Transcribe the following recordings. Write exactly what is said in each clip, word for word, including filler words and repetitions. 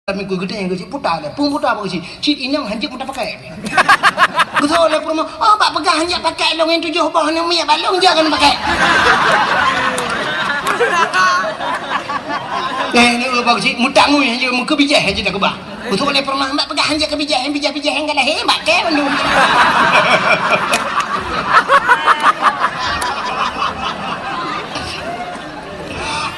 Minggu geutanyoe keu cit puta lé, peue puta bak keuchik? Cit inong hanjeuet puta pakai. Geuseuôt lé peurumoh, "Oh, bak peugah hanjeuet pakai lôn nyang tujoh boh nyoe miet bak lôn, jangan pakai." Eh, ni bak keuchik, mutangui hanjeuet, meukeubijéh hanjeuet takeubah. Geuseuôt lé peurumoh, "Bak peugah hanjeuet keubijéh, bijéh-bijéh nyang ka lahé, bak kée bandum."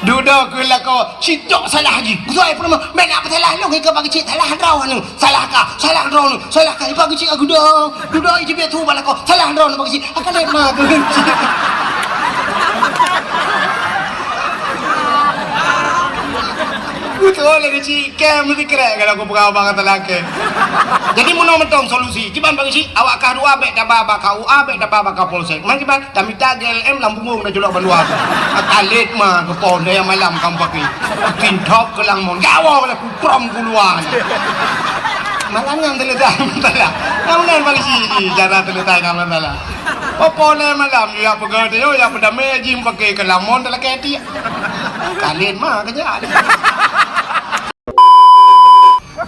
Dudoe keu lakoe, sitok salah jih. Beutôi peurumoh, bèk na peusalah lôn, ika bak keuchik salah droeneuh, salah ka, salah droeneuh, salah ka, ika bak keuchik aku dong. Dudoe ijeuet tu bak lakoe, salah droeneuh bak keuchik. Akan lé ma keu keuchik. Beutôi lé keuchik, kée meusti krek kalau aku peugah bak kata laki. Jadi meunoe mantong solusi, kiban bak keuchik, awak kah dua bèk taba bak K U A, bèk taba bak Kapolsek. Man kiban? Tamita G L M lam bungong dan culok bandua. Akalét ma keu pon daya malam kamoe pakai. Tintop keu lamon. Gawa oleh kukrom kuluan. Malam nyan teuletai masalah. Nyan meunan polisi jih cara teuletai ngon masalah. Popo lé malam, ya peugah dia, ya peudamé jih pakai keu lamon talakée tiek. Akalét ma keujak.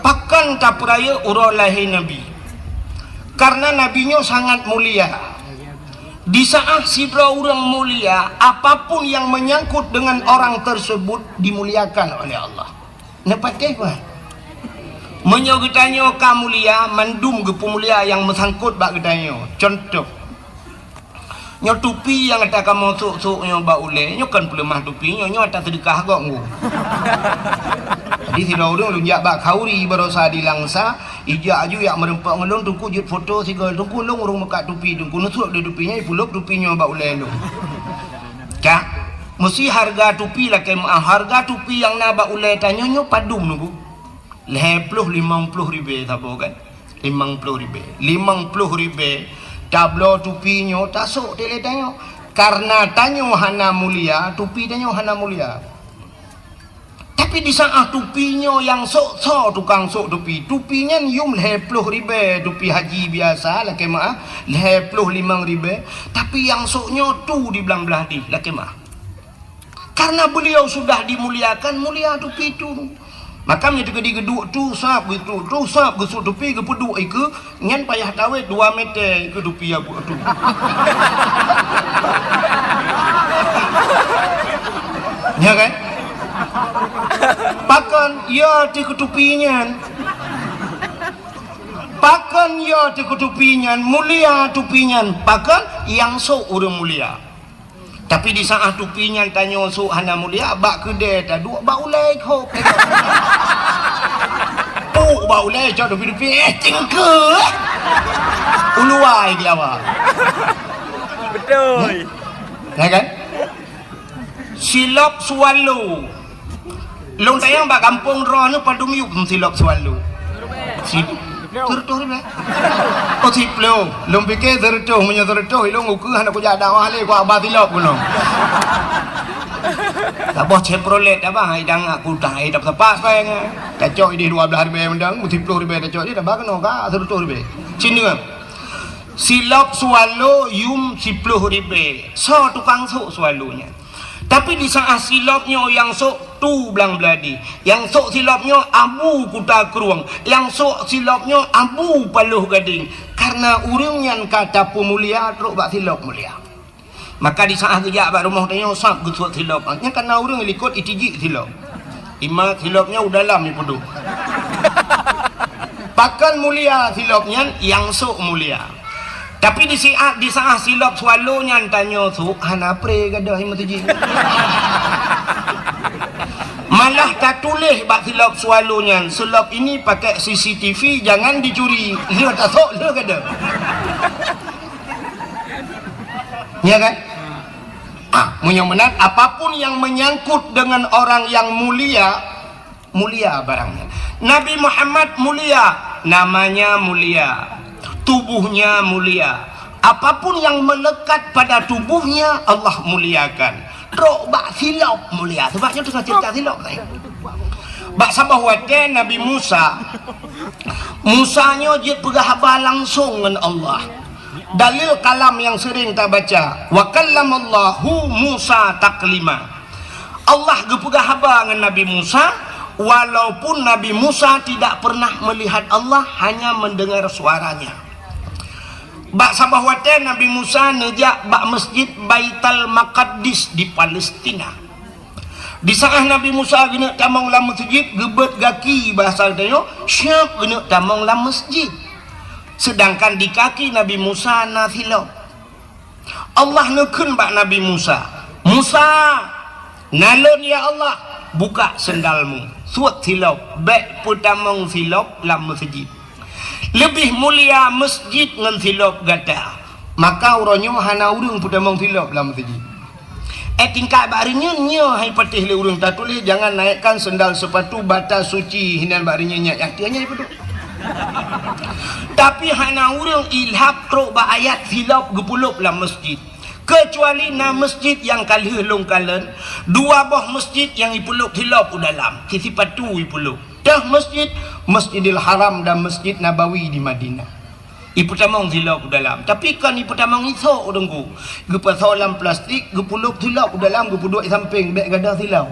Pakon tapeurayeuk uroe lahé Nabi? Karena Nabi nyoe sangat mulia. Di saat sidroe ureuëng mulia, apapun yang menyangkut dengan orang tersebut dimuliakan oleh Allah. Neupatéh bah. Meunyoe geutanyoe ka mulia, mandum geupeumulia nyang meusangkot bak geutanyoe. Contoh, nyoe tupi nyang ata kamoe sôk-sôk nyoe bak ulée, nyoe kon peuleumah tupi, nyoe, nyoe ata seudeukah gob ngu. Jadi sidroe ureuëng lôn jak bak khauri baroesa di Langsa, ijak aju jak meureumpok ngon lôn, Teungku jeuet foto sigoe, Teungku lôn ureuëng meukat tupi, Teungku neusôk lé tupi nyoe, ipulôb tupi nyoe bak ulée lôn. Ka, meusi hareuga tupi lakée meuáh, hareuga tupi nyang na bak ulée tanyoe nyoe padum Teungku? Lhée ploh limong ploh ribée saboh kan? Limong ploh ribée. Limong ploh ribée tabloe tupi nyoe tasôk dilée tanyoe. Karena tanyoe hana mulia, tupi tanyoe hana mulia. Tapi di saat tupi nyoe nyang sôk soe tukang sôk tupi, tupi nyan yum lhée ploh ribée tupi haji biasa lakée meuáh, lhée ploh limong ribée, tapi nyang sôk nyoe tu di blang blah dih lakée meuáh. Karena beliau sudah dimuliakan, mulia tupi tu. Maka meunyoe teukeudi geuduek tu sab, geuduek tu sab, geusôk tupi, geupeuduek ikeue, nyan payah tawét dua meter ikeue tupi ya buet tu. Nya kan? Pakon ya teukeue tupi nyan? Pakon ya teukeue tupi nyan? Mulia tupi nyan. Pakon? Nyang sôk ureuëng mulia. Tapi di saat tupi nyan tanyoe sôk hana mulia, bak keudée taduek, bak ulée hok. Puk bak ulée, cok tupi-tupi, eh, cengke. Uluai di awak. Betul. Ya kan? Silop swallow. Lôn tanyong bak gampông droeneuh padum yum silop swallow. Si, seureutôh ribée. Oh, siploh. Lôn pike seureutôh, meunyoe seureutôh, ilôn ukeue hana kujak dakwah lé, kuaba silop keunoe. Saboh Chevrolet abah, hai dang aku tah, hai dap sapat pai nyan. Tacok ideh dua blah ribée mendang, siploh ribée tacok ideh, tabah keunoe ka seureutôh ribée. Cina. Silop swallow yum siploh ribée. Soe tukang sôk swallow nyan? Tapi di saat silop nyoe nyang sôk tu blang blah dih, nyang sôk silop nyoe Abu Kuta Krueng, nyang sôk silop nyoe Abu Paloh Gadeng. Karena ureuëng nyan ka tapeumulia trok bak silop mulia. Maka di saat geujak bak rumoh tanyoe sab geusôk silop. Nyan karena ureuëng likot itijik silop. Ima silop nyoe u dalam ipeuduek. Pakon mulia silop nyan, nyang sôk mulia. Tapi di siat, di saat silop swallow nyan tanyoe sôk, hana pre gadoh nyang meuteuji. Malah tatuléh bak silop swallow nyan, "Silop ini pakai C C T V, jangan dicuri." Lheueh tasôk, lheueh gadoh. Ya kan? Ah, meunyoe meunan, apapun yang menyangkut dengan orang yang mulia, mulia barangnya. Nabi Muhammad mulia, namanya mulia, tubuhnya mulia. Apapun yang melekat pada tubuhnya, Allah muliakan. Trok bak silop mulia. Sebab nyoe teungoh cerita silop tadi. Bak saboh watée Nabi Musa, Musa nyoe jeuet peugah haba langsong ngon Allah. Dalil kalam nyang sering tabaca, "Wa kallamallahu Musa taklima." Allah geupeugah haba ngon Nabi Musa, Walaupun Nabi Musa tidak pernah melihat Allah, hanya mendengar suaranya. Bak saboh watée Nabi Musa neujak bak Masjid Baitul Maqdis di Palestina. Di saat Nabi Musa geuneuk tamong lam masjid, geubeuet gaki, bahasa geutanyoe, siab geuneuk tamong lam masjid. Sedangkan di kaki Nabi Musa na silop. Allah neukheun bak Nabi Musa, "Musa, na lôn ya Allah, buka sendalmu, suet silop, bék peutamong silop lam masjid. Leubeh mulia masjid ngon silop gata." Maka uroe nyoe hana ureuëng peutamong silop lam masjid. Eh, tingkat bak reunyeun nyoe hai patéh lé ureuëng tatuléh, "Jangan naikkan sendal sepatu bata suci," hinan bak reunyeun nyan, nyang tianya ipeuduek. Tapi hana ureuëng ilhab trok bak ayat silop geupulop lam masjid. Keucuali na masjid nyang ka lheueh lôn kalon, dua boh masjid nyang ipeulop silop u dalam, sipatu ipeulop. Teuh masjid, Masjidil Haram dan Masjid Nabawi di Madinah. Ipeutamong silop u dalam, tapi kon ipeutamong isok, Teungku. Geupasoe lam plastik, geupulop silop u dalam, geupeuduek sampéng, bék gadôh silop.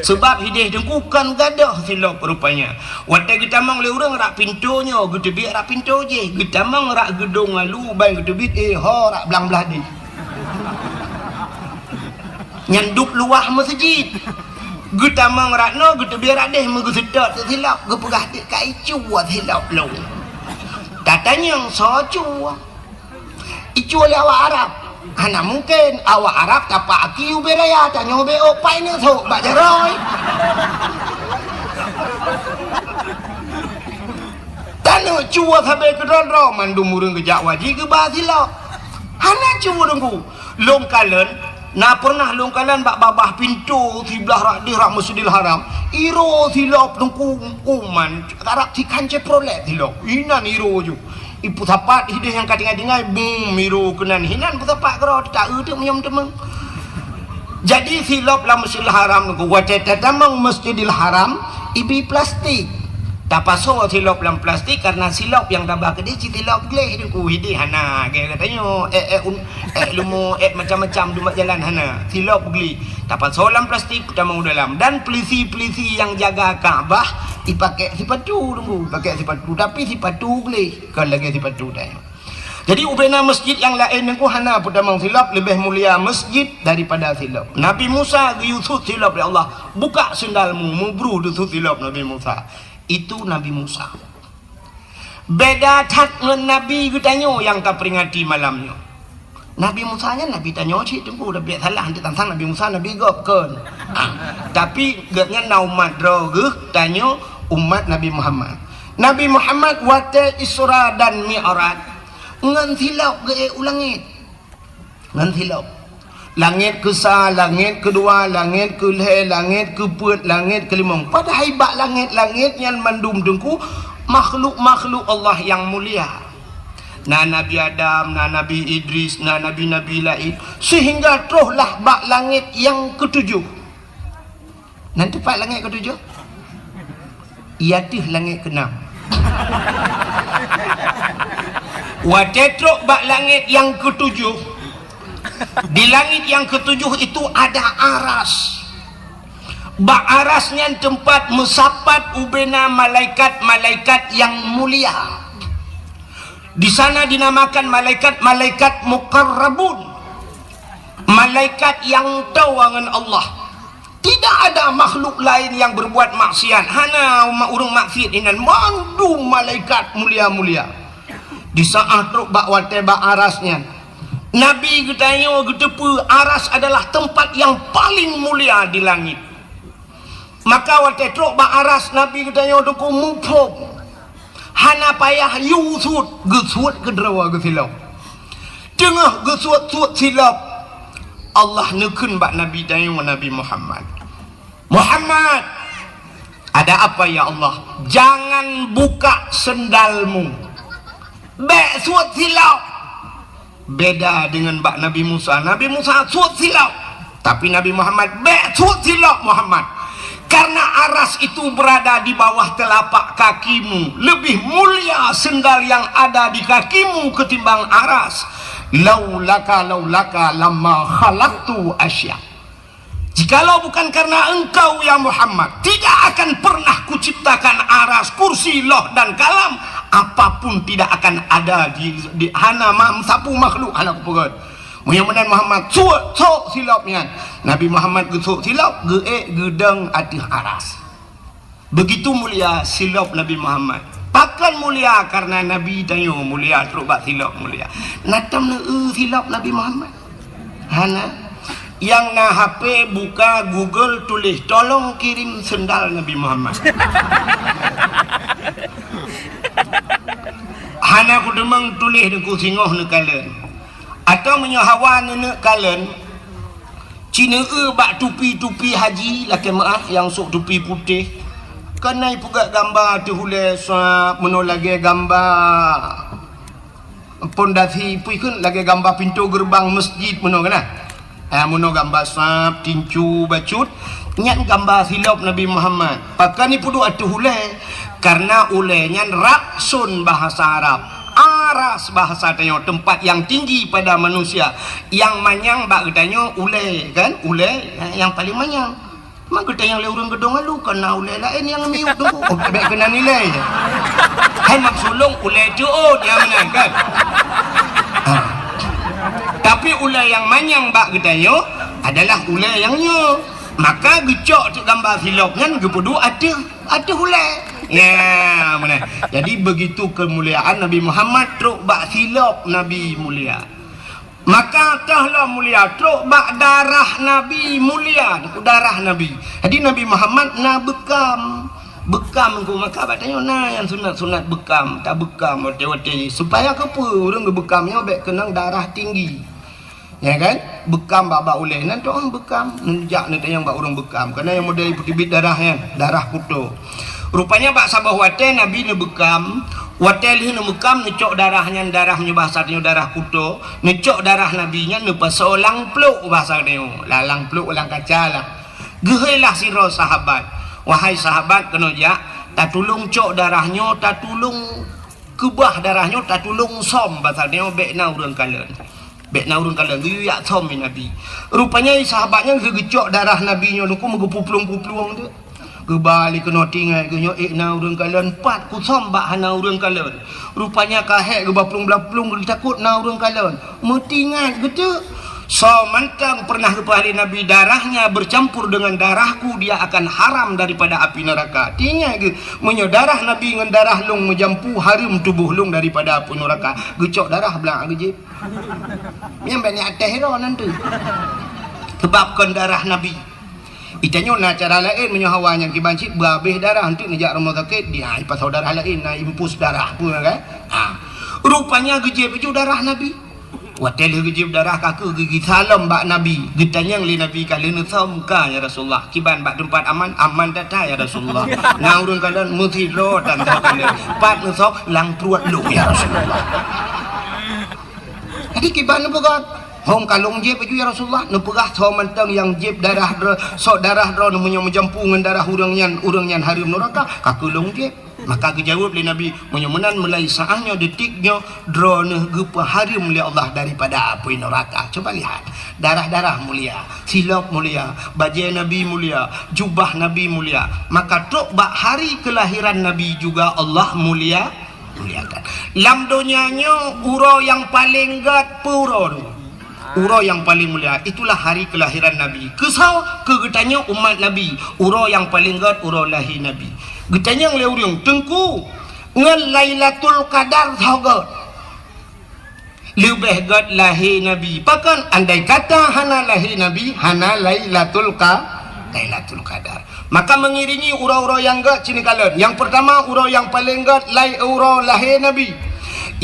Sebab hideh Teungku kon gadôh silop rupanya. Watée geutamong lé ureuëng rak pintoe nyoe, geuteubiet rak pintoe jih, geutamong rak geudong lalu, ban geuteubiet, eh, ho rak blang blah deh. Nyan dub luwah masjid. Geutamong rak noe, geuteubiet rak deh, meugeuseutôt silop, geupeugah, "Ka icue silop lôn." Tatanyong, "Soe cue?" "Icue lé awak Arab." "Hana mungken, awak Arab tapak aki ubé raya, tanyoe ubé ôk, pai neuk sôk bak jaroe." Taneuk cue sabe keudroe-droe, mandum ureuëng geujak wajéb geuba silop. Hana cue, Teungku. Lôn kalon, na pernah lôn kalon bak babah pintoe siblah rak deh rak Masjidil Haram, iroe silop, Teungku, uman, karab sikan Chevrolet silop. Inan iroe ju. Ipeusapat hideh nyang ka tinggai-tinggai, bum, iroe keunan. Hinan peusapat keudroe, teuka eu teuk meunyoe teumeung. Jadi silop lam Masjidil Haram, Teungku, watée tatamong Masjidil Haram, ibi plastik. Tapasoe silop lam plastik, karena silop nyang tabah keudeh cit silop gleh, Teungku. Hideh hana, gaya geutanyoe, eh, eh, un-, eh, leumo, eh, macam-macam dumat jalan hana. Silop gleh. Tapasoe lam plastik, tamong u dalam. Dan pelisi-pelisi nyang jaga Ka'bah, ipakai sipatu, Teungku, ipakai sipatu. Tapi sipatu gleh, kon lagée sipatu tanyoe. Jadi, ubena masjid nyang laén Teungku hana peutamong silop, leubeh mulia masjid daripada silop. Nabi Musa geuyue sut silop lé Allah, "Buka sendalmu," meubru deusut silop Nabi Musa. Itu Nabi Musa. Beda that ngon nabi geutanyoe nyang taperingati malam nyoe. Nabi Musa nyan nabi tanyoe cit Teungku, tapi salah, hanti tansang Nabi Musa nabi gob kon. Ah, tapi gobnyan na umat droe geuh, tanyoe umat Nabi Muhammad. Nabi Muhammad watée Isra dan Mi'raj, ngon silop geuék u langét. Ngon silop. Langét keusa, langét keudua, langét keulhée, langét keupeuet, langét keulimong. Padahai bak langét-langét nyan mandum Teungku makhluk-makhluk Allah nyang mulia. Na Nabi Adam, na Nabi Idris, na nabi-nabi laén, seuhingga troh lah bak langét nyang keutujoh. Nan teumpat langét keutujoh? Iya teuh langét keunam. Watée trok bak langét nyang keutujoh, di langét nyang keutujoh itu ada aras. Bak aras nyan teumpat meusapat ubena malaikat-malaikat nyang mulia. Di sana dinamakan malaikat-malaikat muqarrabun, malaikat nyang toe ngon Allah. Tidak ada makhluk lain yang berbuat maksiat. Hana umat ureuëng maksiat inan, mandum malaikat mulia-mulia. Di saat trok bak watée bak aras nyan, Nabi geutanyoe geuteupeue aras adalah tempat yang paling mulia di langit. Maka watée trok bak aras, Nabi geutanyoe Teungku muphom. Hana payah yue sut, geusuet keudroe geusilop. Teungoh geusuet-suet silop, Allah neukheun bak Nabi tanyoe, Nabi Muhammad, "Muhammad, ada apa ya Allah?" "Jangan buka sendalmu. Bék suet silop." Beda dengan bak Nabi Musa. Nabi Musa suet silop. Tapi Nabi Muhammad, "Bék suet silop, Muhammad. Karena aras itu berada di bawah telapak kakimu. Lebih mulia sendal yang ada di kakimu ketimbang aras. Laulaka, laulaka lama khalaqtu asya." Jikalau bukan karena engkau, ya Muhammad, tidak akan pernah kuciptakan aras, kursi, loh, dan kalam. Apapun tidak akan ada di, di hana mam-, sapeue makhluk hana kupeugöt. Meunyoe meunan Muhammad, sôk, sôk silop nyan. Nabi Muhammad geusôk silop, geuék geudong ateueh aras. Begitu mulia silop Nabi Muhammad. Pakon mulia? Karena Nabi tanyoe mulia, trok bak silop mulia. Na tom neueu silop Nabi Muhammad? Hana. Nyang na H P, buka Google, tuléh, "Tolong kirim sendal Nabi Muhammad." Hana kuteumeung tuléh, neuku singoh neukalon. Atau meunyoe hawa neuneuk kalon, ci neueu bak tupi-tupi haji lakée meuáh nyang sôk tupi putéh. Keunan ipeugét gamba ateueh ulée sab meunoe lagée gamba pondasi, peue kheun, lagée gamba pintoe geureubang meuseujid meunoe keunan. Ah, meunoe gamba sab, tincu, bacut, nyan gamba silop Nabi Muhammad. Pakon ipeuduek ateueh ulée? Karena ulée nyan raksun bahasa Arab. Aras bahasa tanyoe, tempat yang tinggi pada manusia. Nyang manyang bak geutanyoe ulée, kan? Ulée, eh, nyang paleng manyang. Maka geutanyoe lé ureuëng geudong alu, kana ulée laén nyang miyueb tu. Oh, bék keunan ilée. Hai maksud lôn ulée teuôt nyang meunan, kan? Ha. Tapi ulée nyang manyang bak geutanyoe adalah ulée nyang nyoe. Maka geucok teuk gamba silop nyan geupeuduek ateueh, ateueh ulée. Ya, meunan. Jadi begitu kemuliaan Nabi Muhammad trok bak silop Nabi mulia. Maka toh lom mulia trok bak darah Nabi mulia, darah Nabi. Jadi Nabi Muhammad na beukam. Beukam ku maka bak tanyoe na nyang sunat-sunat beukam, tabeukam watée-watée supaya keupeue ureuëng geubeukam nyoe bék keunong darah tinggi. Ya kan? Beukam bak-bak ulée nan toh beukam. Neujak neutanyong bak ureuëng beukam. Kana nyang model peuteubiet darah nyan, darah kuto. Rupanya bak saboh watée Nabi neubeukam, watée lheueh neubeukam neucok darah nyan, darah meunyoe bahasa tanyoe darah kuto, neucok darah Nabi nyan neupasoe lam plôk bahasa tanyoe. Lah lam plôk lam kaca lah. Geuhôi lah sidroe sahabat, "Wahai sahabat, keunoe jak, tatulông cok darah nyoe, tatulông keubah darah nyoe, tatulông sôm bahasa tanyoe bék na ureuëng kalon." Bék na ureuëng kalon, geuyue jak sôm lé Nabi. Rupanya sahabat nyan geugeucok darah Nabi nyoe, neuku meugeupuplueng-puplueng tu. Geuba lé keunoe tinggai geuh nyoe, ék na ureuëng kalon, pat kusôm bak hana ureuëng kalon. Rupanya ka hék geuba plueng-blah plueng, geutakot na ureuëng kalon. Meutingat geuteuk. Soe mantong pernah geupeuhah lé Nabi, darahnya bercampur dengan darahku, dia akan haram daripada api neraka. Tingat geuh, meunyoe darah Nabi ngon darah lông meujampu, hareuem tuboh lông daripada api neraka. Geucok darah blang geujieb. Nyang banyak teh ro nan tu. Sebab kon darah Nabi. Itanyoe na cara laén meunyoe hawa nyang kiban cit beuhabéh darah, enteuk neujak rumoh sakét, di, ha, ipasoe darah laén, na infus darah peue kan? Ha. Rupanya geujieb ju darah Nabi. Watée lheueh geujieb darah ka keuh geugisa lom bak Nabi, geutanyong lé Nabi ka lheueh neusôm ka, "Ya Rasulullah, kiban bak teumpat aman?" "Aman that-that, ya Rasulullah." Na ureuëng kalon meusidroe tan soe kalon. Pat neusôm lam pruet lôn, "Ya Rasulullah." Jadi kiban neupeugah, "Hom ka lôn jieb ju, ya Rasulullah." Neupeugah soe mantong nyang jieb darah droe, sok darah droe meunyoe meujampu ngon darah ureuëng nyan, ureuëng nyan hareuem neuraka, ka keuh lôn jieb. Maka geujaweueb lé Nabi, "Meunyoe meunan mulai saát nyoe, detik nyoe, droeneuh geupeuhareuem lé Allah daripada apui neuraka." Coba lihat, darah-darah mulia, silop mulia, bajée Nabi mulia, jubah Nabi mulia. Maka trok bak hari kelahiran Nabi juga Allah mulia, muliakan. Lam donya nyoe uroe nyang paleng gét peue uroe nyoe? Uroe nyang paleng mulia, itulah hari kelahiran Nabi. Keusoe? Keu geutanyoe umat Nabi, uroe nyang paleng gét uroe lahé Nabi. Geutanyong lé ureuëng, "Teungku, ngon Lailatul Qadar soe gét?" Leubeh gét lahé Nabi. Pakon? Andai kata hana lahé Nabi, hana Lailatul Qa-, Lailatul Qadar. Maka mengiringi uroe-uroe nyang gét cit neukalon. Nyang peurtama, uroe nyang paleng gét lai uroe lahé Nabi.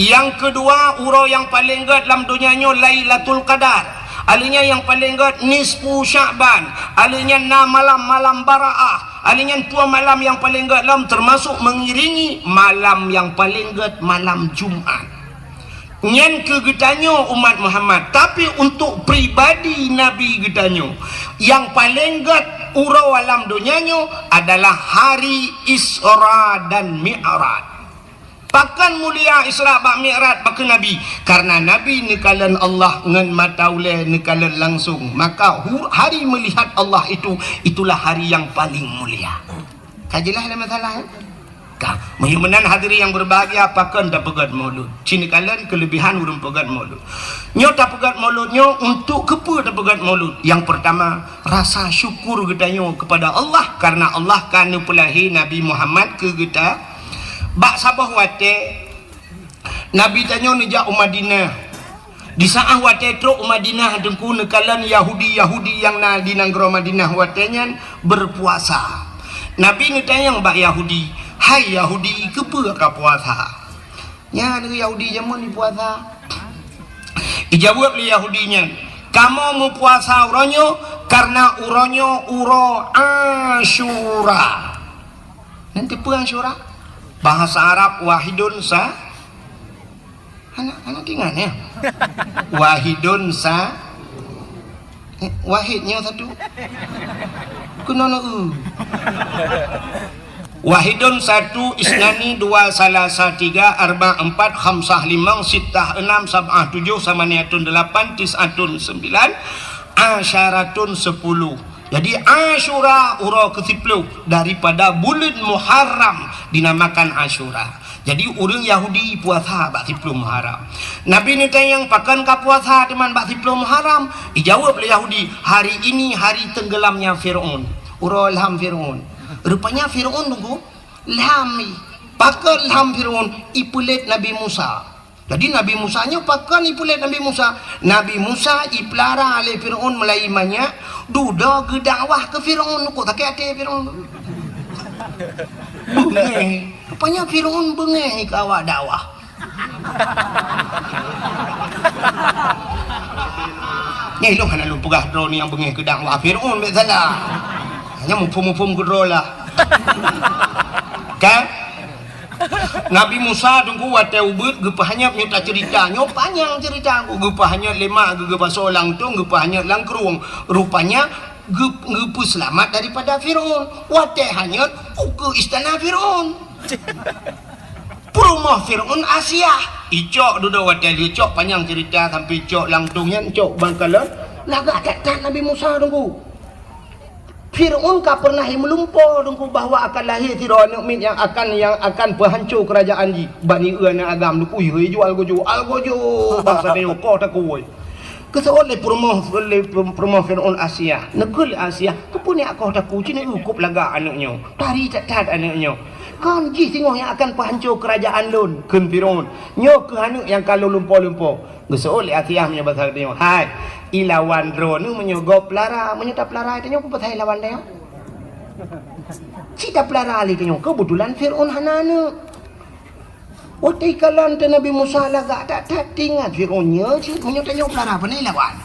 Nyang keudua, uroe nyang paleng gét lam donya nyoe Lailatul Qadar. Aleuh nyan nyang paleng gét nisfu Sya'ban. Aleuh nyan na malam-malam Baraah. Aleuh nyan dua malam nyang paleng gét lom, teumasok mengiringi malam nyang paleng gét, malam Jumat. Nyan keu geutanyoe umat Muhammad, tapi untuk pribadi Nabi geutanyoe, nyang paleng gét uroe lam donya nyoe adalah hari Isra dan Mi'raj. Pakon mulia Isra bak Mi'raj bak Nabi? Karena Nabi neukalon Allah ngon mata ulée, neukalon langsung. Maka hu-, hari melihat Allah itu, itulah hari yang paling mulia. Ka jeulaih lé masalah, ya? Ka. Meunyoe meunan hadirin yang berbahagia, pakon tapeugét maulud? Ci neukalon kelebihan ureuëng peugét maulud. Nyoe tapeugét maulud nyoe untuk keupeue tapeugét maulud? Yang pertama, rasa syukur geutanyoe kepada Allah karena Allah ka neupeulahé Nabi Muhammad keu geuta. Bak saboh watée, Nabi tanyoe neujak u Madinah. Di saát watée trok u Madinah, Teungku, neukalon Yahudi-Yahudi nyang na di nanggroe Madinah watée nyan berpuasa. Nabi neutanyong bak Yahudi, "Hai Yahudi, keupeue ka puasa?" Nyan Yahudi jameun jipuasa. Ijaweueb lé Yahudi nyan, "Kamoe meupuasa uroe nyoe karena uroe nyoe uroe Asyura." Nyan teupeue Asyura? Bahasa Arab wahidun sa-, anak, anak ingat ya? Wahidun sa-, eh, wahid nyoe satu. Keunoe na u. Wahidun satu, isnani dua, salasa tiga, arba empat, khamsah limong, sittah enam, sab'ah tujuh, samaniatun delapan, tis'atun sembilan, asyaratun sepuluh. Jadi Asyura uroe keusiploh daripada buleuen Muharram dinamakan Asyura. Jadi ureuëng Yahudi puasa bak siploh Muharram. Nabi neutanyong, "Pakon ka puasa teuma bak siploh Muharram?" Ijaweueb lé Yahudi, "Hari ini hari tenggelamnya Fir'aun." Uroe lham Fir'aun. Rupanya Fir'aun, Teungku, lham i. Pakon lham Fir'aun? Ipeulét Nabi Musa. Jadi Nabi Musa nyoe pakon ipeulét Nabi Musa? Nabi Musa ipeulara lé Fir'aun meulai manyak, dudoe geudakwah keu Fir'aun, kok sakét até Fir'aun. Beungéh. Rupanya Fir'aun beungéh keu awak dakwah. Nyan ilôn hana lôn peugah droeneuh nyang beungéh keu dakwah Fir'aun, bèk salah. Hanya muphom-muphom keudroe lah. Kan? Nabi Musa, Teungku, watèe ubit geupeuhanyot, nyoe taceurita. Nyoe panyang ceurita, geupeuhanyot lé mak geuh, geupasoe lam tông, geupeuhanyot lam krueng. Rupanya geu-, geupeuseulamat daripada Fir'aun. Watèe hanyot, ukeue istana Fir'aun. Peurumoh Fir'aun Asiah. Icok dudoe watèe lheueh cok, panyang ceurita, sampoe cok lam tông nyan, cok ban kalon. Lagak that-that Nabi Musa, Teungku. Fir'aun ka pernah meulumpoe, Teungku, bahwa akan lahé sidroe aneuk miet nyang akan, nyang akan peuhanco keurajeuen jih. Bani eu aneuk agam, Teungku, yue jual gojo, al gojo, bangsa tanyoe koh takue. Geuseuôt lé peurumoh, lé peurumoh Fir'aun Asiah. Neukheun lé Asiah, "Keupeue nyak koh takue, ci neu kop lagak aneuk nyoe. Tari that-that aneuk nyoe. Kon jih singoh nyang akan peuhanco keurajeuen lôn," kheun Fir'aun. "Nyoe kheueh aneuk nyang ka lôn lumpoe-lumpoe." Geuseuôt lé Asiah meunyoe basa geutanyoe, "Hai, ilawan droeneuh meunyoe gob peulara, meunyoe tapeulara tanyoe, peue pasai lawan tanyoe? Ci tapeulara lé tanyoe, keubeutôlan Fir'aun hana aneuk." Watèe ikalon teuh Nabi Musa lagak that-that, teuingat Fir'aun nyoe cit, meunyoe tanyoe peulara, pane lawan.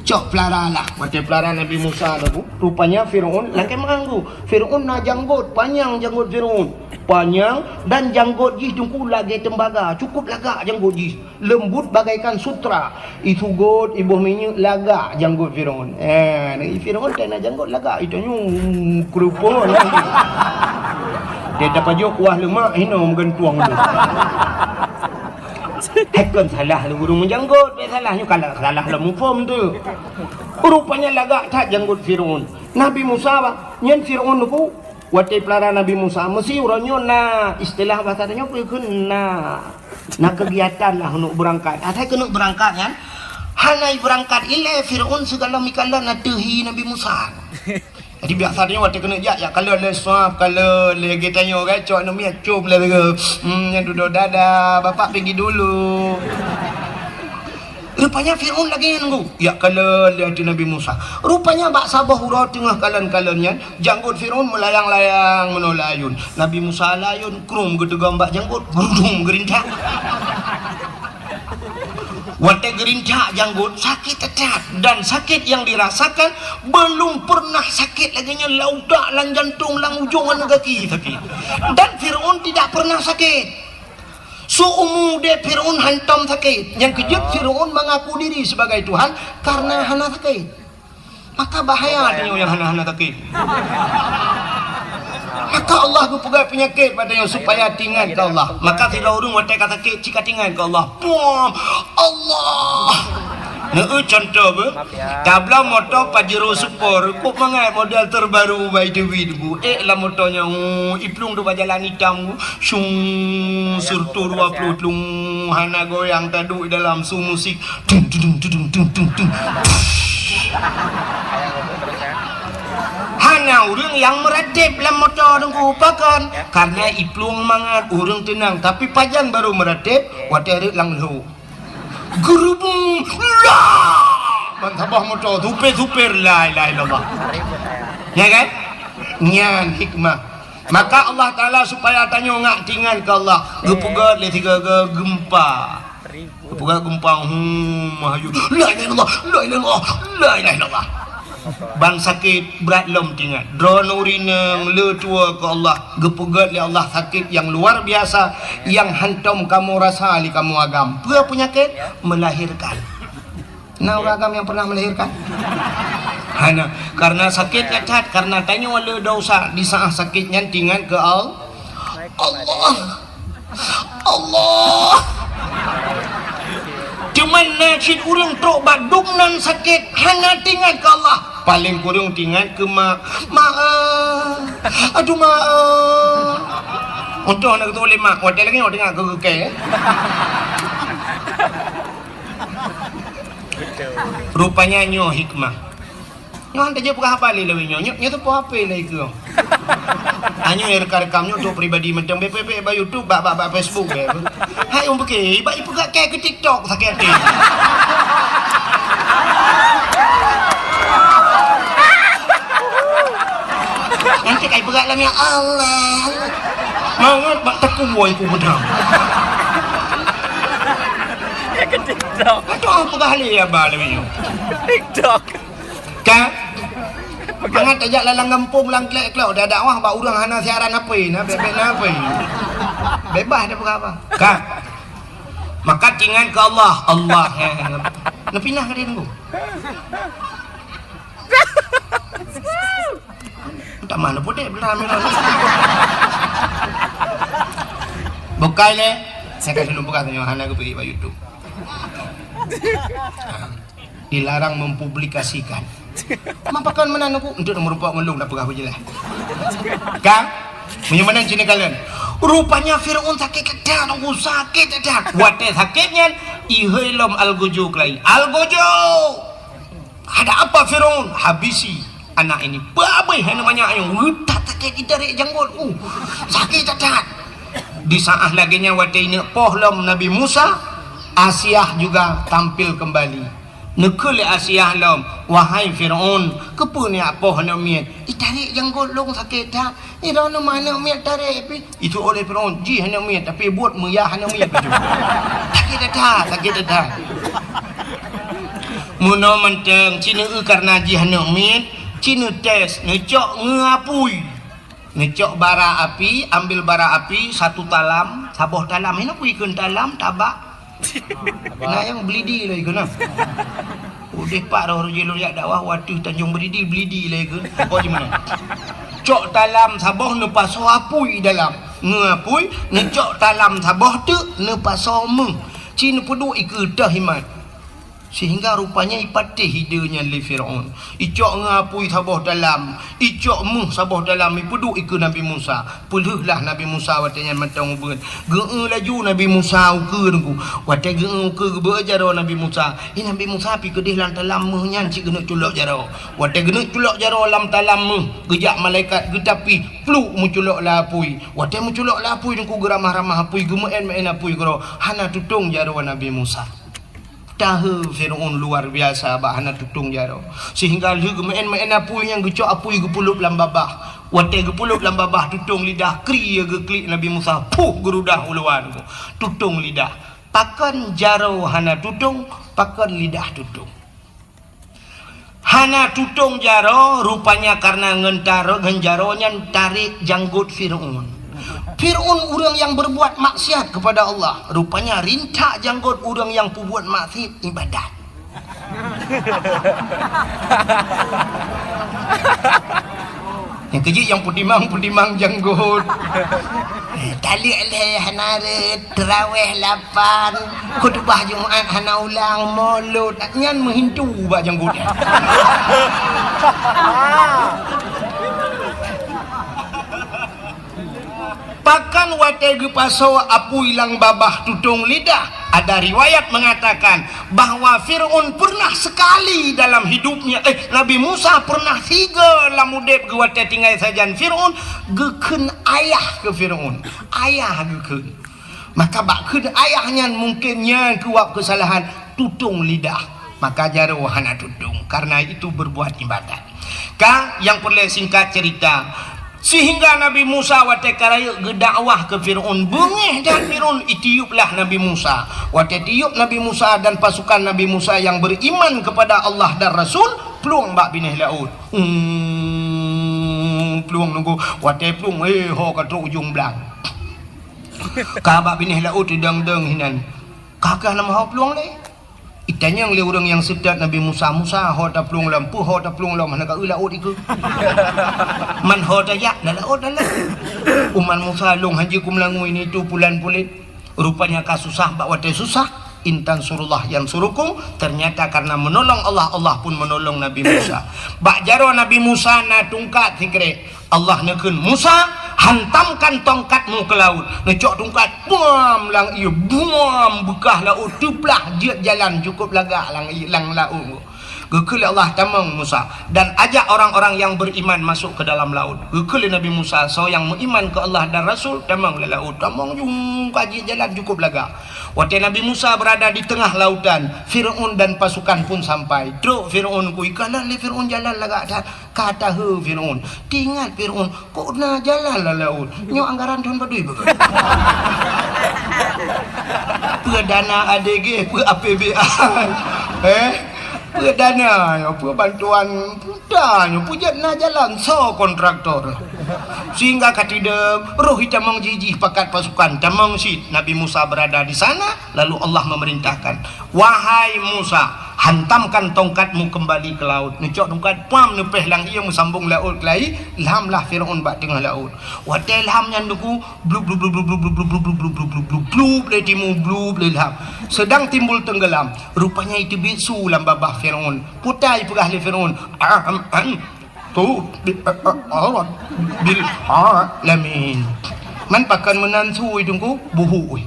Cok peulara lah. Watèe peulara Nabi Musa lagu, rupanya Fir'aun lakèe meuanggu. Fir'aun na janggot, panyang janggot Fir'aun. Panyang dan janggot jih, Teungku, lagèe tembaga, cukup lagak janggot jih. Leumbut bagaikan sutra, isugot, iboh minyeuk, lagak janggot Fir'aun. Eh, Fir'aun teuh na janggot lagak, itanyoe keureupoh lagak. Dia tapajok kuah lemak, hinoe meugantueng tu. Hai kon salah lé ureueng meujanggot, bèk salah nyoe, kalau salah lom muphom tu. Rupanya lagak that janggot Fir'aun. Nabi Musa, bah, nyan Fir'aun tu, watèe peulara Nabi Musa, meusi uroe nyoe na istilah basa tanyoe peue kheun na. Na keugiatan lah keuneuk beurangkat. Asai keuneuk beurangkat nyan, hana beurangkat ilèe Fir'aun sigohlom ikalon ateueh hi Nabi Musa. Jadi biasa nyoe watèe keuneuk jak, jak kalon lé swab, kalon lé geutanyoe kan, cok aneuk miet cop lé lagèe, hmm, nyan dudoe dada, bapak pigi dulu. Rupanya Fir'aun lagèe nyan, Teungku, jak kalon lé ateueh Nabi Musa. Rupanya bak saboh uroe teungoh kalon-kalon nyan, janggot Fir'aun meulayang-layang meunoe layôn. Nabi Musa layôn, krum geuteugom bak janggot, gudum geurintak. Watèe geurintak janggot, sakét that-that. Dan sakét yang dirasakan belum pernah sakét lagèe nyan, lam utak, lam jantong, lam ujong aneuk gaki sakét. Dan Fir'aun tidak pernah sakét. Seumu udép Fir'aun hantom sakét. Nyang keujeuet Fir'aun mengaku diri sebagai Tuhan karena hana sakét. Maka bahaya tanyoe nyang hana-hana sakét. Maka Allah geupeugah peunyakét bak tanyoe supaya tingat keu Allah. Maka sidroe ureuëng watée ka sakét cit ka tingat keu Allah. Puam! Allah! Neu cuntoh beuh. Tabla moto Pajero Sport, kok mangat model terbaru bai Dewi bu. Eh, lam moto nyan, oh, iplueng tu bak jalan itam bu. Syung, seratus dua puluh tlung, hana goyang, taduek dalam su musik. Tung, tung, tung. Hana ureuëng nyang meuratéb lam moto teungku, pakon? Karena iplueng mangat ureuëng teunang, tapi pajan baru meuratéb, watée rhot lam lhok. Geurubung, lah! Ban saboh moto, supir-supir, la ilaha illallah. Ya kan? Nyan hikmah. Maka Allah Taala supaya tanyoe ngak tingat keu Allah, geupeugét lé sigoe-goe geumpa. Geupeugah geumpa, hmm, meuhayeu, "La ilaha illallah, la ilaha illallah, la ilaha illallah." Ban sakét brat lom tingat. Droeneuh ureuëng inong le tuwoe keu Allah, geupeugét lé Allah sakét nyang luar biasa, nyang hántom kamoe rasa lé kamoe agam. Peue peunyakét? Melahirkan. Na ureuëng agam nyang pernah melahirkan? Hana. Karena sakét that, karena tanyoe le desya, di saat sakét nyan tingat keu Al-, Allah. Allah. Cuman na cit ureuëng trok bak dum nan sakét, hana tingat keu Allah. Paléng kureueng tingat keu mak. Mak, eh. Aduh, mak, eh. Untung hana geutuléh mak, watée lagée nyoe teuingat keu keu kée. Rupanya nyoe hikmah. Nyoe han tajak peugah haba lé lawét nyoe. Nyoe, nyoe teupeue H P lé keu. Nyoe rekam-rekam nyoe untuk pribadi mantong, bèk, bèk, bèk bak YouTube, bak, bak, bak Facebook, bèk. Hai, ureuëng pike, bak ipeugah kèe keu TikTok sakét até. Nanti kai peugah lam, ya Allah. Mangat bak takue iku beudang. Kèe keu TikTok. Aduh, peugah lé haba lawét nyoe. TikTok. Ka? Mangat tajak lam gampông lam klek-klok, dah dakwah bak ureuëng hana siaran H P, na bèk-bèk na H P. Bebas dah peugah haba. Ka? Maka tingat keu Allah, Allah, eh, neupinah ka dia tunggu. Entah mana putih belah merah. Bukai lé, saya kasi lumpur katanya hana geupi bak YouTube. Dilarang mempublikasikan. Mapakan meunan aku untuk meureumpok ngon lôn dak peugah beujeulaih. Ka? Meunyoe meunan cina kalian. Rupanya Firaun sakét that, aku sakét that. Watée sakét nyan, ihôi lom algojo keulai. Algojo! Ada apa Firaun? Habisi anak ini. Babeh aneuk manyak nyoe. Utak sakét itarek janggot. Uh, sakét that. Di saat lagée nyan watée ineuk poh lom Nabi Musa, Asiah juga tampil kembali. Neukheun lé Asiah lom, "Wahai Firaun, keupeue neujak poh aneuk miet? Itarek janggot lôn sakét that. Iroe nyoe aneuk miet tarek pih." Itu oleh Firaun, jih aneuk miet, tapi buet meuyah aneuk miet itu. Sakét that, sakét that. Meunoe mantong, cina eu karena jih aneuk miet, cina tes, neucok ngeu apui. Neucok bara api, ambil bara api satu talam, saboh talam. Hina pui kheun talam, tabak. Na nyang belidi lé keunan. Udeh pat roh rujih lôn jak dakwah wateuh Tanjong Belidi, belidi lé kheun. Pokok jih meunan. Cok talam saboh neupasoe apui dalam. Ngeu apui, neucok talam saboh teuk neupasoe meuh. Ci neupeuduek ikeue teuh imat. Sehingga rupanya ipatéh ide nyan lé Firaun. Icok ngeu apui saboh talam, icok meuh saboh talam, ipeuduek ikeue Nabi Musa. Peulheueh lah Nabi Musa watée nyan mantong ubeut. Geu-eu laju Nabi Musa ukeue teungku. Watée geu-eu ukeue geubeuet jaroe Nabi Musa. Ih, Nabi Musa pi keudeh lam talam meuh nyan cit geuneuk culok jaroe. Watée geuneuk culok jaroe lam talam meuh, geujak malaikat geutapi, pluk meuculok lam apui. Watée meuculok lam apui teungku geuramah-ramah apui, geumeu'en-meu'en apui keudroe. Hana tutong jaroe Nabi Musa. Tahe Firaun luar biasa bak hana tutong jaroe. Sehingga lheueh geumeu'en-meu'en apui nyan geucok apui geupeulop lam babah. Watée geupeulop lam babah tutong lidah, kri geuklik Nabi Musa, puh geurudah u luwa teungku. Tutong lidah. Pakon jaroe hana tutong, pakon lidah tutong. Hana tutong jaroe, rupanya karena ngon taro-, ngon jaroe nyan tarek janggot Firaun. Firaun ureuëng nyang berbuat maksiat kepada Allah. Rupanya rintak janggot ureuëng nyang peubuet maksiat ibadat. Nyang keujeuet nyang peutimang-peutimang janggot. Taleuek lhèe hana rhët, teurawèh lapan, khutubah Jumat hana ulang, molot. Nyan meuhintu bak janggot nyan. Pakon watèe geupasoe apui lam babah tutong lidah? Ada riwayat mengatakan bahwa Fir'aun pernah sekali dalam hidupnya, eh, Nabi Musa pernah sigoe lam udép geuh watèe tinggai sajan Fir'aun, geukheun ayah keu Fir'aun. Ayah geukheun. Maka bak kheun ayah nyan mungken nyan keuwab keusalahan tutong lidah. Maka jaroe hana tutong, karena itu berbuat ibadat. Ka, nyang peureulèe singkat cerita, sehingga Nabi Musa watèe ka rayeuk geudakwah keu Fir'aun, beungèh that Fir'aun, itiuplah Nabi Musa. Watèe tiup Nabi Musa dan pasukan Nabi Musa yang beriman kepada Allah dan Rasul, plueng bak binéh laôt. Hmm, plueng nunggu. Watèe plueng, eh, ho ka trok ujong blang. Ka bak binéh laôt teudong-dong hinan. Ka keuh na meuho plueng lé. Itanyong lé ureueng nyang seutôt Nabi Musa, "Musa, ho taplueng lom, peue ho taplueng lom, hana ka eu laôt ikeue?" "Man ho tajak, na laôt na." "Umat Musa lôn hanjeuet kumeulangui nyan itu pulan puléh. Rupanya ka susah bak watèe susah, in tansurullah yansurukum, ternyata karena menolong Allah, Allah pun menolong Nabi Musa." Bak jaroe Nabi Musa na tungkat sikrek. Allah neukheun, "Musa, hantamkan tongkatmu ke laut." Neucok tungkat, buam, lam ié, buam, beukah laôt teuplah, jeuet jalan cukôp lagak lam ié, lam laôt. Geukheun lé Allah, "Tamong Musa, dan ajak orang-orang yang beriman masuk ke dalam laut." Geukheun lé Nabi Musa, soe nyang meuiman keu Allah dan Rasul, tamong lam laôt. Tamong jungka jeuet jalan cukôp lagak. Watèe Nabi Musa berada di tengah lautan, Fir'aun dan pasukan pun sampai. Trok Fir'aun, ku ikalon lé Fir'aun jalan lagak that. Ka taheu Fir'aun, teuingat Fir'aun, "Kok na jalan lam laôt? Nyoe anggaran thôn padum beuh?" Peue dana A D G, peue A P B A? Eh? Peue dana nyoe, peue bantuan pemerintah nyoe, peue jeuet na jalan, soe kontraktor? Sehingga ka teudong, roh itamong jih-jih pakat pasukan, tamong cit. Nabi Musa berada di sana, lalu Allah memerintahkan, "Wahai Musa, hantamkan tongkatmu kembali ke laut." Neucok tongkat, pam, neupéh lam ié, meusambong laôt keulayi, lham lah Fir'aun bak teungoh laôt. Watèe lham nyan, Teungku, blub, blub, blub, lé timu, blub, lé lham. Sedang timbul tenggelam. Rupanya iteubiet su lam babah Fir'aun. Peue ta ipeugah lé Fir'aun, "Am, am, tu bi, a, a, a, bil alamin." Man pakon meunan su, Teungku? Buhuk.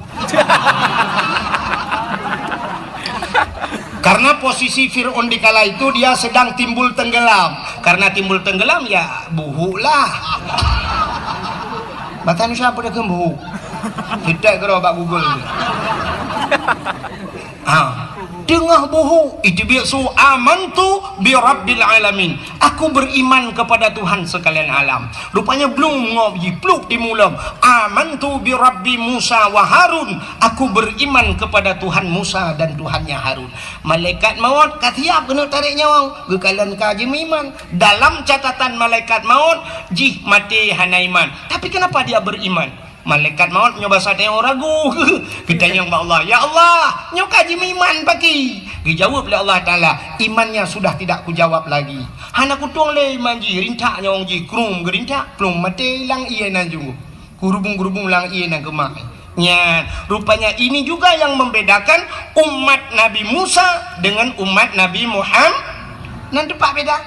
Karena posisi Fir'aun di kala itu dia sedang timbul tenggelam. Karena timbul tenggelam, ya buhuk lah. Bahasa Indonesia apa dia buhuk? Kita kira bak Google. Ha. Teungoh buhuk, iteubiet su, "Amantu bi rabbil alamin." "Aku beriman kepada Tuhan sekalian alam." Rupanya blung ngop jipluek timu lom. "Amantu bi rabbi Musa wa Harun." "Aku beriman kepada Tuhan Musa dan Tuhannya Harun." Malaikat maut ka siap keuneuk tarek nyawöng, geukalon ka jimeuiman. Dalam catatan malaikat maut, jih maté hana iman. Tapi kenapa dia beriman? Malaikat maut nyoe basa tanyoe ragu. Geutanyong bak Allah, "Ya Allah, nyoe ka jimeuiman pakri?" Geujaweueb lé Allah Taala, "Imannya sudah tidak kujawab lagi." Hana kutueng lé iman jih, rintak nyawöng jih, krum geurintak, plueng maté lam ié nan junggu. Geurubung-geurubung lam ié nan keumah. Nyan, rupanya ini juga yang membedakan umat Nabi Musa dengan umat Nabi Muham-, nan teumpat beda.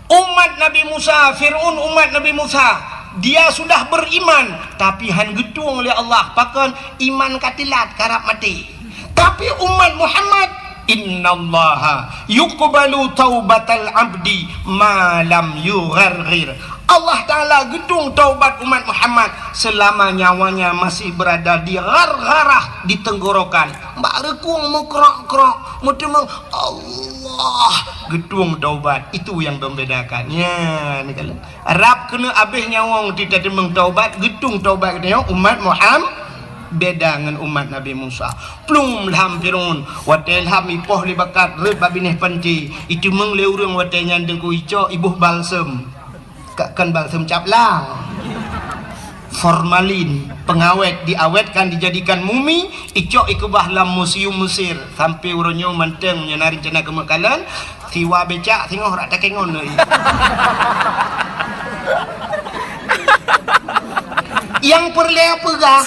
Umat Nabi Musa, Fir'aun umat Nabi Musa, dia sudah beriman, tapi han geutueng lé Allah, pakon? Iman ka teulat, karab maté. Tapi umat Muhammad, "Innallaha yuqbalu taubatal abdi ma lam yugharghir." Allah Taala geutueng taubat umat Muhammad selama nyawanya masih berada di ghargharah, di tenggorokan. Bak reukung meukrok-krok, meuteumong, Allah geutueng taubat. Itu yang membedakan. Nyan, kalon. Rab keuneuk abéh nyawöng teuteumong taubat, geutueng taubat geutanyoe umat Muham-, beda ngon umat Nabi Musa. Plueng lham Fir'aun, watèe lham ipoh lé bakat rhöt bak binéh panci, iteumong lé ureueng watèe nyan Teungku, icok iboh balsem. Ka-, kon balsem caplang. Formalin, pengawet, diawetkan, dijadikan mumi, icok ikeubah lam museum Mesir. Sampai uroe nyoe mantong, nyoe na rencana keumeuk kalon, siwa becak singoh rak takengon lé. Nyang peureulée peugah,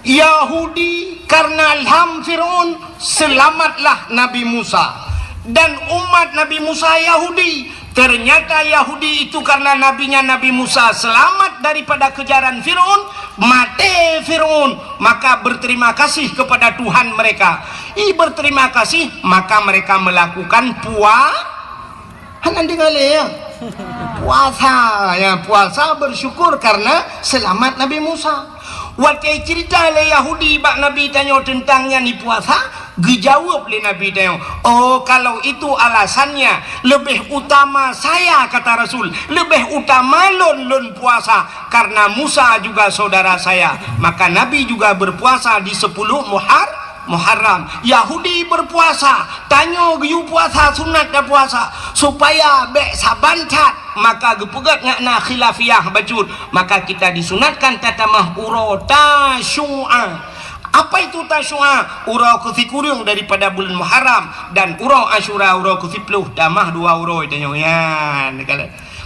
Yahudi karena lham Fir'aun, selamatlah Nabi Musa. Dan umat Nabi Musa Yahudi. Ternyata Yahudi itu karena nabinya Nabi Musa selamat daripada kejaran Fir'aun, maté Fir'aun, maka berterima kasih kepada Tuhan mereka. I berterima kasih, maka mereka melakukan pua-, Hana deungoe lé, ya? Puasa, ya, puasa bersyukur karena selamat Nabi Musa. Watée cerita lé Yahudi bak Nabi tanyoe teuntang nyan i puasa, geujaweueb lé Nabi tanyoe, "Oh, kalau itu alasannya, lebih utama saya," kata Rasul, "lebih utama lôn, lôn puasa, karena Musa juga saudara saya." Maka Nabi juga berpuasa di sepuluh Muhar-, Muharram. Yahudi berpuasa, tanyoe geuyue puasa sunat dan puasa, supaya bék saban that, maka geupeugét ngon na khilafiyah bacut, maka kita disunatkan tatamah uroe Tasyu'a. Apa itu Tasyu'a? Uroe keusikureueng daripada bulan Muharram, dan uroe Asyura uroe keusiplôh, tamah dua uroe tanyoe nyan.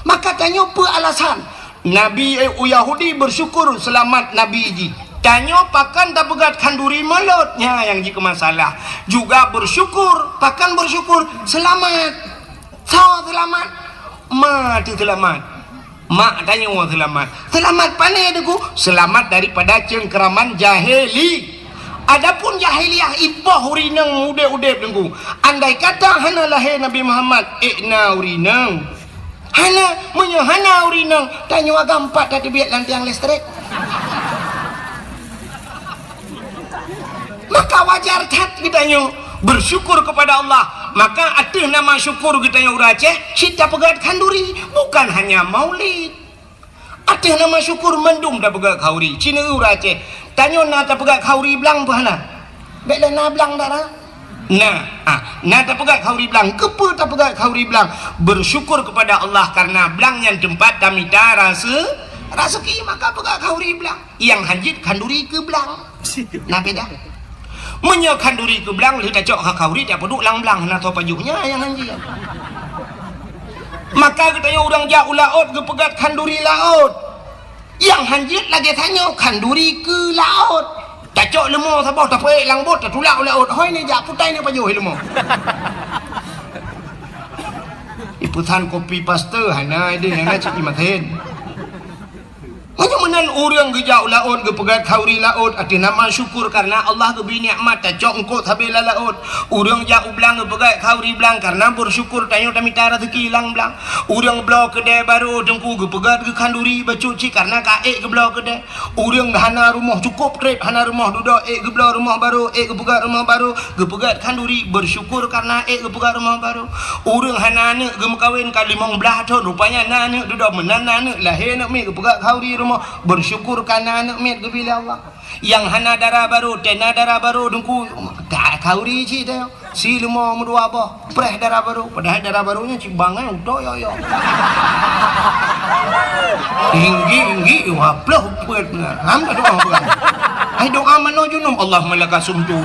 Maka tanyoe peue alasan? Nabi, eh, Yahudi bersyukur selamat Nabi jih. Tanyoe pakon tapeugét khanduri mulod, nyan nyang jikeu masalah. Juga bersyukur, pakon bersyukur selamat. Soe selamat? Ma teuh selamat. Mak tanyoe selamat. Selamat pane Teungku? Selamat daripada cengkeraman jahili. Adapun jahiliyah iboh ureueng inong udeb-udeb Teungku. Andai kata hana lahé Nabi Muhammad, ék na ureueng inong. Hana, meunyoe hana ureueng inong, tanyoe agam pat tateubiet lam tiang listrik. Maka wajar that geutanyoe bersyukur kepada Allah. Maka ateueh nama syukur geutanyoe ureueng Aceh, cit tapeugét khanduri, bukan hanya Maulid. Ateueh nama syukur mandum tapeugét khauri. Cina ureueng Aceh. Tanyoe na tapeugét khauri blang peue hana? Bék lé na blang dara. Na, ah, na tapeugét khauri blang. Keupeue tapeugét khauri blang? Bersyukur kepada Allah karena blang nyan teumpat tamita rase-, raseuki, maka peugét khauri blang. Nyang hanjeuet khanduri keu blang. Na beda. Meunyoe khanduri keu blang lheueh tacok kha khauri, tapeuduek lam blang, na soe pajoh nyan nyang hanjeuet. Maka geutanyoe ureueng jak u laôt geupeugét khanduri laôt. Nyang hanjeuet lagée tanyoe khanduri keu laôt. Tacok leumo saboh tapeuék lam bot, tatulak u laôt. Hôi neujak putai neupajoh leumo. Ipeusan kopi paste hana ideh, hana cit imaten. Meunyoe meunan ureueng geujak u laôt geupeugét khauri laôt ateueh nama syukur karena Allah geubri nikmat tacok eungkôt sabe lam laôt. Ureueng jak u blang geupeugét khauri blang karena bersyukur tanyoe tamita raseuki lam blang. Ureueng bloe keudée barô Teungku geupeugét geukhanduri bacut cit karena ka ék geubloe keudée. Ureueng hana rumoh cukôp trép hana rumoh dudoe ék geubloe rumoh barô, ék geupeugét rumoh barô, geupeugét khanduri bersyukur karena ék geupeugét rumoh barô. Ureueng hana aneuk geumeukawen ka limong blaih thon, rupanya na aneuk dudoe meunan na aneuk lahé aneuk miet geupeugét khauri rumoh, bersyukur karena aneuk miet geubri lé Allah. Nyang hana dara barô, tena dara barô Teungku, ka khauri cit teuh. Si leumo meudua boh, preh dara barô, padahai dara barô nyan cit bangai utoe yo-yo. Tinggi-tinggi, wah ploh peuet na. Ham ka doa peugah. Hai doa manoe junub, Allahumma laka sumtu.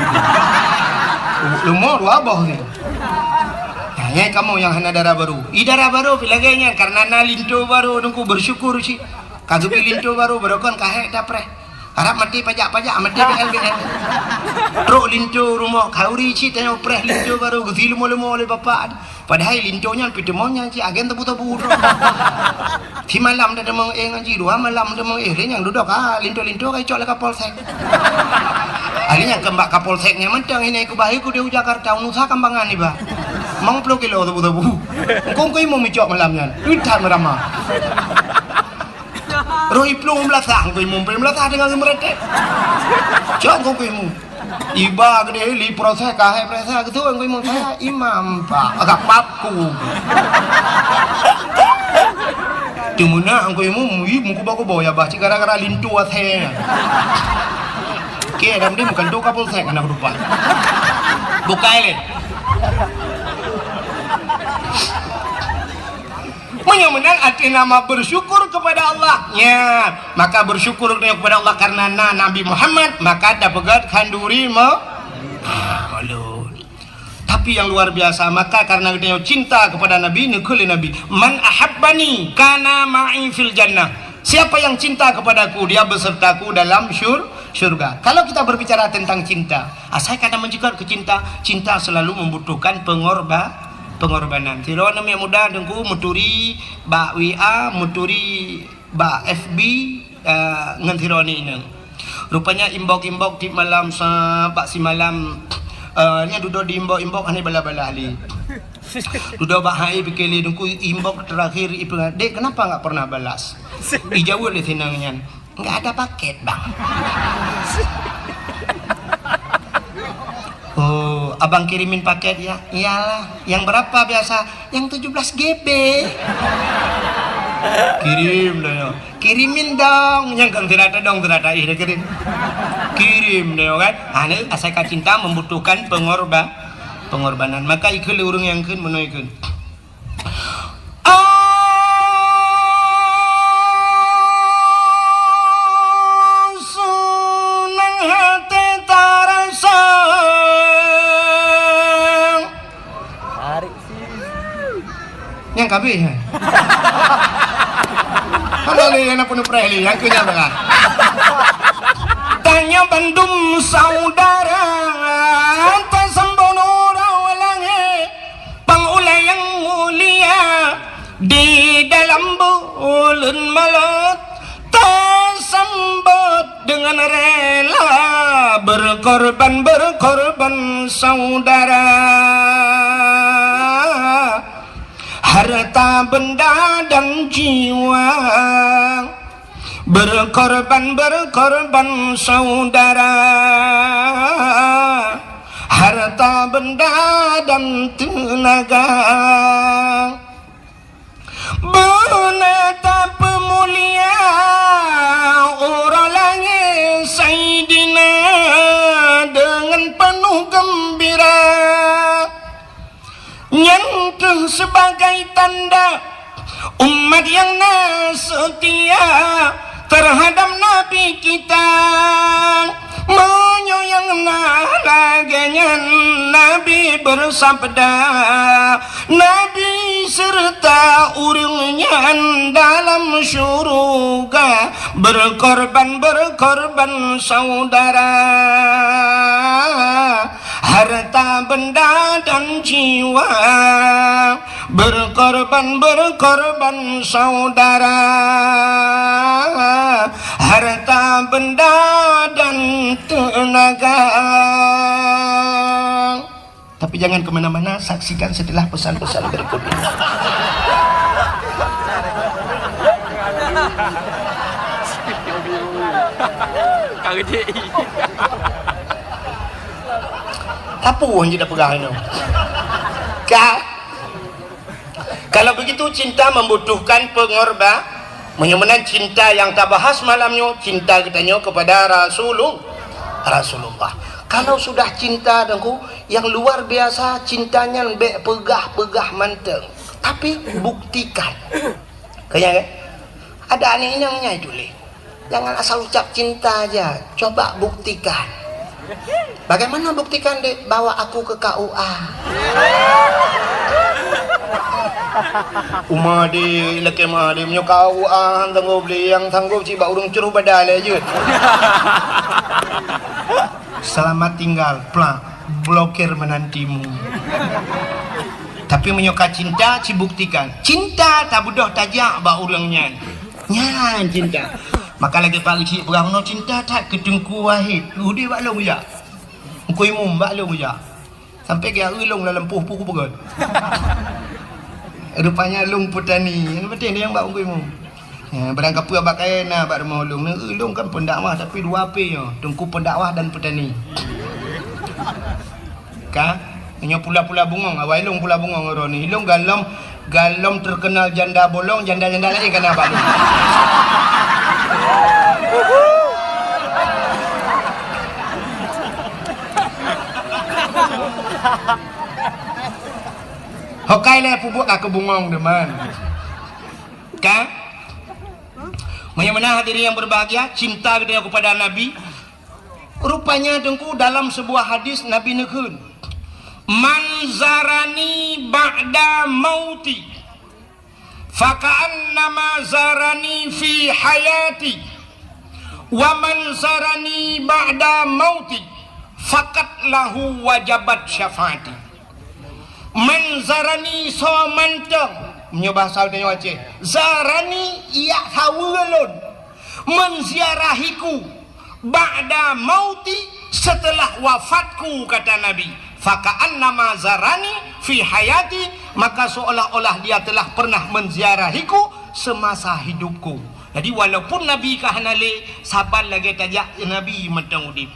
Leumo dua boh ni. Nah, nyai kamoe nyang hana dara barô. I dara barô pi lagée nyan karena na linto barô Teungku bersyukur cit. Ka geubri linto barô, barô kon ka hék tapreh. Harab maté pajak-pajak, maté B L B L. Trok linto rumoh khauri cit tanyoe preh linto barô geusi leumo-leumo lé bapak. Padahai linto nyan pih teumo nyan cit agen tebu-tebu trok. Si malam dah teumong éh ngon jih, dua malam teumong éh, lé nyang dudoe ka linto-linto ka icok lé Kapolsek. Ahli nyang keumbak Kapolsek nyan mantong ini ku bahi ku di Jakarta, unusa kambangan iba. Mong ploh kilo tebu-tebu. Kong kui mau micok malam nyan. Udah merama. Roh iplueng meulasah, ngkoi mumpéng meulasah deungon geumeureutek. Cok ngkoi mu. Iba geude li proses kahé proses geutu ngkoi mu saya imam pak agak paku. Teumeunak ngkoi mu mui mukuba-kuba ya bah cit gara-gara linto asé. Oke, dan dia bukan doka polsek anak rupa. Bukai lé. Meunyoe meunan arti nama bersyukur kepada Allah. Nya, maka bersyukur kepada Allah karena na Nabi Muhammad, maka tapeugét khanduri mo-, ah, maulud. Tapi yang luar biasa, maka karena geutanyoe cinta kepada Nabi, neukheun lé Nabi, "Man ahabbani kana ma'i fil jannah." Siapa yang cinta kepadaku, dia besertaku dalam syur-, syurga. Kalau kita berbicara tentang cinta, asai ka na meujikot keu cinta, cinta selalu membutuhkan pengorba-, pengorbanan. Sidroe aneuk muda Teungku meuturi bak W A, meuturi bak F B, eh, ngon sidroe aneuk inong. Rupanya inbox-inbox tiep malam sa-, bak simalam, eh, nyan dudoe di inbox-inbox hana balas-balas lé. Dudoe bak hai pike lé Teungku, inbox terakhir ipeugah, "Dek, kenapa nggak pernah balas?" Ijaweueb lé si inong nyan, "Nggak ada paket, Bang." "Oh, abang kirimin paket ya?" "Iyalah." "Yang berapa biasa?" "Yang tujuh belas G B." "Kirim dah ya." "Kirimin dong." Nyang kan tidak ada dong, tidak ada ih dah kirim. Kirim dah ya kan. Ha, ni asai ka cinta membutuhkan pengorba-, pengorbanan. Maka ikheun lé ureueng nyang kheun meunoe kheun. Senang hati terasa. Tarik sih. Nyang kabeh, hai. Hana lé nyang peunuh preh lé, nyang keu nyan beurah. Tanyoe bandum saudara, tasambong ureueng langét. Pang ulée nyang mulia, di dalam buleuen Maulud, tasambot dengan rela, berkorban, berkorban saudara. Harta benda dan jiwa, berkorban, berkorban saudara. Harta benda dan tenaga. Beuna tapeumulia uroe langét Saidina deungon peunoh geumbira. Nyan kheueh sibagai tanda umat nyang na seutia terhadap Nabi kita. Meunyoe nyang na lagée nyan, Nabi beusabda, Nabi seureuta ureuëng nyan dalam syeuruga, berkorban, berkorban saudara. Harta benda dan jiwa, berkorban, berkorban saudara. Harta benda dan tenaga. Tapi jangan ke mana-mana, saksikan setelah pesan-pesan berikut ini. Ka geucek. Apa orang je dah pegang tu? Ka? Kalau begitu, cinta membutuhkan pengorba-, meunyoe meunan cinta nyang tabahas malam nyoe, cinta geutanyoe kepada Rasulul-, Rasulullah. Kalau sudah cinta, Teungku, yang luar biasa, cinta nyan bék peugah-peugah mantong. Tapi, buktikan. Kaya, kan? Ada aneuk inong nyai tuléh. Jangan asal ucap cinta aja, coba buktikan. Bagaimana buktikan, Dek? Bawa aku ke K U A. Uma, Dek, lakée ma, Dek, meunyoe K U A han sanggob lé, nyang sanggob cit bak ureuëng cruh badan lé jeuet. Selamat tinggal, plak, blokir menantimu. Tapi meunyoe ka cinta, cibuktikan. Cinta tabeudôh tajak bak ureuëng nyan. Nyan cinta. Maka lagée Pak Geuchik peugah, meunoe cinta that keu Teungku Wahid. Udeb bak lôn jak. Teungku Imum bak lôn jak. Sampai geujak eu lôn lam lampôh peue kupeugöt. Rupanya lôn peutani. Nyang penting nyang bak Teungku Imum. Ya, barang kapeue bak kayée na bak rumoh lôn. Eu lôn kan pendakwah tapi dua P nyoe. Teungku pendakwah dan peutani. Ka? Nyoe pula-pula bungöng, awai lôn pula bungöng uroe nyoe. Ilôn galom, galom terkenal janda bolong, janda-janda laén ka na bak lôn. Hokai lé pubuet ka keu bungöng deuen. Ka? Meunyoe meunan hadirin yang berbahagia, cinta geutanyoe kepada Nabi, rupanya, Teungku, dalam sebuah hadis Nabi neukheun, "Man zarani ba'da mauti, faka'annama zarani fi hayati, wa man zarani ba'da mauti, faqad lahu wajabat syafa'ati." Man zarani, soe mantong, meunyoe bahasa tanyoe Aceh, zarani, jak saweue lôn, menziarahiku, ba'da mauti, setelah wafatku, kata Nabi, faka'annama zarani fi hayati, maka seolah-olah dia telah pernah menziarahiku semasa hidupku. Jadi, walaupun Nabi ka hana lé, saban lagée tajak Nabi mantong udeb.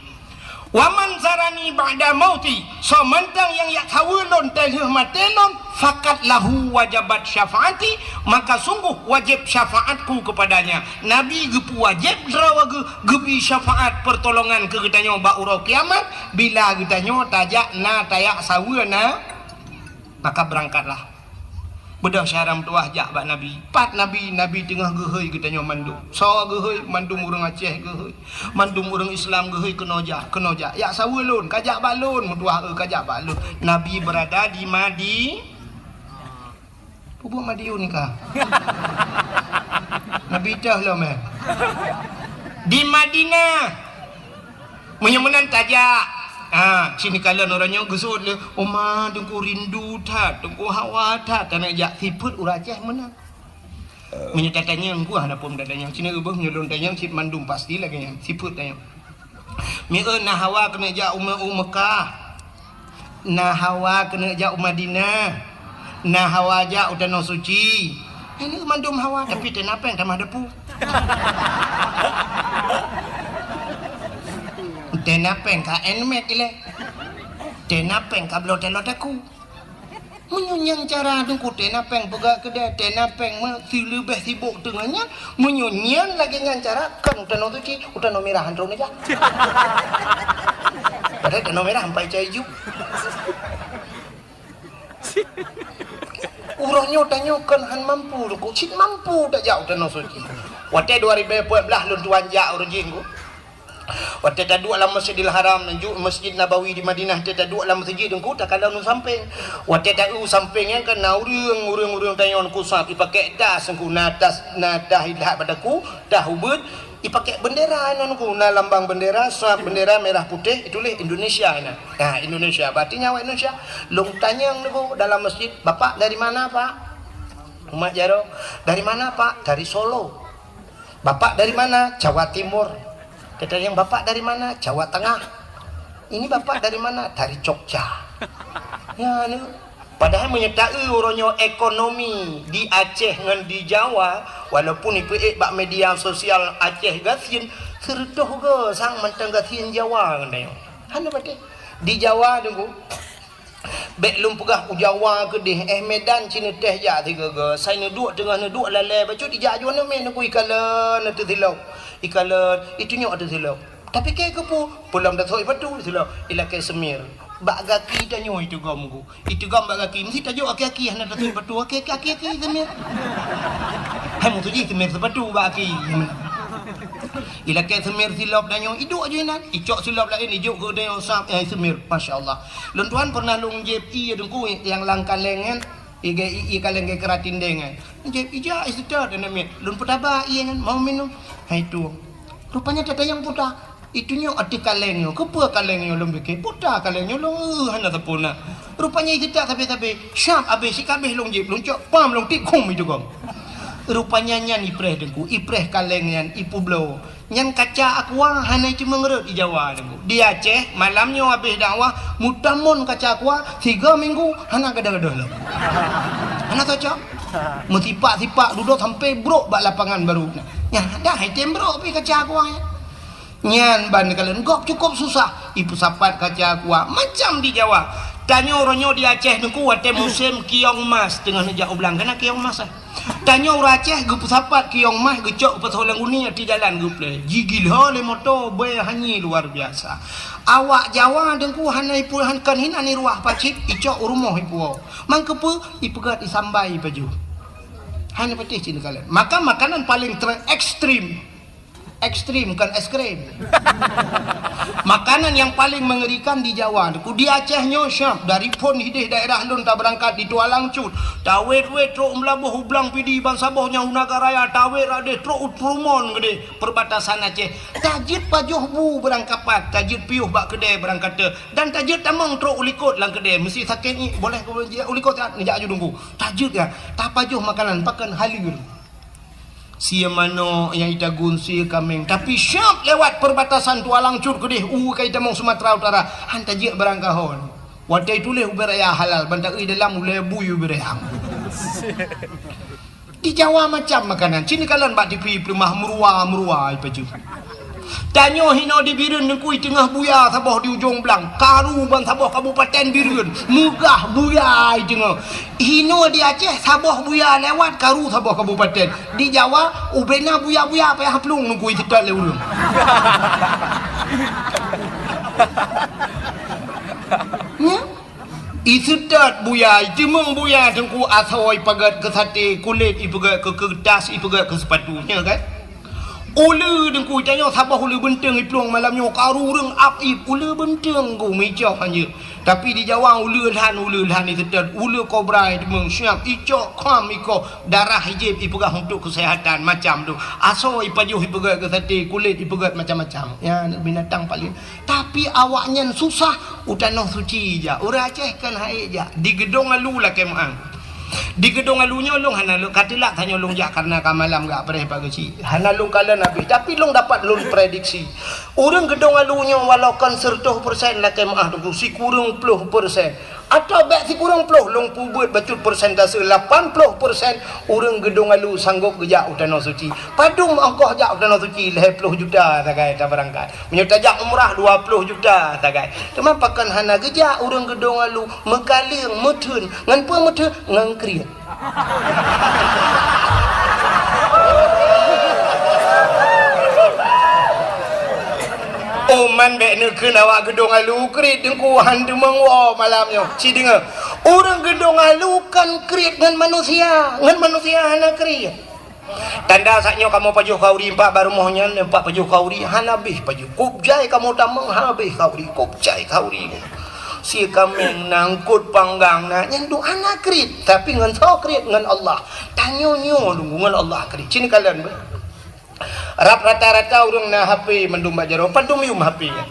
"Wa man zarani ba'da mauti," soe mantong nyang jak saweue lôn teungoh maté lôn, "faqad lahu wajabat syafa'ati," maka sungguh wajéb syafaatku kepadanya. Nabi geupeuwajéb droe geu-, geubri syafaat peurtolongan keu geutanyoe bak uroe kiamat, bila geutanyoe tajak na tajak saweue na. Maka beurangkatlah. Beudôh syedara meutuwah jak bak Nabi. Pat Nabi, Nabi teungoh geuhôi geutanyoe mandum. Soe geuhôi? Mandum ureuëng Aceh geuhôi. Mandum ureuëng Islam geuhôi, keunoe jak, keunoe jak. Jak saweue lôn, ka jak bak lôn, meutuwah, eu, ka jak bak lôn. Nabi beurada di Madi-, peubuet Madiun ka. Nabi teuh lom, eh. Di Madinah. Meunyoe meunan tajak, ha, sini kalon uroe nyoe geuseuôt lé, "Oma, Teungku rindu that, Teungku hawa that, taneuk jak." Sifeuet ureuëng Aceh meunan. Meunyoe tatanyong, ku hana phon tatanyong. Sini ubah meunyoe lôn tanyong, cit mandum pasti lagée nyan. Sifeuet tanyong. "Mi eu na hawa keuneuk jak u Me-, u Mekah?" Na hawa keuneuk jak u Madinah, na hawa jak u Tanoh Suci. Nyan mandum hawa, tapi tena péng tamah depu. Tena péng ka Nmax ilée. Tena péng ka bloe taloe takue. Meunyoe nyan cara Teungku, tena péng peugah keudeh, tena péng meusileubeh sibok teungoh nyan, meunyoe nyan lagée nyan cara, kon u Tanoh Suci, u Tanoh Mirah han troh neujak. Padahai Tanoh Mirah ampai cai ju. Uroe nyoe tanyoe kon han mampu, Teungku, cit mampu tajak u Tanoh Suci. Watée dua ribu empat belas lôn tuan jak uroe jih, Teungku. Watée taduek lam Masjidil Haram, ju Masjid Nabawi di Madinah, watée taduek lam meuseujid, Teungku, takalon u sampéng. Watée ta-, u sampéng nyan kan na ureuëng, ureuëng-ureuëng tanyoe, Teungku, sab, ipakék das, Teungku, na tas, na das ilhat bak takue, das ubeut, ipakék beundera nyan, Teungku, na lambang beundera, sab beundera mirah putéh, ituléh Indonesia nyan. Nah, Indonesia, berarti nyan awak Indonesia. Lôn tanyong, Teungku, dalam masjid, "Bapak dari mana, Pak?" Umat jaroe, "Dari mana, Pak?" "Dari Solo." "Bapak dari mana?" "Jawa Timur." Tatanyong, "Bapak dari mana?" "Jawa Tengah." "Ini Bapak dari mana?" "Dari Jogja." Ya, ni. Padahai meunyoe ta-eu uroe nyoe ekonomi di Aceh ngon di Jawa, walaupun ipeuék bak media sosial Aceh gasien, seureutôh goe sang mantong gasien Jawa ngon tanyoe. Hana patéh. Di Jawa, Teungku, bék lôn peugah u Jawa keudeh, eh, Medan cit neuteh jak sigoe-goe. Sai neuduek teungoh neuduek lalée bacut, ijak aju aneuk miet, Teungku, ikalon ateueh silop. Ikalon, itunyok ateueh silop. Tapi kée keupeue? Peulom tasok sipatu silop, ilakée seumir. Bak gaki tanyoe iteugom, Teungku. Iteugom bak gaki. Meusti tajok aki-aki hana tasok sipatu. Aki-aki, aki-aki seumir. Hai, meusti jih seumir sipatu bak aki. Ilakée seumir silop tanyoe, iduek aju inan. Icok silop laén, ijok keu tanyoe sab, eh, seumir. Masya Allah. Lôn tuan pernah lôn jieb ié, Teungku, nyang lam kaleng nyan, ié, ié kaleng geukeuratin deng nyan. Jieb, ijak ié seutôt aneuk miet. Lôn peutaba ié nyan, mau minum. Hai tueng. Rupanya tatanyong puta. Itunyok ateueh kaleng nyoe. Keupeue kaleng nyoe lôn pike? Puta kaleng nyoe lôn, eh, hana sapeue na. Rupanya ié seutôt sabe-sabe. Syab abéh, sikabéh lôn jieb, lôn cok, pam lôn tieb, khum iteugom. Rupanya nyan ipreh, Teungku, ipreh kaleng nyan, ipeubloe. Nyan kaca aqua hana iteumeuet rhot di Jawa, Teungku. Di Aceh, malam nyoe abéh dakwah, meutamon kaca aqua, tiga minggu hana gadoh-gadoh lom. Hana cocok. Meusipak-sipak dudoe sampoe brok bak lapangan baru. Nyan dah item brok pih kaca aqua nyan. Nyan ban kalon gob cukup susah. Ipeusapat kaca aqua macam di Jawa. Tanyoe uroe nyoe di Aceh, Teungku, watée musém kiong mas teungoh neujak u blang, kana kiong mas, eh. Tanyoe ureuëng Aceh geupeusapat kiong mas, geucok u Pasar Ulang Uni, ateueh jalan geupleh. Jigila lé moto, bée hanyé luar biasa. Awak Jawa, Teungku, hana ipu-, han-, kon hinan iruwah pacit, icok u rumoh ipuwoe. Mangkeupeue? Ipeugét, isambai ipajoh. Hana patéh cit neukalon. Maka makanan paling ter-, ekstrim. Ekstrim, kon es krim. Makanan nyang paleng meungerikan di Jawa, Teungku. Di Aceh nyoe siap, dari phon hideh daerah lôn tabeurangkat di Tualang Cut, tawet-wet trok Meulaboh u Blang Pidie, ban saboh nyan u Nagan Raya, tawet radeh trok u Trumon Geudeh, perbatasan Aceh. Tajeuet pajoh bu beurangkapat, tajeuet piôh bak keudè beurangkate, dan tajeuet tamong trok u likot lam keudè. Meusi sakét ngiek, boleh keu u likot nyan, neujak aju Teungku. Tajeuet nyan, tapajoh makanan, pakon halal. Sie manok nyang itagun, sie kaméng. Tapi siap lewat perbatasan Tualang Cut Geudeh, u ka itamong Sumatera Utara, han tajeuet barang kahon. Watèe ituléh ubé raya halal, ban taeu dalam ulèe bui ubé raya. Di Jawa macam makanan. Ci neukalon bak T V peuleumah, meuruwa-meuruwa ipajoh. Tanyoe hinoe di Bireuen Teungku, teungoh buya saboh di ujong blang, karu ban saboh kabupaten Bireuen, meugah buya teungoh. Hinoe di Aceh saboh buya lewat, karu saboh kabupaten. Di Jawa ubé na buya-buya payah plueng Teungku, iseutôt lé ureueng. Nyan. Iseutôt buya, iteumeung buya Teungku, asoe ipeugöt keu saté, kulét ipeugöt keu keuretas, ipeugöt keu seupatu, nyan kan? Uleue Teungku, tanyoe saboh uleue beunteueng iplueng malam nyoe, karu ureueng ap ip, uleue beunteueng Teungku, meuicok hanjeuet. Tapi di Jawa uleue lhan, uleue lhan iseutôt, uleue kobra iteumeung siap, icok kham ikoh, darah ijieb ipeugah untuk keuseuhatan, macam tu. Asoe ipajoh ipeugöt keu saté, kulét ipeugöt macam-macam. Ya, binatang paling Tapi awaknyan susah u Tanoh Suci jak. Ureueng Aceh kan han ék jak. Di Geudong Alu lakèe meu'ah. Di Geudong Alu nyoe lôn hana lôn ka teulak, tanyoe lôn jak kareuna ka malam gak preh pageusi. Hana lôn kalon habéh, tapi lôn dapat lôn prediksi. Ureueng Geudong Alu nyoe walau kon seureutôh persen lakèe meu'ah Teungku, sikureueng ploh persen. Atawa bèk sikureueng ploh, lôn peubeuet bacut persentase, lapan ploh persen ureueng Geudong Alu sanggop geujak u Tanoh Suci. Padum ongkoh jak u Tanoh Suci? Lhèe ploh juta sagai tabeurangkat. Meunyoe tajak umrah dua ploh juta sagai. Teuma pakon hana geujak ureueng Geudong Alu, meukaleueng, meutheun. Ngon peue meutheun? Ngon kriet. Oh, man bèk neukheun awak Geudong Alu kriet Teungku, han teumeung woe malam nyoe. Ci deungö, ureueng Geudong Alu kan kriet ngon manusia, ngon manusia hana kriet. Tanda saat nyoe kamoe pajoh khauri, empat bak rumoh nyan empat pajoh khauri, hana bèh pajoh. Kôb jai kamoe tamong, hana bèh khauri, kôb jai khauri. Sie kaméng na, eungkôt panggang na, nyan dum hana kriet, tapi ngon soe kriet? Ngon Allah. Tanyoe nyoe Teungku ngon Allah kriet. Ci neukalon beuh. Rab rata-rata ureueng na H P mandum bak jaroe, padum yum H P nyan.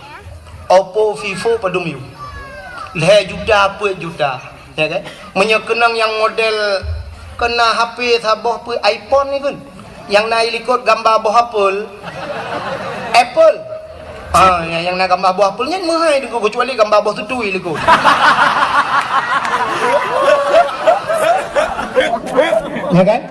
Oppo, Vivo padum yum. Lhèe juta, peuet juta. Ya kan? Meunyoe keunong nyang model keu na H P saboh peuet iPhone ni kan. Nyang na i likot gamba boh apel. Apple. Ah, nyang, nyang na gamba boh apel nyan meuhai Teungku, keucuali gamba boh tutui likot. Ya kan?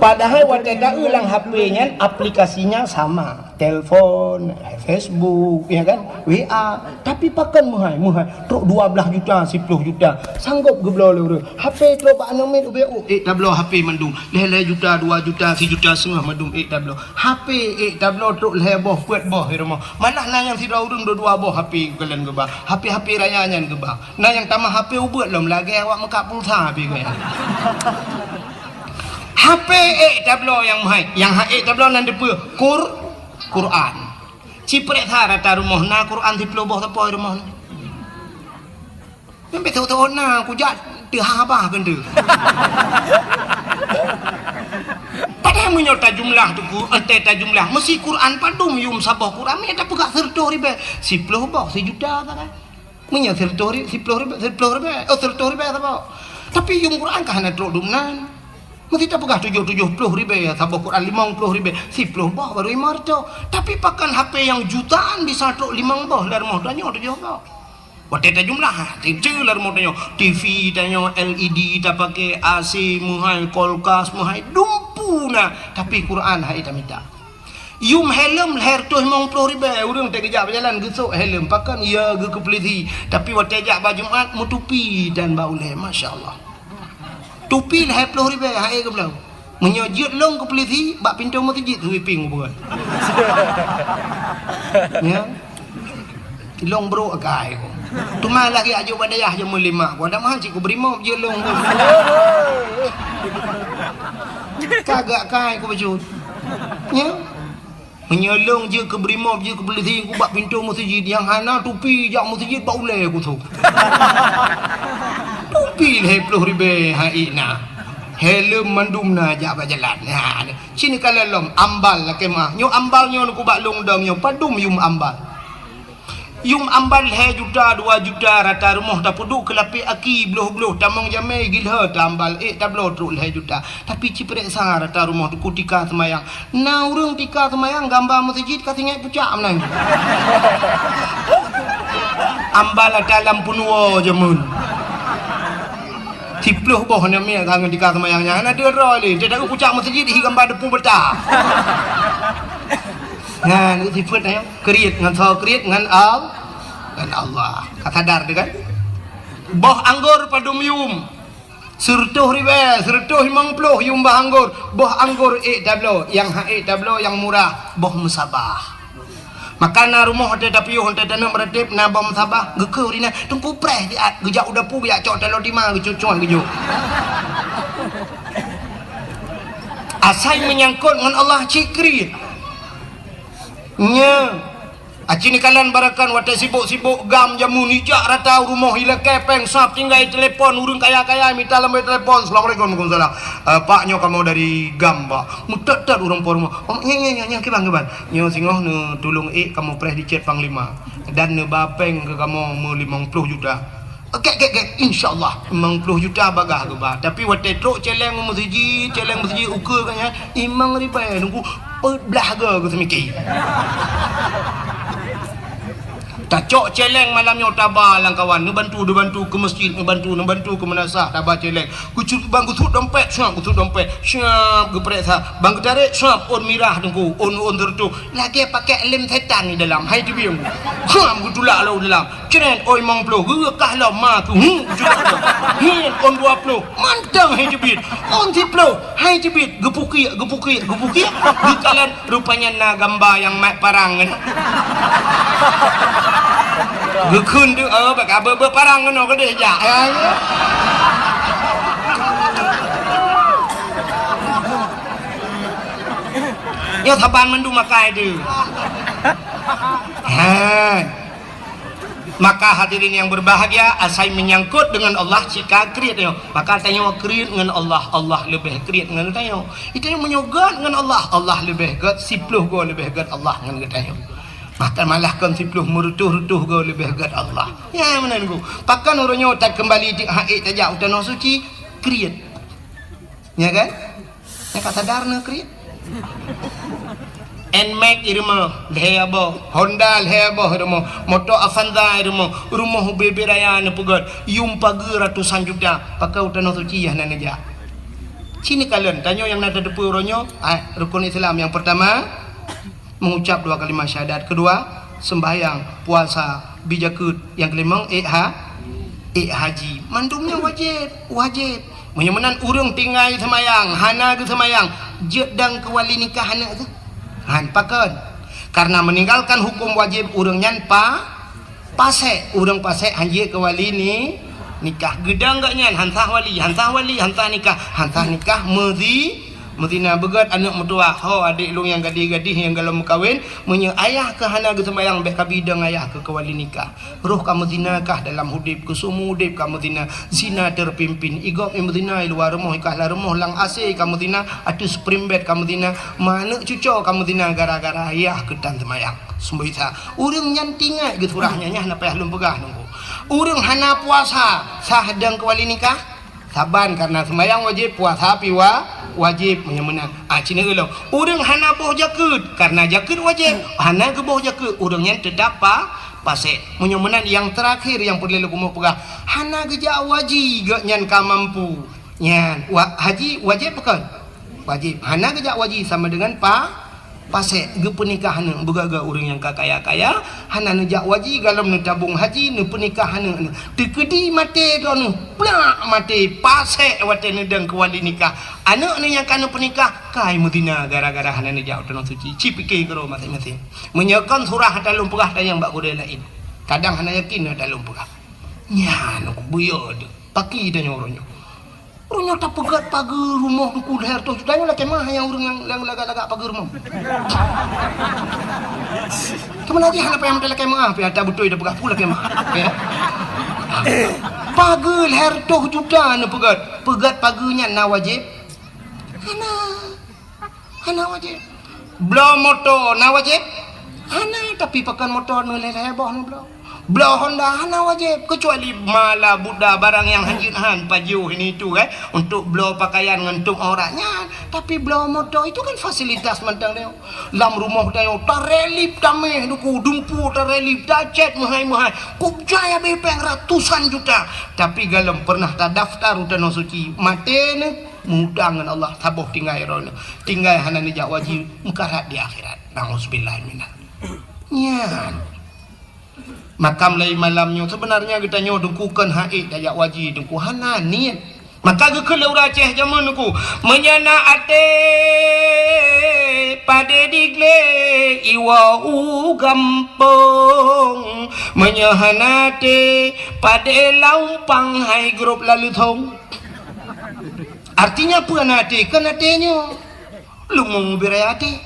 Padahai watèe taeu lam H P nyan aplikasinya sama. Telepon, Facebook, ya kan? W A. Tapi pakon meuhai, meuhai. Trok dua blaih juta, siploh juta. Sanggop geubloe lé ureueng. H P trok bak aneuk miet ubé, oh, ék tabloe H P mandum. Lhèe-lhèe juta, dua juta, sijuta seungoh mandum ék tabloe. H P ék tabloe trok lhèe boh, peuet boh di rumoh. Malah na nyang sidroe ureueng dua-dua boh H P geukalon geuba. H P-H P raya nyan geuba. Na nyang tamah H P ubeuet lom lagèe awak meukat pulsa H P geuh. H P ék tabloe nyang meuhai, nyang han ék tabloe nan dipeue? Qur-, Quran. Ci preh that rata rumoh na Quran siploh boh sapo di rumoh nyoe. Nyan bèk teuôt-teuôt na, kujak teuhah bah keuneuk. Padahai meunyoe tajumlah Teungku, eh, tajumlah, meusi Quran padum yum saboh Quran, meunyoe tapeugah seureutôh ribèe, siploh boh, sijuta sagai. Meunyoe seureutôh ri-, siploh ribèe, siploh ribèe, oh, seureutôh ribèe saboh. Tapi yum Quran ka hana trok dum nan. Meusi tapeugah tujoh, tujoh ploh ribèe saboh Quran, limong ploh ribèe, siploh boh baru limong reutôh. Tapi pakon H P nyang jutaan bisa trok limong boh lam rumoh tanyoe tujoh boh. Watèe tajumlah, ha, teucue lam rumoh tanyoe, T V tanyoe L E D tapaké, A C meuhai, kulkas meuhai, dumpeue na, tapi Quran han ék tamita. Yum helm lhèe reutôh limong ploh ribèe, ureueng teuh geujak beujalan geusok helm, pakon ya geukeupeuleusé. Tapi watèe jak bak Jumat meutupi dan bak ulèe, masya Allah. Tupi lhèe ploh ribèe han ék geubloe. Meunyoe jeuet lôn keu pulisi, bak pintoe meuseujid sweeping buet. Ya. Lôn brôk akai ku. Teuma lagèe ajôk bak dayah jameun lima ku. Ada mahal cit ku bri mop jeuet lôn ku. Kagak kai ku bacut. Ya. Meunyoe lôn jeuet keu brimob, jeuet keu polisi, ku bak pintoe meuseujid nyang hana tupi jak meuseujid bak ulèe kusôk. Tupi lhèe ploh ribèe hai ék na. Helm mandum na jak bak jalan. Ha, sinoe ka lom ambal lakèe meu'ah. Nyoe ambal nyoe ku bak lôn dong nyoe padum yum ambal. Yum ambal lhèe juta, dua juta rata rumoh tapeuduek keu lapèe aki bloh-bloh tamong jamèe gilhô tambal ék tabloe trok lhèe juta. Tapi ci peureksa rata rumoh teungku tika seumayang. Na ureueng tika seumayang gamba meuseujid ka singoh pucak meunan. Ambal ata lam peunuwoe jameun. Siploh boh aneuk miet ka ngon tika seumayang nyan. Hana deungoe lé, teuh taeu pucak meuseujid hi gamba deupeu beuta. Nyan sifeuet nyan. Kriet ngon soe? Kriet ngon Al-, ngon Allah. Ka sadar teuh kan? Boh anggor padum yum? Sireutôh ribèe, sireutôh limong ploh yum boh anggor. Boh anggor ék tabloe, nyang han ék tabloe nyang murah, boh meusabah. Maka na rumoh watèe tapiôh, watèe taneuk meuratéb na boh meusabah, geukheun ureueng nyan, teungku preh siat, geujak u dapu geujak cok taloe tima geucut-cut geujok. Asai meunyangkot ngon Allah cit kriet. Nyoe, aci neukalon barakan watèe sibok-sibok gam jameun ijak rata u rumoh ilakèe pèng sab tinggai telepon ureueng kaya-kaya mita lamboi telepon, "Assalamualaikum." "Waalaikumsalam." "Eh, Pak, nyoe kamoe dari gam, Pak." Meutot-tot ureueng po rumoh. "Oh, nyan, nyan, nyan, nyan, kiban, kiban." "Nyoe singoh neutulông ék kamoe preh di cét Panglima dan neuba pèng keu kamoe meulimong ploh juta." "Oke, oke, oke, insya Allah." Limong ploh juta bagah geuba. Tapi watèe trok cèlèng meuseujid, cèlèng meuseujid ukeue ka nyan, limong ribèe nunggu peuet blah goe geuseumiké. Tacok cèlèng malam nyoe taba lam kawan, neubantu, neubantu keu meuseujid, neubantu, neubantu keu meunasah, taba cèlèng. Geucut-, ban geusuet dompet, siap geusuet dompet, siap geupareksa. Ban geutarek, siap ôn mirah teungku, ôn, ôn sireutôh. Lagèe pakèk lem setan di dalam, hai teubieng. Siap geutulak lom dalam. Cret, ôn limong ploh, geureukah lom ma keu hu, geucut lom. Hin, ôn dua ploh, mantong hai teubiet. Ôn siploh, hai teubiet, geupukiek, geupukiek, geupukiek. Geukalon, rupanya na gamba nyang mat parang nyan. Geukheun deuh, oh, bak abeuet-abeuet parang keunoe keudeh jak. Ya, ya. Nyoe saban mandum makai deuh. Ha. Maka hadirin yang berbahagia, asai menyangkut dengan Allah, cit ka kriet nyoe. Maka tanyoe kriet ngon Allah, Allah leubeh kriet ngon tanyoe. Tanyoe meunyoe göt ngon Allah, Allah leubeh göt, siploh goe leubeh göt Allah ngon geutanyoe. Bahkan malah kon siploh, meureutôh-reutôh goe leubeh göt Allah. Nyan meunan ku. Pakon uroe nyoe takeumbali di hak ék tajak u Tanoh Suci, kriet. Nya kan? Nyang ka sadar na kriet. Nmax i rumoh, lhèe boh. Honda lhèe boh i rumoh. Moto Avanza i rumoh. Rumoh ubé-bé raya neupeugöt. Yum pageue ratusan juta. Pakon u Tanoh Suci hana neujak. Ci neukalon, tanyoe nyang na tateupeue uroe nyoe, ah, rukun Islam nyang peurtama, mengucap dua kalimat syahadat. Kedua, sembahyang, puasa, bi jakeuet. Nyang keulimong, ék ha-, ék haji. Mandum nyan wajéb, wajéb. Meunyoe meunan ureueng tinggai seumayang, hana geuseumayang, jeuet dong keu wali nikah aneuk teuh. Han, pakon? Karena meninggalkan hukum wajib ureueng nyan pa-, pasék. Ureueng pasék han jeuet keu wali ni-, nikah. Geudong gobnyan, han sah wali, han sah wali, han sah nikah, han sah nikah, meuzi-, meuzina. Beugöt aneuk meutuwah, "Ho, adék lôn nyang gadih-gadih nyang golom meukawen, meunyoe ayah kah hana geuseumayang, bèk kabi dong ayah kah keu wali nikah." Roh ka meuzina kah dalam udép, keu seumeu udép ka meuzina, zina terpimpin. I gob i meuzina i luwa rumoh, i kahla rumoh lam AC ka meuzina, ateueh spring bed ka meuzina, ma aneuk cucoe ka meuzina gara-gara ayah keu tan seumayang. Seumeubisa, ureueng nyan tingat geusurah nyan, nyan hana payah lôn peugah nunggu. Ureueng hana puasa, sah dong keu wali nikah? Saban, karena seumayang wajéb, puasa pi wa-, wajéb, meunyoe meunan. Ah, ci neueu lom. Ureueng hana boh jakeuet, karena jakeuet wajéb, hana geuboh jakeuet, ureueng nyan teutap pa-, pasék. Meunyoe meunan nyang teurakhir nyang peureulèe lôn keumeung peugah, hana geujak haji gobnyan ka mampu. Nyan, wa-, haji wajéb pakon? Wajéb. Hana geujak haji sama dengan pa-, pasék, geupeunikah aneuk. Beugöt-göt ureueng nyang ka kaya-kaya, hana neujak haji, golom neutabong haji, neupeunikah aneuk. Teukeudi maté droeneuh, plak maté, pasék watèe neudong keu wali nikah. Aneuk neuh nyang ka neupeunikah, kai meuzina gara-gara hana neujak u Tanoh Suci. Ci piké keudroe maséng-maséng. Meunyoe kon surah ata lôn peugah, tanyong bak gurèe laén. Kadang hana yakin ata lôn peugah. Nyan, buyö deuh. Paki tanyoe uroe nyoe. Ureueng nyoe tapeugét pageue rumoh Teungku lhèe reutôh juta nyoe lakèe meu'ah nyang ureueng nyang, nyang lagak-lagak pageue rumoh. Teuma lagèe hana payah meuteulakèe meu'ah, pih ata beutôi tapeugah peue lakèe meu'ah. Ya. Pageue lhèe reutôh juta neupeugét. Peugét pageue nyan na wajéb? Hana. Hana wajéb. Bloe moto na wajéb? Hana, tapi pakon moto neulhèe-lhèe boh neubloe. Bloe Honda hana wajéb, keucuali mala buda barang nyang hanjeuet han pajoh ini itu kan, untuk bloe pakaian ngon tutup aurat nyan. Tapi bloe moto itu kan fasilitas mantong nyoe. Lam rumoh tanyoe tarelip tamèh Teungku, dumpeue tarelip, tacèt meuhai-meuhai. Kok jai habéh péng ratusan juta. Tapi galom pernah tadaftar u Tanoh Suci, maté neuh. Meuutang ngon Allah, saboh tinggai droeneuh. Tinggai hana neujak wajéb, meukarat di akhirat. Nauzubillah minal. Nyan. Maka mulai malam nyoe, sebenarnya geutanyoe Teungku kon hana ék tajak wajéb Teungku, hana niet. Maka geukheun lé ureueng Aceh jameun Teungku, meunyoe na até padé di glé iwoe u gampông, meunyoe hana até padé lam umpang hai grob lam leuthong. Artinya peue na até? Kon até nyoe. Leumo beu raya até.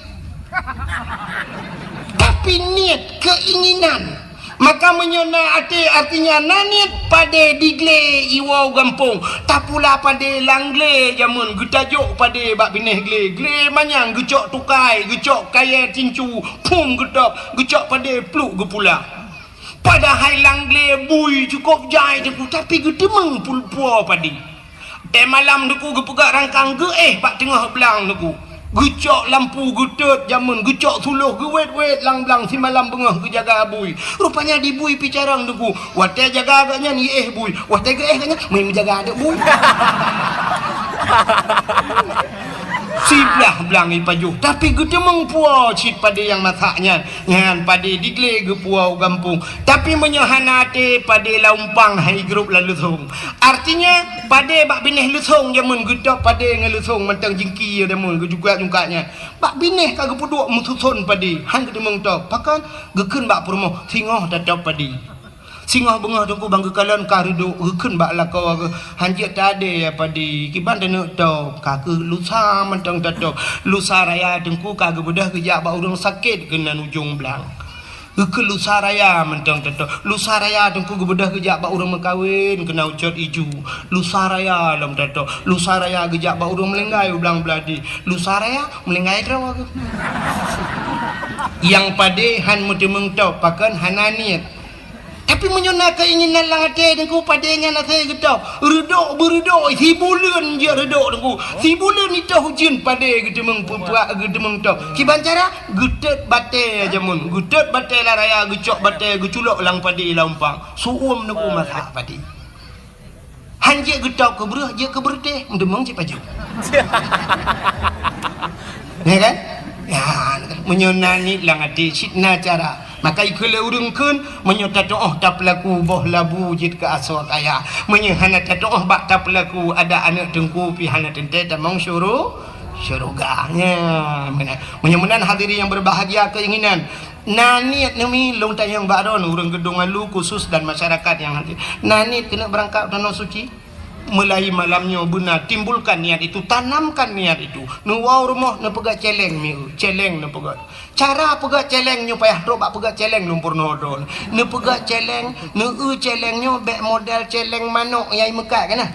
Tapi niet, keinginan. Maka meunyoe na até, artinya na niet padé di glé iwoe u gampông. Tapula padé lam glé jameun, geutajok padé bak binéh glé. Glé manyang geucok tukai, geucok kayèe tincu, phom geutôb, geucok padé pluek geupula. Padahai lam glé bui cukôp jai Teungku, tapi geuteumeung pul-, puwoe padé. Watèe malam Teungku geupeugah rangkang geuéh bak teungoh blang Teungku. Geucok lampu geutot jameun, geucok suloh geuwét-wét lam blang simalam beungoh geujaga bui. Rupanya di bui pih carông Teungku. Watèe jaga gobnyan iéh bui, watèe geuéh gobnyan meujaga aneuk bui. Siblah blang ipajoh, tapi geuteumeung puwoe cit padé nyang masak nyan. Nyan padé di glé geupuwoe u gampông. Tapi meunyoe hana até, padé lam umpang hai grob lam leuthong. Artinya, padé bak binéh leuthong jameun geutôb padé ngon leuthong mantong jingki jameun geujungkat-jungkat nyan. Bak binéh ka geupeuduek meususon padé, han geuteumeung tôb. Pakon? Geukheun bak peurumoh, singoh tatôb padé. Singoh beungoh Teungku ban geukalon ka reudôk, geukheun bak lakoe geuh, "Han jeuet tadé ya padé, kiban taneuk tôb, ka keuh lusa mantong tatôb." Lusa raya Teungku ka geubeudôh geujak bak ureueng sakét keunan ujong blang. Geukheun lusa raya mantong tatôb. Lusa raya Teungku geubeudôh geujak bak ureueng meukawen keunan ucot iju. Lusa raya lom tatôb. Lusa raya geujak bak ureueng meulinggai u blang beuladi. Lusa raya meulinggai droe geuh. Nyang padé han meuteumeung tôb, pakon hana niet. Tapi meunyoe na keinginan lam até Teungku, padé nyan asai geutôb. Reudôk beureudôk, sibuleuen jeuet reudôk Teungku. Sibuleuen itôh ujeuen padé geuteumeung peupuak, geuteumeung tôb. Kiban cara? Geutot batèe jameun. Geutot batèe lam raya, geucok batèe, geuculok lam padé lam umpang. Su'uem Teungku masak padé. Han jeuet geutôb keu breueh, jeuet keu beureutéh, meuteumeung cit pajoh. Ya kan? Ya, meunyoe na niet lam até, cit na cara. Maka ikheun lé ureueng kheun, meunyoe tatu'oh tapeulaku boh labu jeuet keu asoe kaya. Meunyoe hana tatu'oh bak tapeulaku, adak aneuk Teungku pih hana teuntèe tamong syuru-, syeuruga. Nya, meunan. Meunyoe meunan hadirin yang berbahagia keinginan, na niet neumi lôn tanyong bak droeneuh ureueng Geudong Alu khusus dan masyarakat yang hadir. Na niet keuneuk beurangkat u Tanoh Suci? Mulai malam nyoe beuna timbulkan niat itu, tanamkan niat itu. Neuwoe rumoh neupeugah céléng mieu, céléng neupeugah. Cara peugah céléng nyoe payah trok bak peugah céléng lôn peurunoe droe. Neupeugah céléng, neueu céléng nyoe bèk model céléng manok nyang imeukat kana.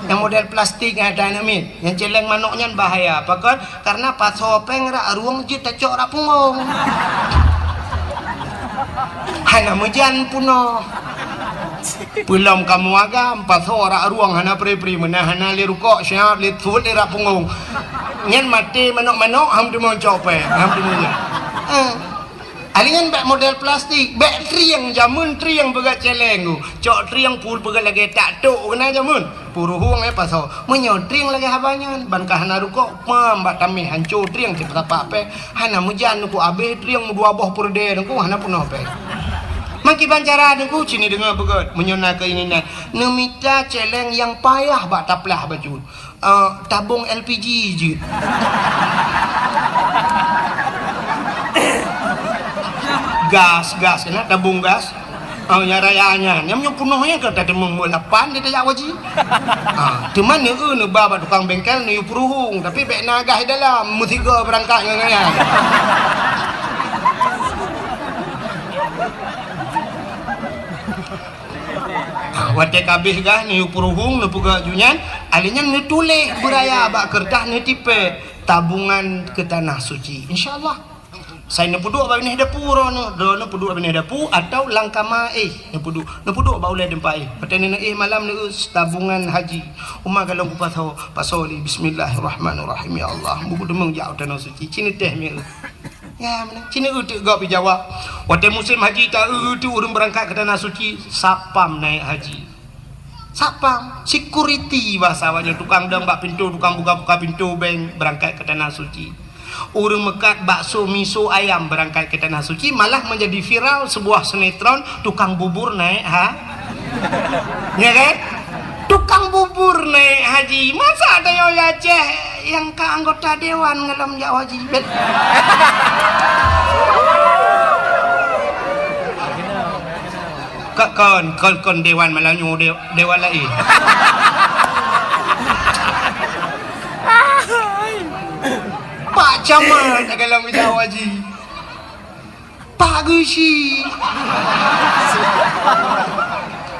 Nyang model plastik nyang ata aneuk miet. Nyang céléng manok nyan bahaya. Pakon? Karena pasoe péng rak rueng jeuet tacok rak punggong. Hana meujan punoh. Peulom kamoe agam, pasoe rak rueng hana pri-pri, meunan hana lé rukok, siap lé thot lé rak punggong. Nyan maté manok-manok, han teumeung cok péng, han teumeung nyan. Eh. Alinyan bèk model plastik, bèk trieng, jameun trieng peugah céléng tu. Cok trieng pul peugah lagèe tak tok keunan jameun. Puruhueng eh pasoe. Meunyoe trieng lagèe haba nyan, ban ka hana rukok, pam bak tamèh hanco trieng cit peusapak péng. Hana meujan Teungku, abéh trieng meudua boh peureudèe Teungku, hana peunoh péng. Meukiban cara Teungku, cit neudeungö beugöt, meunyoe na keuinginan. Neumita céléng nyang payah bak taplah bacut. Eh, tabong L P G jeuet. Gas, gas, keunan tabong gas. Oh, nyang raya nyan, nyang meunyoe peunoh nyan ka tateumeung meuh lapan di tajak haji. Ha, teuma neu-eu neuba bak tukang bengkel neuyue peuruhueng, tapi bèk na gah di dalam, meusigoe beurangkat ngon nyan. Ha, watèe ka abéh gah neuyue peuruhueng, neupeugah ju nyan, alèh nyan neutuléh beuraya bak keureutah neutipèe tabungan keu tanah suci. Insya Allah. Sai neupeuduek bak binéh dapu droeneuh, droeneuh peuduek bak binéh dapu atau lam kama éh neupeuduek, neupeuduek bak ulèe teumpat éh. Watèe neuéh malam neu-eu tabungan haji. Uma galong kupasoe, pasoe lé bismillahirrahmanirrahim. Ya Allah, bukeudeungoe jak u tanoh suci, ci neutéh meu'eu. Ya, meunan. Ci neu-eu teuk gob jijawab. Watèe musém haji ta-eu teuk ureueng beurangkat keu tanoh suci, satpam naék haji. Satpam, security bahasa awaknyan, tukang dong bak pintoe, tukang buka-buka pintoe bank beurangkat keu tanoh suci. Ureueng meukat bakso, miso, ayam beurangkat keu tanoh suci, malah menjadi viral sebuah sinetron tukang bubur naék ha-, ya kan? Tukang bubur naék haji. Masa tanyoe di Aceh nyang ka anggota dewan ngalom jak haji? Ka-, kon, kon, kon dewan malam nyoe, de-, dewan laén. Pak Camat galom jak haji. Pak Geuchik.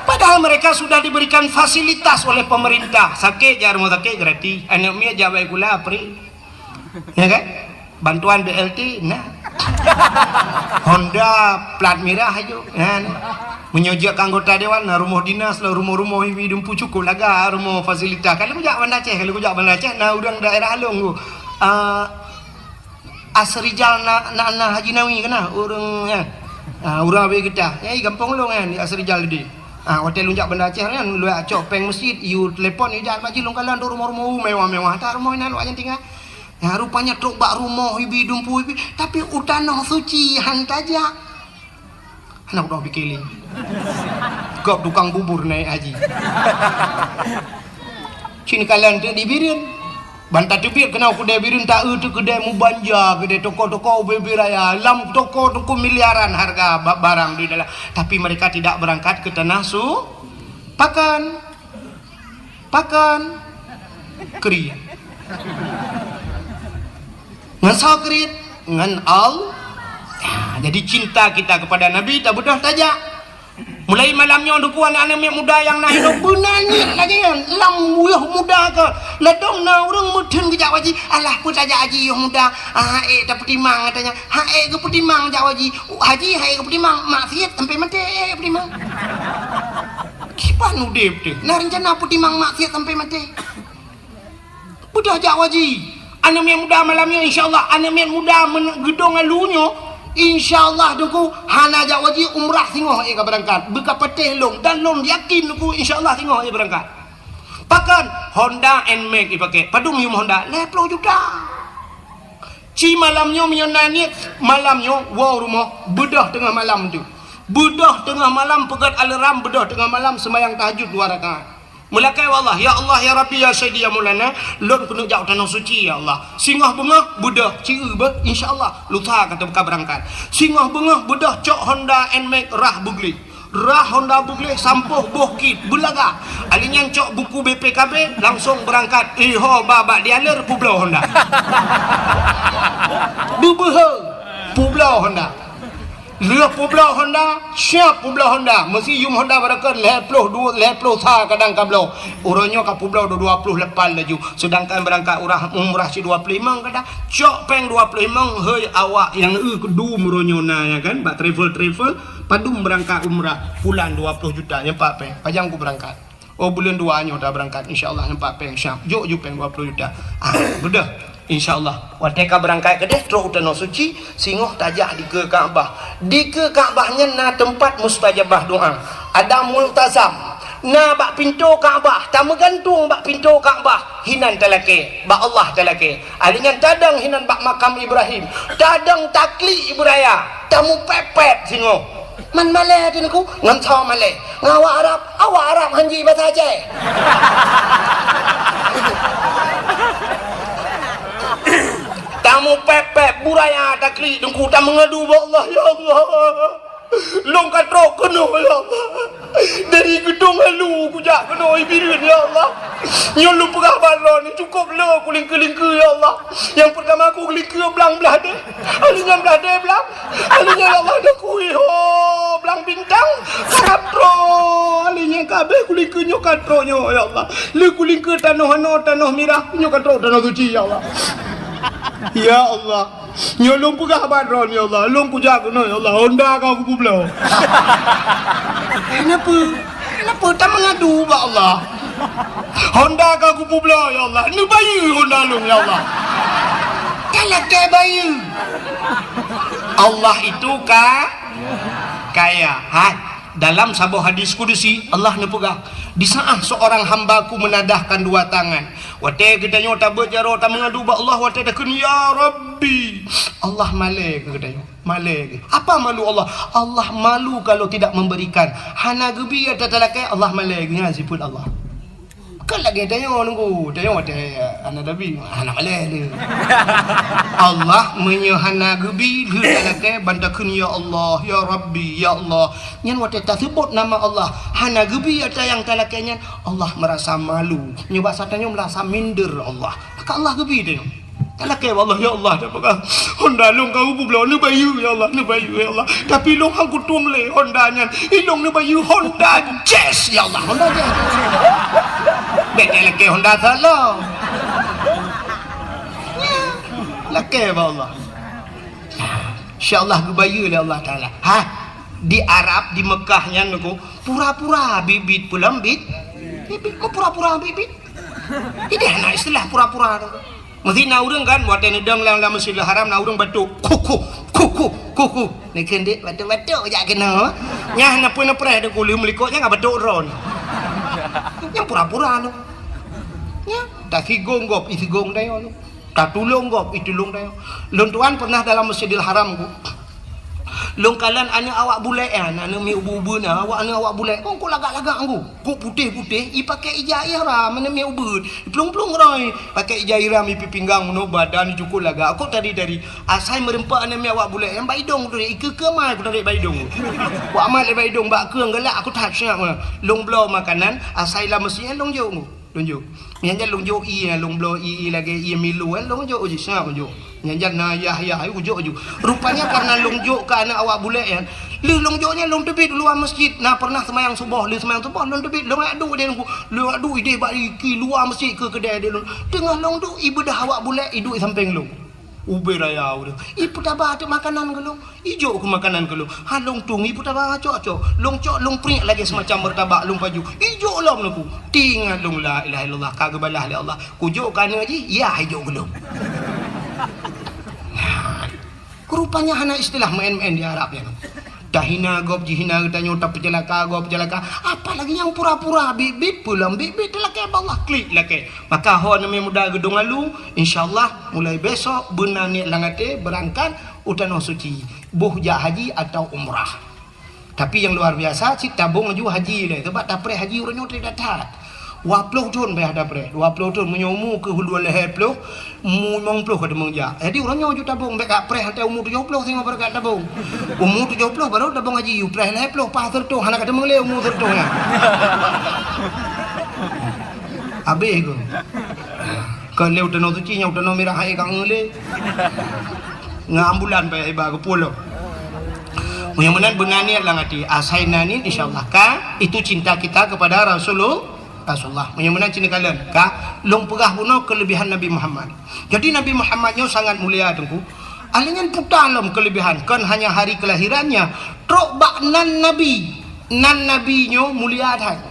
Padahal mereka sudah diberikan fasilitas oleh pemerintah. Sakét jak rumoh sakét gratis. Aneuk miet jak bak sikula free. Ya kan? Bantuan B L T na. Honda plat mirah aju. Ya, na. Meunyoe jeuet keu anggota dewan, na rumoh dinas, na rumoh-rumoh ibi dumpu cukôp laga rumoh fasilitas. Kalau kujak Banda Aceh, kalau kujak Banda Aceh, na ureueng daerah Along tu. Ah, Asrijal na, na, na Haji Nawi keunan, ureueng nyan. Ah, ureueng Abee Geutah. Nyan di gampông lôn nyan, di Asrijal tadi. Ah, watèe lôn jak Banda Aceh nyan, lôn cok péng meuseujid, yue telepon, yue jak bak jih lôn kalon tu rumoh-rumoh mewah-mewah. That rumoh inan awak nyan tinggai. Nyan rupanya trok bak rumoh ibi dumpu ibi, tapi u tanoh suci han tajak. Hana kudoh pike lé. Gob tukang bubur naék haji. Ci neukalon teuk di Bireuen. Ban tateubiet keunoe keudè Bireuen, ta-eu teuk keudè meubanja, keudè toko-toko ubé-ubé raya. Lam toko-toko miliaran harga ba-, barang di dalam. Tapi mereka tidak berangkat ke tanah su-, pakon. Pakon? Kriet. Ngon soe kriet? Ngon Allah. Ya, jadi cinta kita kepada Nabi tabeudôh tajak. Mulai malam nyoe, Teungku, aneuk-aneuk miet muda nyang na inoe, beuna niet lagèe nyan. Lam yoh muda ka. Ladôm na ureueng meutheun geujak haji. Alah, peue tajak haji yoh muda? Ah, ék tapeutimang, katanya. Ha, ék geupeutimang jak haji. Haji, ha ék geupeutimang. Maksiet sampai maté, ék geupeutimang. Kiban udép teuh. Na rencana peutimang maksiet sampai maté. Beudôh jak haji. Aneuk miet muda malam nyoe, insya Allah, aneuk miet muda men-, geudong alu nyoe, insya Allah, Teungku, hana jak haji, umrah singoh ék ka beurangkat. Beu ka patéh lôn, dan lôn yakin, Teungku, insya Allah, singoh ék beurangkat. Pakon? Honda Nmax ipakè. Padum yum Honda? Lhèe ploh juta. Ci malam nyoe, meunyoe na niet, malam nyoe, woe u rumoh, beudôh teungoh malam tu. Beudôh teungoh malam, peugèt alarm, beudôh teungoh malam, seumayang tahajud dua rakaat. Meulakèe bak Allah, "Ya Allah, ya Rabbi, ya Sayyidi, ya Maulana, lôn keuneuk jak u tanoh suci, ya Allah." Singoh beungoh, beudôh, ci eu beuh, insya Allah, lusa ka teuka beurangkat. Singoh beungoh, beudôh cok Honda Nmax rhah beugleh. Rhah Honda beugleh, sampôh boh kit, beulaga. Alèh nyan cok buku B P K B, langsong beurangkat. Iho ba bak dealer, peubloe Honda. Beubeuhe, peubloe Honda. Lheueh peubloe Honda, siap peubloe Honda. Meusiyum Honda barokon lhèe ploh dua, lhèe ploh sa kadang ka bloe. Uroe nyoe ka peubloe dua, dua ploh lapan laju. Seudangkan beurangkat urah, umrah cit dua ploh limong kadang. Cok péng dua ploh limong, hei awak nyang eu keudum uroe nyoe na, ya kan? Bak travel-travel, padum beurangkat umrah, pulang dua ploh juta, nyan pat péng. Pajan ku beurangkat. Oh, buleuen dua nyoe tabeurangkat, insya Allah, nyan pat péng siap. Jok ju péng dua ploh juta. Ah, beudôh. Insya Allah. Watèe ka beurangkat keudeh, trok u tanoh suci, singoh tajak dikeue Ka'bah. Dikeue Ka'bah nyan na teumpat mustajabah doa. Ada multazam. Na bak pintoe Ka'bah, tameugantung bak pintoe Ka'bah, hinan talakèe, bak Allah talakèe. Alèh nyan tadong hinan bak makam Ibrahim, tadong taklik beuraya, tamupèpèp singoh. Man malèe teuh Teungku, ngon soe malèe? Ngon awak Arab, awak Arab han ji basa Aceh. Tamupèpèp beuraya taklik Teungku, tameungadu bak Allah, "Ya Allah, lôn ka trok Keunoe, ya Allah. Dari geudong halu kujak keunoe Bireuen, ya Allah. Nyoe lôn peugah bak droeneuh, cukôp le kulingkeu-lingkeu, ya Allah. Nyang peurtama kulingkeu blang blah deh. Ahli nyan blah deh blang. Ahli nyan, ya Allah, dah kui ho blang bintang. Ka trok. Ahli nyan ka abéh kulingkeu nyoe ka trok nyoe, ya Allah. Le kulingkeu tanoh anoe, tanoh mirah, nyoe ka trok tanoh suci, ya Allah. Ya Allah. Nyoe lôn peugah bak droeneuh, ya Allah. Lôn kujak keunoe, ya Allah. Honda ka kupeubloe. Kenapa? Kenapa tak mengadu bak Allah? Honda ka kupeubloe, ya Allah. Neubayeue Honda lôn, ya Allah. Kan lakée bayeue. Allah itu ka-, kaya. Hai. Dalam saboh hadis kudusi, Allah neupeugah, "Di saat seorang hamba-Ku menadahkan dua tangan," watée geutanyoe tabeuet jaroe tameungadu bak Allah, watée takheun, "Ya Rabbi," Allah malée keu geutanyoe, malée keu. Apa malu Allah? Allah malu kalau tidak memberikan. Hana geubi ata talakée, Allah malée keu nyan sifeuet Allah. Kan lagée tanyoe nunggu, tanyoe watée hana tabi, hana malée le. Allah meunyoe hana geubi, lheueh talakée ban takheun, "Ya Allah, ya Rabbi, ya Allah." Nyan watée taseubot nama Allah, hana geubi ata nyang talakée nyan, Allah merasa malu. Nyoe basa tanyoe merasa minder Allah. Maka Allah geubi tanyoe. Talakée bak Allah, "Ya Allah, dah peugah Honda lôn ka kupeubloe, neubayeue, ya Allah, neubayeue, ya Allah. Tapi lôn han kutueng lé Honda nyan. Ilôn neubayeue Honda Jazz, ya Allah, Honda Jazz." Bék talakée Honda salah. Lakée bak Allah. Insya Allah geubayeue lé Allah Taala. Ha, di Arab, di Mekah nyan nunggu, pura-pura bit-bit pulang bit. Bit-bit, oh, pura-pura bit-bit. Jadi hana istilah pura-pura tu. Mesti na ureuëng kan, watée neudong lam, lam Masjidil Haram, na ureuëng batuk, "Kuku, kuku, kuku." Neukheun dek batuk-batuk jak keunoe. Nyah neupeu-neupreh deuk uleuem likot nyang batuk droe. Nyang pura-pura tu. Nya, tasigong gob, isigong dayoe tu. Tatulông gob, itulông dayoe. Lôn tuan pernah dalam Masjidil Haram ku. Lôn kalon aneuk awak bulek nyan, aneuk miet ubeuet-ubeuet nyan, awak aneuk awak bulek, kok, kok lagak-lagak ngon ku. Kok putéh-putéh, ipakée ija ihram, aneuk miet ubeuet. Iplueng-plueng roi, pakée ija ihram, ipi pinggang, meunoe badan, cukôp lagak. Kok tadi-tadi, asai meureumpok aneuk miet awak bulek nyan bak idong tu, ikeue-keue mai ku tarék bak idong. Ku amat lé bak idong, bak keueng galak, aku that seungab meunan. Lôn bloe makanan, asai lam meuseujid nyan lôn jok ngon ku. Lôn jok. Nyan jan lôn jok ié, lôn bloe ié, ié lagée ié Milo, eh, lôn jok uji seungab lôn jok. Nyan jan na yah-yah, eh, ujok-ujok. Rupanya karena lôn jok keu aneuk awak bulek nyan, lheueh lôn jok nyan lôn teubiet luwa masjid. Na pernah seumayang suboh, lheueh seumayang suboh lôn teubiet, lôn adu deh ngon ku. Lôn adu ideh bak iki luwa masjid keu keudée deh lôn. Teungoh lôn duek, ibeudoh awak bulek, iduek sampéng lôn. Ubé raya ureuëng. Ipeutaba teuk makanan keu lôn. Ijok keu makanan keu lôn. Ha lôn tueng ipeutaba cok-cok. Lôn cok lôn priek lagée semacam meurtabak lôn paju. Ijok lom lôn ku. Teuingat lôn la ilaha illallah ka geubalah lé Allah. Kujok keu aneuk jih, yah ijok keu lôn. Rupanya hana istilah meu'en-meu'en di Arab nyan. Tahina gob jihina geutanyoe, tapeuceulaka gob peuceulaka. Apalagi nyang pura-pura bit-bit, pulang bit-bit, talakée bak Allah, klik lakée. Maka ho aneuk miet muda geudong alu, insya Allah mulai besok beuna niet lam até beurangkat u Tanoh Suci, boh jak haji atau umrah. Tapi nyang luar biasa, cit tabong aju haji lé, sebab tapreh haji uroe nyoe that-that. Dua ploh thon payah tapreh, dua ploh thon, meunyoe umu keuh dua lhée ploh, umu limong ploh ka teumeung jak. Jadi uroe nyoe ju tabong, bék ka preh, watée umu tujoh ploh singoh baru ka tabong. Umu tujoh ploh baru tabong haji, u preh lhée ploh, paih seureutoh, hana ka teumeung lé umu seureutoh nyan. Habéh keuh. Kon lé u Tanoh Suci, nyang u Tanoh Mirah hai ka ngeulé. Ngon ambulan payah iba geupulok. Meunyoe meunan beuna niet lam até, asai na niet, insya Allah ka, itu cinta kita kepada Rasulul-, Rasulullah. Meunyoe meunan cit neukalon ka, lôn peugah bunoe kelebihan Nabi Muhammad. Jadi Nabi Muhammad nyoe sangat mulia teungku. Ahli nyan puta lom kelebihan, kon hanya hari kelahirannya, trok bak nan Nabi. Nan Nabi nyoe mulia that.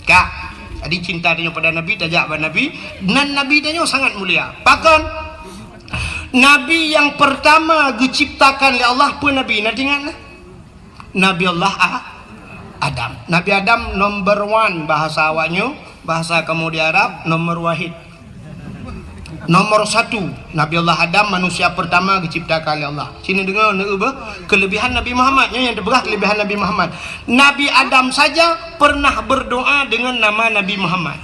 Ka. Jadi cinta tanyoe pada Nabi, tajak bak Nabi, nan Nabi tanyoe sangat mulia. Pakon? Nabi nyang pertama geuciptakan lé Allah peue Nabi? Na teuingat na? Nabi Allah A-, Adam. Nabi Adam number one bahasa awaknyoe, bahasa kamoe di Arab nomor wahid. Nomor satu, Nabi Allah Adam manusia pertama geuciptakan lé Allah. Sini deungoe, neueu beuh, kelebihan Nabi Muhammad, nyoe nyang teupeugah kelebihan Nabi Muhammad. Nabi Adam saja pernah berdoa dengan nama Nabi Muhammad.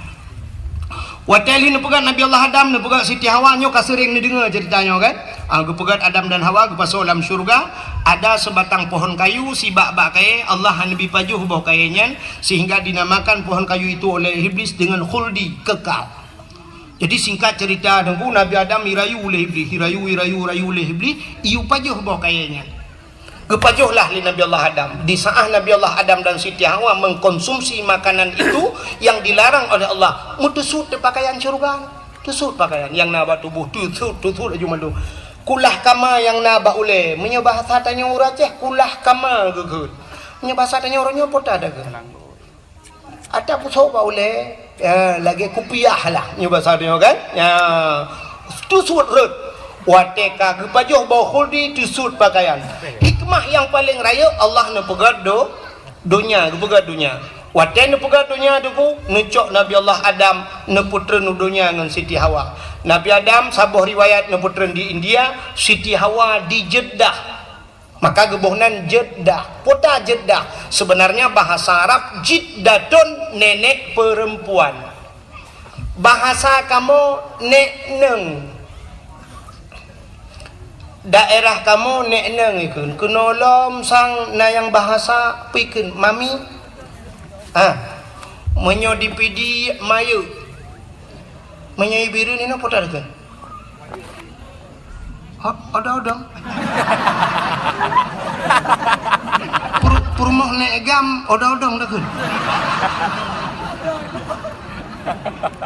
Watée lheueh neupeugét Nabi Allah Adam, neupeugét Siti Hawa, nyoe ka seuréng neudeungoe ceurita nyoe kan? Ah, geupeugét Adam dan Hawa geupasoe lam syeuruga, ada seubatang pohon kayu, sibak bak kayée, Allah hana neubi pajoh boh kayée nyan, sehingga dinamakan pohon kayu itu oleh Iblis dengan khuldi, kekal. Jadi singkat ceurita, Teungku, Nabi Adam jirayu lé Iblis, jirayu, jirayu, jirayu lé Iblis, iyue pajoh boh kayée nyan. Geupajoh lah lé Nabi Allah Adam. Di saat Nabi Allah Adam dan Siti Hawa mengkonsumsi makanan itu yang dilarang oleh Allah, meuteusut di pakaian syeuruga. Teusut pakaian nyang na bak tuboh, teusut, teusut laju mandum. Kulah kama nyang na bak ulée. Meunyoe bahasa tanyoe ureuëng Aceh, kulah kama geukheun. Meunyoe bahasa tanyoe uroe nyoe, peue ta geukheun? Ata pusoe bak ulée, ya, lagée kupiah lah, nyoe basa nyoe kan? Ya, teusut rhot. Watée ka geupajoh boh khuldi, teusut pakaian. Hikmah nyang paleng rayeuk, Allah neupeugét do-, donya, geupeugét donya. Watée neupeugét donya, Teungku, neucok Nabi Allah Adam, neupeutreun u donya ngon Siti Hawa. Nabi Adam, saboh riwayat, neupeutreun di India, Siti Hawa di Jeddah. Maka geuboh nan Jeddah. Peue ta Jeddah? Sebenarnya bahasa Arab, jiddatun, nenek perempuan. Bahasa kamoe, nek neueng. Daerah kamoe, nek neueng ikheun. Keunoe lom sang na nyang bahasa peue ikheun, mami. Ah. Meunyoe di Pidie, mayeuek. Meunyoe i Bireuen inoe, peue ta geukheun? Hot, odong-odong. Pur-, peurumoh Nek Gam, odong-odong ta geukheun.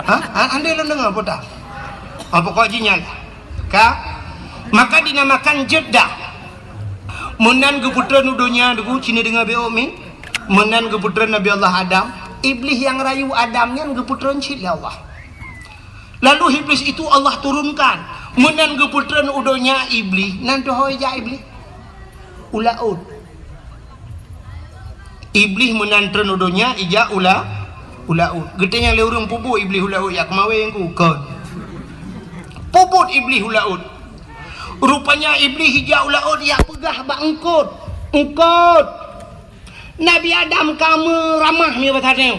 Hah? Ha, andai lôn deungoe peue ta? Oh, pokok jih nyan. Ka? Maka dinamakan Jeddah. Meunan geupeutreun u donya, Teungku, ci neudeungoe beuh mi. Meunan geupeutreun Nabi Allah Adam. Iblis nyang rayu Adam nyan geupeutreun cit lé Allah. Lalu Iblis itu Allah turunkan. Meunan geupeutreun u donya Iblis, nan teuhôi jak Iblis? U laôt. Iblis meunan treun u donya, ijak u la-, u laôt. Geutanyong lé ureuëng, peue buet Iblis u laôt, jak keumawén ku? Kon. Peue buet Iblis u laôt? Rupanya Iblis ijak u laôt, jak peugah bak eungkôt. Eungkôt. Nabi Adam ka meuramah, meunyoe basa tanyoe.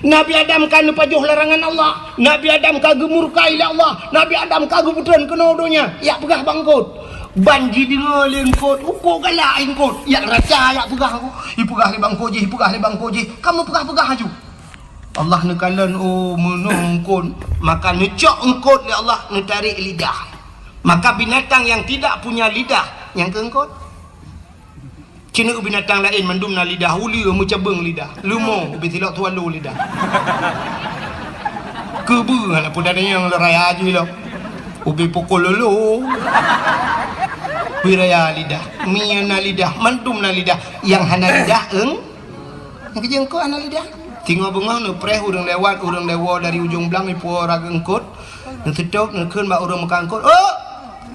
Nabi Adam ka neupajoh larangan Allah. Nabi Adam ka geumurka lé Allah. Nabi Adam ka geupeutreun keunoe donya. Jak peugah bak eungkôt. Ban jideungoe lé eungkôt, uko galak eungkôt. Jak raca, jak peugah, ipeugah lé bak eungkôt jih, ipeugah lé bak eungkôt jih. Ka meupeugah-peugah laju. Allah neukalon, oh, meunoe eungkôt. Maka neucok eungkôt lé Allah, neutarek lidah. Maka binatang yang tidak punya lidah, nyang keu eungkôt. Ci na binatang laén mandum na lidah, uleue meucabeueng lidah, leumo ubé silok swallow lidah. Keubeue hana peue tanyong lôn raya jih lom. Ubé pukul lolo. Ubé raya lidah. Mie na lidah, mandum na lidah. Nyang hana lidah, eung-, nyang keu eungkôt hana lidah. Singoh beungoh neupreh ureuëng lewat, ureuëng lewat dari ujong blang, ipuwoe raga eungkôt. Neuseutôt, neukheun bak ureuëng meukat eungkôt, "Oh,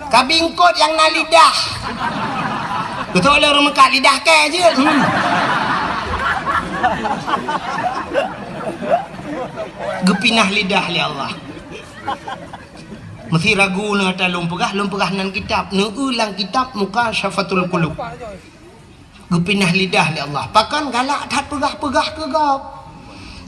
kabi eungkôt nyang na lidah." Beutôi lé ureuëng meukat lidah kèe jeuet. Hmm. Geupinah lidah lé Allah. Meusé ragu neuh ata lôn peugah, lôn peugah nan kitab. Neueu lam kitab Mukasyafatul Qulub. Geupinah lidah lé Allah. Pakon galak that peugah-peugah keu gob.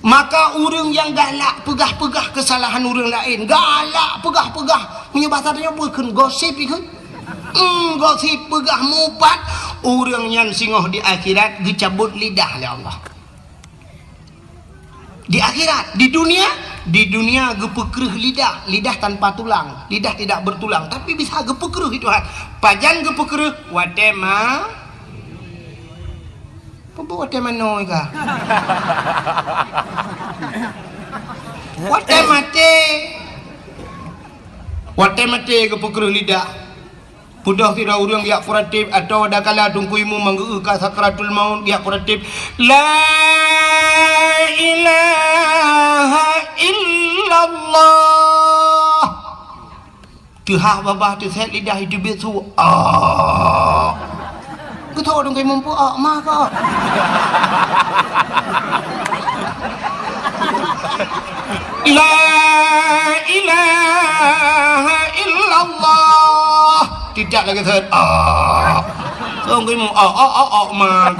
Maka ureuëng nyang galak peugah-peugah keusalahan ureuëng laén, galak peugah-peugah, meunyoe basa tanyoe peue kheun, gosip ikheun. Hmm, gosip peugah mupat, ureuëng nyan singoh di akhirat geucabot lidah lé Allah. Di akhirat, di dunia, di dunia geupeukreuh lidah, lidah tanpa tulang, lidah tidak bertulang, tapi bisa geupeukreuh itu Tuhan. Pajan geupeukreuh? Watée ma-, peue buet watée manoe ka? Watée maté. Watée maté geupeukreuh lidah. Peudoh sidroe ureuëng jak peuratéb, atawa dakala Teungku Imum manggeu ka sakratul maut jak peuratéb, "La ilaha illallah." Teuhah babah teusét lidah itu biet su. Ah. Geutho Teungku Imum peue, ah, ma ka. La ilaha illallah. Tidak lagi set. Ah. Song keu mu, ah, ah, ah, ah, man.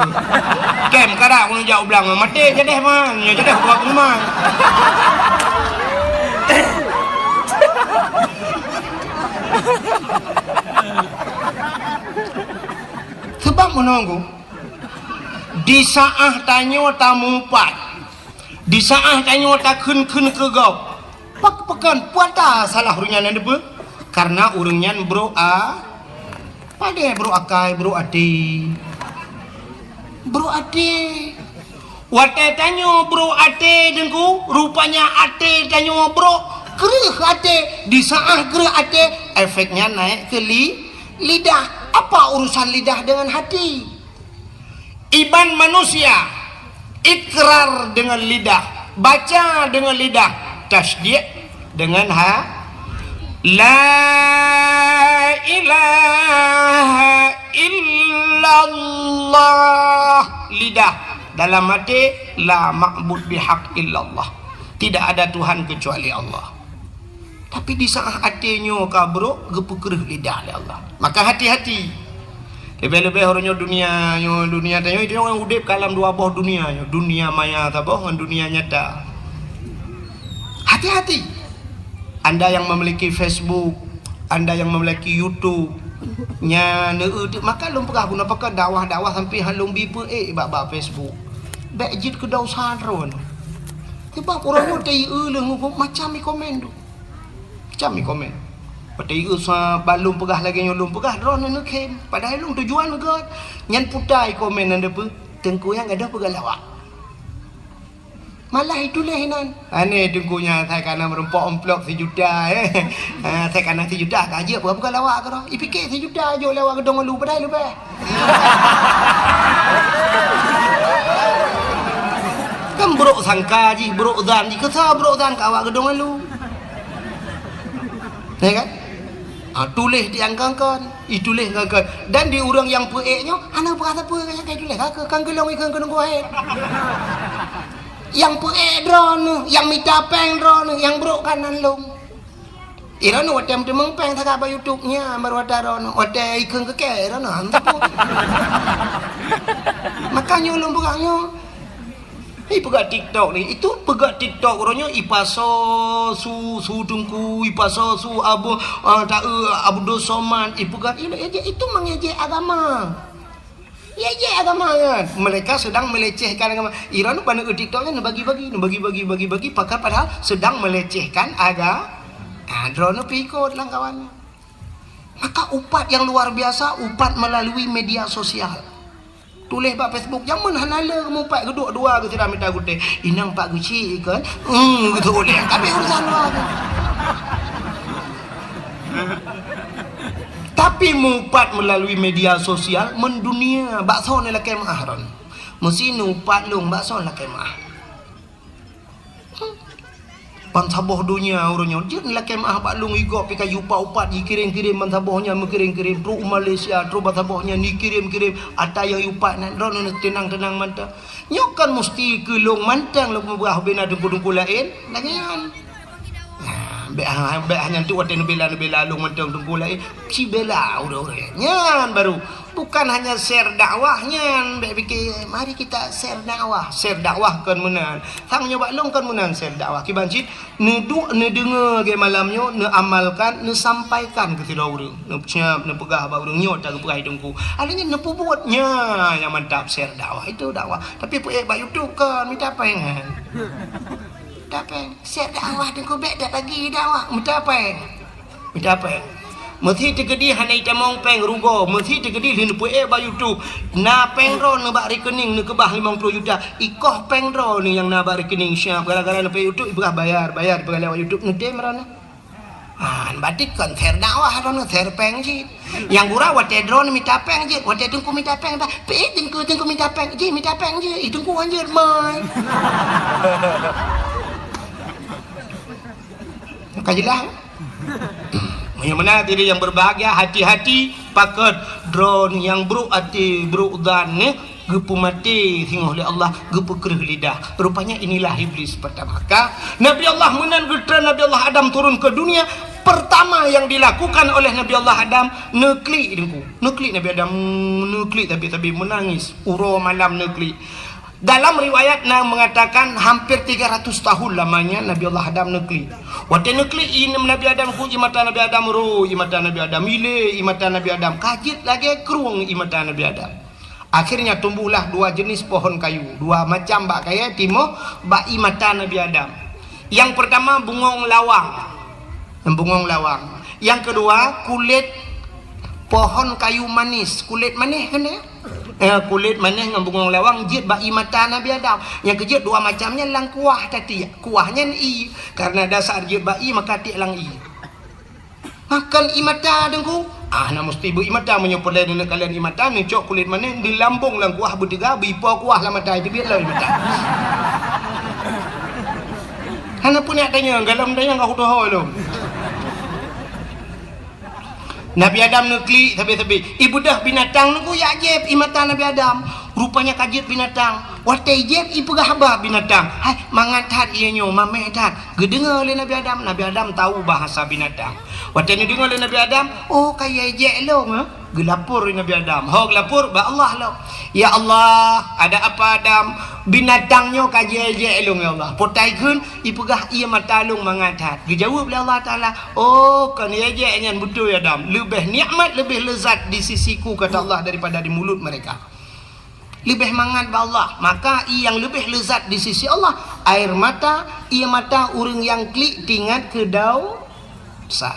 Kem kada kunu jak ublang, maté jadeh man. Nya jadeh buat man. Sebab meunoe, di saát tanyoe tamupat, di saát tanyoe takheun-kheun keu gob, pak-, pakon puata salah ureuëng nyan, na peue? Karena ureuëng nyan brok a-, padahai brok akai, brok até. Brok até. Watée tanyoe brok até, Teungku, rupanya até tanyoe brok, kreueh até. Di saát kreueh até, efeknya naik ke li-, lidah. Apa urusan lidah dengan hati? Iman manusia, ikrar dengan lidah, baca dengan lidah, tasdiq dengan ha-, la ilaha illallah, lidah, dalam hati, la ma'bud bihaq illallah. Tidak ada Tuhan kecuali Allah. Tapi di saát até nyoe ka brok, geupeukreueh lidah lé Allah. Maka hati-hati. Leubeh-leubeh uroe nyoe dunia nyoe, dunia tanyoe, itu nyoe udeb ka lam dua boh dunia nyoe, dunia maya saboh ngon dunia nyata. Hati-hati. Anda yang memiliki Facebook, anda yang memiliki YouTube, nyan, eh, eh, maka lôn peugah guna pakat dakwah-dakwah sampai han lôn bi peuék bak, bak Facebook. Bék jeuet keu dosa droe. Sebab uroe nyoe teu-eu leuh ngon macam i komen tu. Macam i komen. Watée i usa ban lôn peugah lagée nyoe lôn peugah, droeneuh neukhém. Padahai lôn tujuan gét. Nyan puta i komen nyan deue peue? Teungku nyang gadôh peugah lawak. Malah ituléh inan. Aneh teungku nyan, sai kana meureumpok amplop sijuta, eh. Ha, sai kana sijuta ka jeuet peugah-peugah lawak keudroe. Ipike sijuta jok lé awak geudong lu padahai leubeh. Kan brok sangka jih, brok zan jih, keu soe brok zan keu awak geudong lu. Ya kan? Ha, tuléh di angkangkan, ituléh angkangkan. Dan di ureuëng nyang peuék nyoe, hana peurasa peue nyang ka ituléh, ka, ka, kan geulong ikheun keu nunggu hai. Nyang peuék droeneuh, nyang mita péng droeneuh, nyang brok kanan lom. Droeneuh watée meuteumong péng sagai bak YouTube nyan, baru watée droeneuh, watée ikheun keu kée droeneuh, hana teupeu. Maka nyoe lôn peugah nyoe. Ipeugah TikTok ni, itu peugah TikTok uroe nyoe ipasoe su, su teungku, ipasoe su abu, ah, ta-, eh, Abdul Somad, ipeugah, itu, itu mengejek agama. Ngejek agama kan. Mereka sedang melecehkan agama. Droeneuh ban neu TikTok nyan neubagi-bagi, neubagi-bagi, bagi-bagi, pakat padahal sedang melecehkan aga-, ah, droeneuh pih ikot lam kawan. Maka upat yang luar biasa, upat melalui media sosial. Tuléh bak Facebook, jameun hana le mupat geuduek dua geuh sira mita gutée. Inong pat geuchik kan? Hmm, gitu uleh. Tapi urusan dua tu. Tapi mupat melalui media sosial mendunia, bak soe lakée meuah ron. Meusi nupat lôn bak soe lakée meuah. Bansaboh donya uroe nyoe jeuet lakée meuah bak lôn, igob pih ka yupat-upat, jikirém-kirém bansaboh nyan, meukirém-kirém trok u Malaysia, trok bansaboh nyan jikirém-kirém ata nyang yupat nyan, droeneuh teunang-teunang mantong. Nyoe kan musti keu lôn mantong lôn peugah bina teungku-teungku laén, lagée nyan. Nah, bék ha-, bék hana tu watée neubela-neubela lôn mantong teungku laén, sibela ureuëng-ureuëng. Nyan baru. Bukan hanya share dakwah nyan, bék pike, mari kita share dakwah. Share dakwah kon meunan. Sang nyoe bak lôn kon meunan share dakwah. Kiban cit, neuduek, neudeungoe lagée malam nyoe, neuamalkan, neusampaikan keu sidroe ureuëng. Neusiab, neupeugah bak ureuëng nyoe, ta geupeugah i teungku. Akhirnya neupeubuet nyan nyang mantap share dakwah. Itu dakwah. Tapi peuék bak YouTube kon, mita péng kan. Mita péng. Share dakwah teungku bék dak lagi dakwah. Mita péng. Mita péng. Meusi teukeudi hana itamong péng rugoe, meusi teukeudi lheueh neupeuék bak YouTube. Na péng droeneuh bak rekening neukeubah limong ploh juta. Ikoh péng droeneuh nyang na bak rekening siab gara-gara neupeuék YouTube ipeugah bayar, bayar ipeugah lewat YouTube neutem droeneuh. Ah, berarti kon share dakwah droeneuh, share péng cit. Nyang gura watée droeneuh mita péng cit, watée teungku mita péng dah. Pih teungku, teungku mita péng, jih mita péng jih. Ih, teungku anjir mai. Ka jeulaih. Meunyoe meunan hadirin yang berbahagia, hati-hati pakon droeneuh nyang brok até, brok zan, eh, geupeumaté singoh lé Allah, geupeukreueh lidah. Rupanya inilah iblis pertama. Ka Nabi Allah meunan geutreun Nabi Allah Adam turun ke dunia, pertama yang dilakukan oleh Nabi Allah Adam, neuklik teungku. Neuklik Nabi Adam, neuklik tapi, tapi menangis. Uroe malam neuklik. Dalam riwayat na mengatakan hampir tiga ratus tahun lamanya Nabi Allah Adam neuklik. Watée neuklik ié Nabi Adam, ku ié mata Nabi Adam, ro ié mata Nabi Adam, ilée ié mata Nabi Adam, ka jeuet lagée krueng ié mata Nabi Adam. Akhirnya tumbuhlah dua jenis pohon kayu, dua macam bak kayée timoh bak ié mata Nabi Adam. Yang pertama bungong lawang. Bungong lawang. Yang kedua kulit pohon kayu manis, kulit manis kan ya? Eh, kulit manis ngon bungong lawang jeuet bak ié mata Nabi Adam. Nyang keujeuet dua macam nyan lam kuah tatiek. Kuah nyan ié. Karena dasar jeuet bak ié maka tiek lam ié. Makan ié mata Teungku. Ah, na musti beu ié mata meunyoe peureulée neuneuk kalon ié mata, neucok kulit manis, dilambong lam kuah beuteuga, beuipo kuah lam mata, itu biet lom ié mata. Hana peuneuk tanyong, galom tanyong ka kutoho lom. Nabi Adam neuklik sabe-sabe. Ibeudôh binatang Teungku jak jieb ié mata Nabi Adam. Rupanya ka jeuet binatang. Watée jieb ipeugah haba binatang. Hai, mangat that ié nyoe, mameh that. Geudeungoe lé Nabi Adam. Nabi Adam tahu bahasa binatang. Watée neudeungoe lé Nabi Adam, oh, ka ié jek lom, eh? Geulapor lé Nabi Adam. Ho geulapor bak Allah lom. Ya Allah, ada apa Adam? Binatang nyoe ka jek lom ya Allah. Potai kheun ipeugah ié mata lôn mangat that. Geujaweueb lé Allah Taala, oh, kon ié jek nyan beutôi Adam. Leubeh nikmat, leubeh lezat di sisiku kata Allah daripada di mulut mereka. Leubeh mangat bak Allah. Maka ié nyang leubeh lezat di sisi Allah, air mata, ié mata ureuëng nyang klik tingat keu dausa.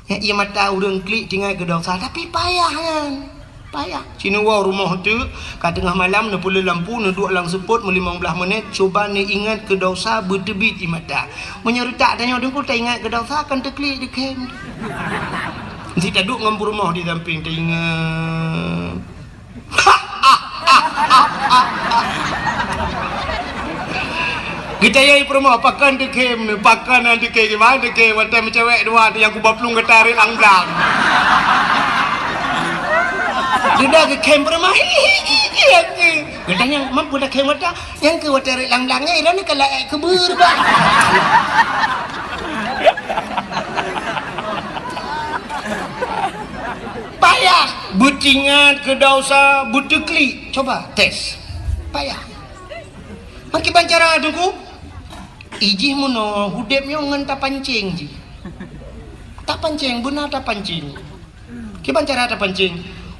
Ya, ié mata ureuëng klik tingat keu dausa, tapi payah nyan. Payah. Sinewoe rumoh teuk, ka teungoh malam neupeuleueh lampu, neuduek lam seupôt meulimong blaih menit, cuba neuingat keu dausa beuteubiet ié mata. Meunyoe reutak tanyoe Teungku taingat keu dausa kan teuklik dikhem. Meusti taduek ngon peurumoh di sampéng taingat. Geutanyong peurumoh, pakon teukhem nyoe, pakon nyang teukhem, gimana teukhem, watée meucewek dua tu nyang kuba plueng gata rek lang blang. Duda geukhem peurumoh, hi, hi, hi, hi, hi. Geutanyong, "Mampu takhem gata?" Nyang keu watée rek lang-lang nyan, droeneuh ka laék keubeur, bah. Payah beutingat keu dausa, beuteuklik. Coba tes. Payah. Makiban cara Teungku, ijih meunoe udeb nyoe ngon tapancing jih. Tapancing, beuna tapancing. Kiban cara tapancing?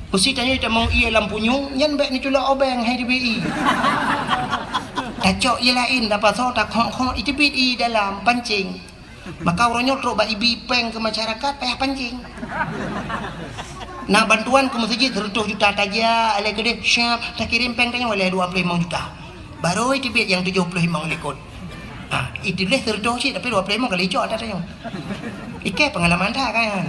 Meusti tanyoe tamong ié lam punyueng, nyan bék neuculok obeng hai teubiet ié. Tacok ié laén, tapasoe, takhok-khok, iteubiet ié dalam pancing. Maka uroe nyoe trok bak ibi péng keu masyarakat payah pancing. Na bantuan keu meuseujid seureutôh juta tajak, lé keudeh siap takirém péng tanyoe lé dua ploh limong juta. Barô iteubiet nyang tujoh ploh limong likot. Ha, ituléh seureutôh cit, tapi dua ploh limong kali cok ata tanyoe. Ikée peungalaman that kan.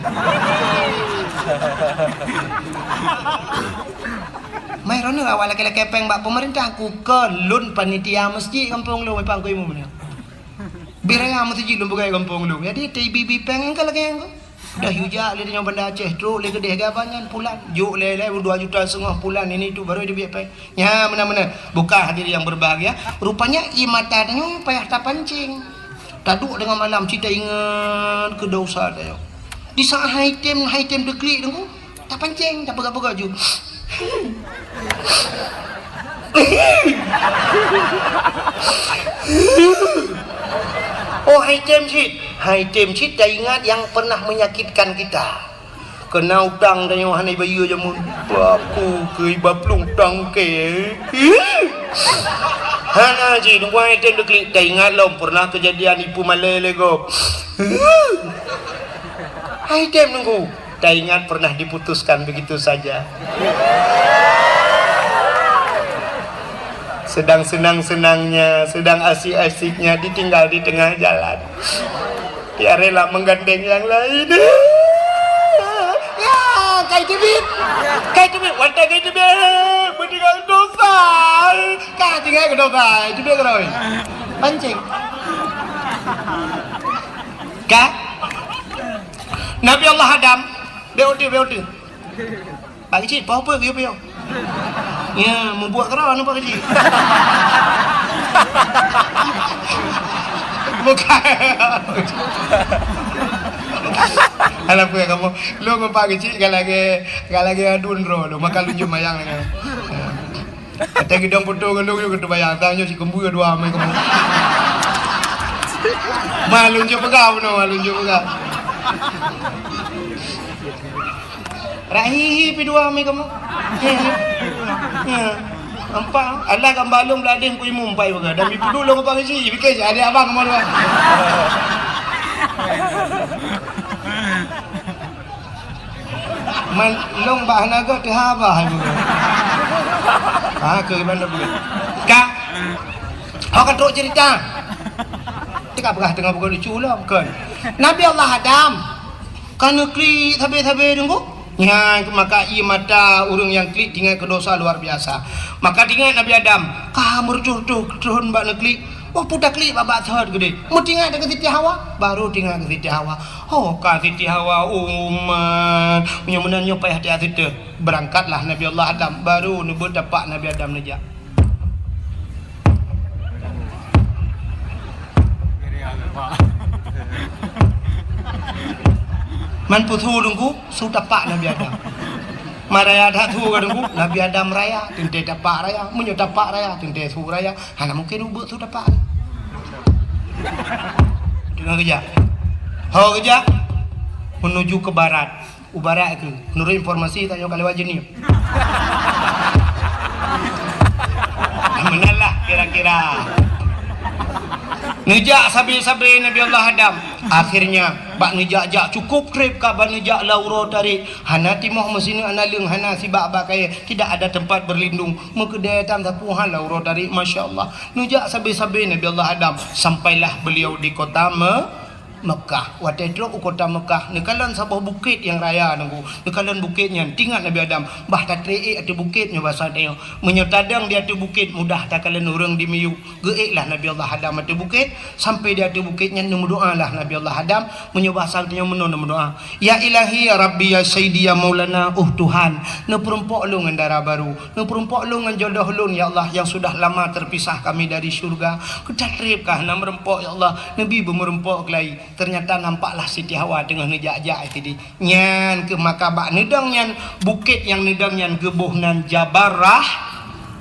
Mai droeneuh awak lakée-lakée péng bak peumeurintah, ku keu lôn panitia meuseujid gampông lôn, Pak Guru Imum nyoe. Bit raya meuseujid lôn peugah gampông lôn. Jadi, teuibi-bi péng nyang ka lagée nyan. Dah yue jak lé tanyoe Banda Aceh, trok lé keudeh gaba nyan pulan. Jok lé-lé dua juta seungoh pulan, ini tu baru iteubiet péng. Nya, meunan-meunan. Buka hadirin yang berbahagia. Rupanya, ié mata tanyoe payah tapancing. Taduek teungoh malam, cit taingat keu dosa tanyoe. Di saat hai tem, hai tem teuklik Teungku, tapancing, tapeugah-peugah ju. Oh, hai tem cit. Hai tem cit taingat yang pernah menyakitkan kita. Keuna utang tanyoe hana ibayeue jameun. Baku keu iba plueng tangke. Hana jih, Teungku, hai tem teuklik, taingat lom pernah kejadian ipeue malée lé gob. Hai tem Teungku, taingat pernah diputuskan begitu saja. Sedang senang-senangnya, sedang asik-asiknya, ditinggal di tengah jalan. Dia rela menggandeng yang lain. Ya, kai teubiet. Kai teubiet. Watée kai teubiet, beutinggai dosa. Ka tinggai keu dosa. Teubiet keudroe. Pancing. Ka? Nabi Allah Adam. Beu ote, beu ote. Pak Keuchik, poh peue geuyue piôh? Ya, mubuet keudroe aneuk Pak Keuchik. Bukan. Alah, peue kamoe? Lôn ngon Pak Keuchik ka lagée, ka lagée aduen droe lôn, maka lôn jeuet mayang lagée. Watèe geudong foto ngon lôn, nyoe keutu bayang, tang nyoe si keumbeue dua amai kamoe. Ma lôn jeuet peugah bunoe, ma lôn jeuet peugah. Rak hihi pi dua amai kamoe. Hihi. Ya. Nampak? Alah gambar lôn beuladeh ku imum pai peugah. Dan mi peuduek lôn apa ngisi, pikir si adik abang kamoe dua. Man, lôn bak hana göt teuhaba hai bunoe. Ha, keu gimana bunoe? Ka. Ho ka trok cerita. Teuka peugah teungoh bukan lucu lom, kon. Nabi Allah Adam ka neuklik sabe-sabe deungoe. Nyan maka ie mata ureueng nyang klik teuingat keu dosa luar biasa. Maka teuingat Nabi Adam ka meureutoh-reutoh tron bak neuklik. Oh, puta klik babah thot geude. Meutingat keu Siti Hawa, baru tingat keu Siti Hawa. Oh, ka Siti Hawa, umat. Meunyoe meunan nyoe payah tiat siteue. Beurangkatlah Nabi Allah Adam, baru neubeut tapak Nabi Adam neujak. Man peue su deungku, su tapak Nabi Adam. Maraya that su ka deungku, Nabi Adam raya, teuntèe tapak raya. Meunyoe tapak raya, teuntèe su raya. Hana mungken ubeut su tapak. Deungon geujak. Ho geujak menuju ke barat. U barat keuh. Menurut informasi tanyoe ka lewat Jeunieb. Meunan lah kira-kira. Neujak sabe-sabe Nabi Allah Adam. Akhirnya bak neujak-jak cukup trép ka bak neujak lam uroe tarék. Hana timoh meusineuk hana leueng, hana sibak bak kayèe, tidak ada tempat berlindung. Meukeudè tam sapeue han lam uroe tarék, masya Allah. Neujak sabe-sabe Nabi Allah Adam, sampailah beliau di kota Me-, Mekah. Watèe trok u kota Mekah, neukalon saboh bukét nyang raya deungku. Neukalon bukét nyan, teuingat Nabi Adam, bah tatrép ék ateueh bukét nyoe basa tanyoe. Meunyoe tadong di ateueh bukét, mudah takalon ureueng di miyueb. Geuéklah Nabi Allah Adam ateueh bukét, sampai di ateueh bukét nyan neumeudoalah Nabi Allah Adam, meunyoe basa tanyoe meunoe neumeudoa. Ya Ilahi, ya Rabbi, ya Sayyidi, ya Maulana, oh Tuhan, neupeurumpok lôn ngon dara barô, neupeurumpok lôn ngon jodoh lôn, ya Allah, yang sudah lama terpisah kami dari syurga. Keu that trép ka hana meurumpok, ya Allah, neubi beumeurumpok keulayi. Ternyata nampaklah Siti Hawa teungoh neujak-jak sidi. Nyan keuh maka bak neudong nyan, bukét nyang neudong nyan geuboh nan Jabal Rah-,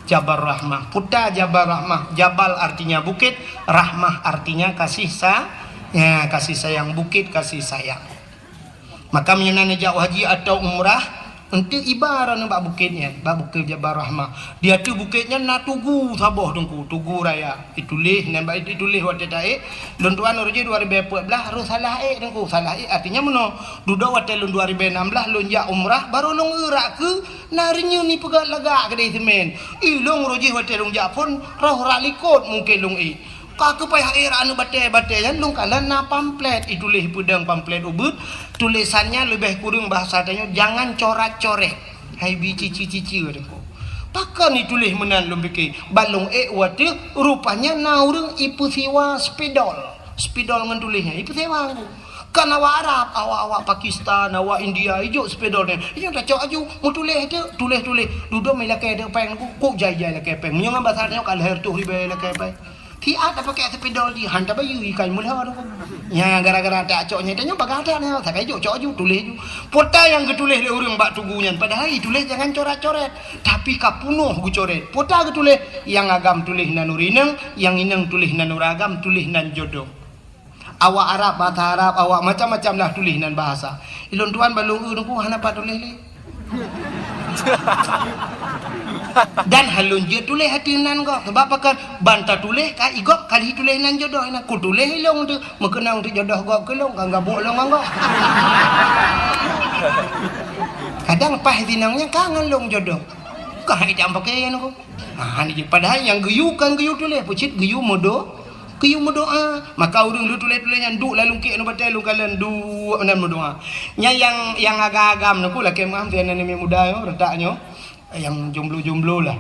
Jabal Rahmah. Peue ta Jabal Rahmah, Jabal artinya bukét, Rahmah artinya kasih sa-, ya, kasih sayang, bukét kasih sayang. Maka meunyoe na neujak haji atau umrah, eunteuk iba droeneuh bak bukét nyan, bak bukét Jabal Rahmah. Di ateueh bukét nyan na tugu saboh teungku, tugu raya. Ituléh, nyan bak ituléh watèe taék. Lôn tuan uroe jih dua ribèe peuet blah, roh salah ék teungku, salah ék artinya meunoe. Dudoe watèe lôn dua ribèe nam blah, lôn jak umrah, barô lôn eu rak keue, na reunyeun ipeugah lagak keudéh seumén. Ih, lôn uroe jih watèe lôn jak phôn, roh rak likôt mungken lôn ék. Ka keuh payah ék rak aneuk batèe-batèe nyan, lôn kalon na pamflet, ituléh peudong pamflet ubit, tulésan nyan leubeh kureueng bahasa tanyoe, jangan corat-coret. Hai bi cici-cici deungku. Pakon ituléh meunan lôn pike, ban lôn ék watèe rupanya na ureueng ipeusiwa spidol. Spidol ngon tuléh nyan ipeusiwa deungku. Kan awak Arab, awak-awak Pakistan, awak India, ijok spidol nyan. Ijok tacok aju, meutuléh teuk, tuléh-tuléh. Dudoe mé lakèe teuk péng deungku, kok jai-jai lakèe péng. Meunyoe ngon bahasa tanyoe ka lhèe reutôh ribèe lakèe péng. Siat tapakèk spidol jih, han tabayeue ikai meulhô tu. Nyan gara-gara tacok nyan, tanyoe bagah that nyan, sagai jok cok aju, tuléh aju. Peue ta nyang geutuléh lé ureueng bak tugu nyan, padahai ituléh jangan coret-coret, tapi ka peunoh geucoret. Peue ta geutuléh, nyang agam tuléh nan ureueng inong, nyang inong tuléh nan ureueng agam, tuléh nan jodoh. Awak Arab, bahasa Arab, awak macam-macam lah tuléh nan bahasa. Ilôn tuan bak lôn eu deungku hana pat tuléh lé. Dan han lôn jeuet tuléh ateueh nan gob. Sabab pakon? Ban tatuléh ka i gob ka lheueh tuléh nan jodoh inan. Kutuléh ilôn teuk, meukeunong teuk jodoh gob keu lôn, ka gabuk lôn ngon gob. Kadang paih sinong nyan ka ngon lôn jodoh. Ka hai jam pakai nyan aku. Ha, ni je. Padahai nyang geuyue kan geuyue tuléh, peucit geuyue meudo-, geuyue meudoa. Maka ureueng lôn tuléh-tuléh nyan duek lam lungkek nibak batèe lôn kalon duek meunan meudoa. Nyan nyang, nyang agam-agam nyoe ku lakèe meu'ah, sinan aneuk muda nyoe, reutak nyoe. Nyang jomblo-jomblo lah.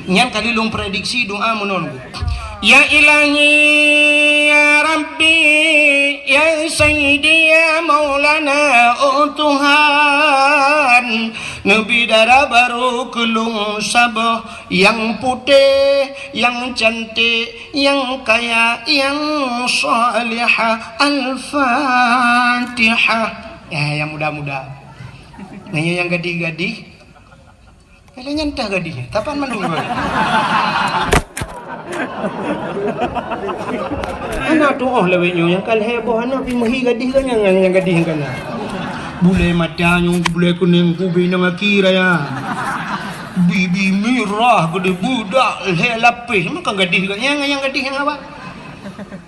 Nyan kali lôn prediksi doa meunan ku. Ya Ilahi, ya Rabbi, ya Sayyidi, ya Maulana, oh Tuhan, neubi dara barô keu lôn saboh, nyang putéh, nyang cantik, nyang kaya, nyang salihah. Al-Fatihah. Ya, nyang muda-muda. Nyan nyang gadih-gadih. Pih lheueh nyan teuh gadih, tapan mandum gadih. Hana tuoh lawét nyoe nyang ka lhèe boh aneuk pih meuhi gadih geuh nyang, nyang gadih nyang kana. Bulèe mata nyoe, bulèe kunéng, kubi nang aki raya. Bibi mirah geude, beudak lhèe lapéh, meukan gadih geuh nyang, nyang gadih nyang apa?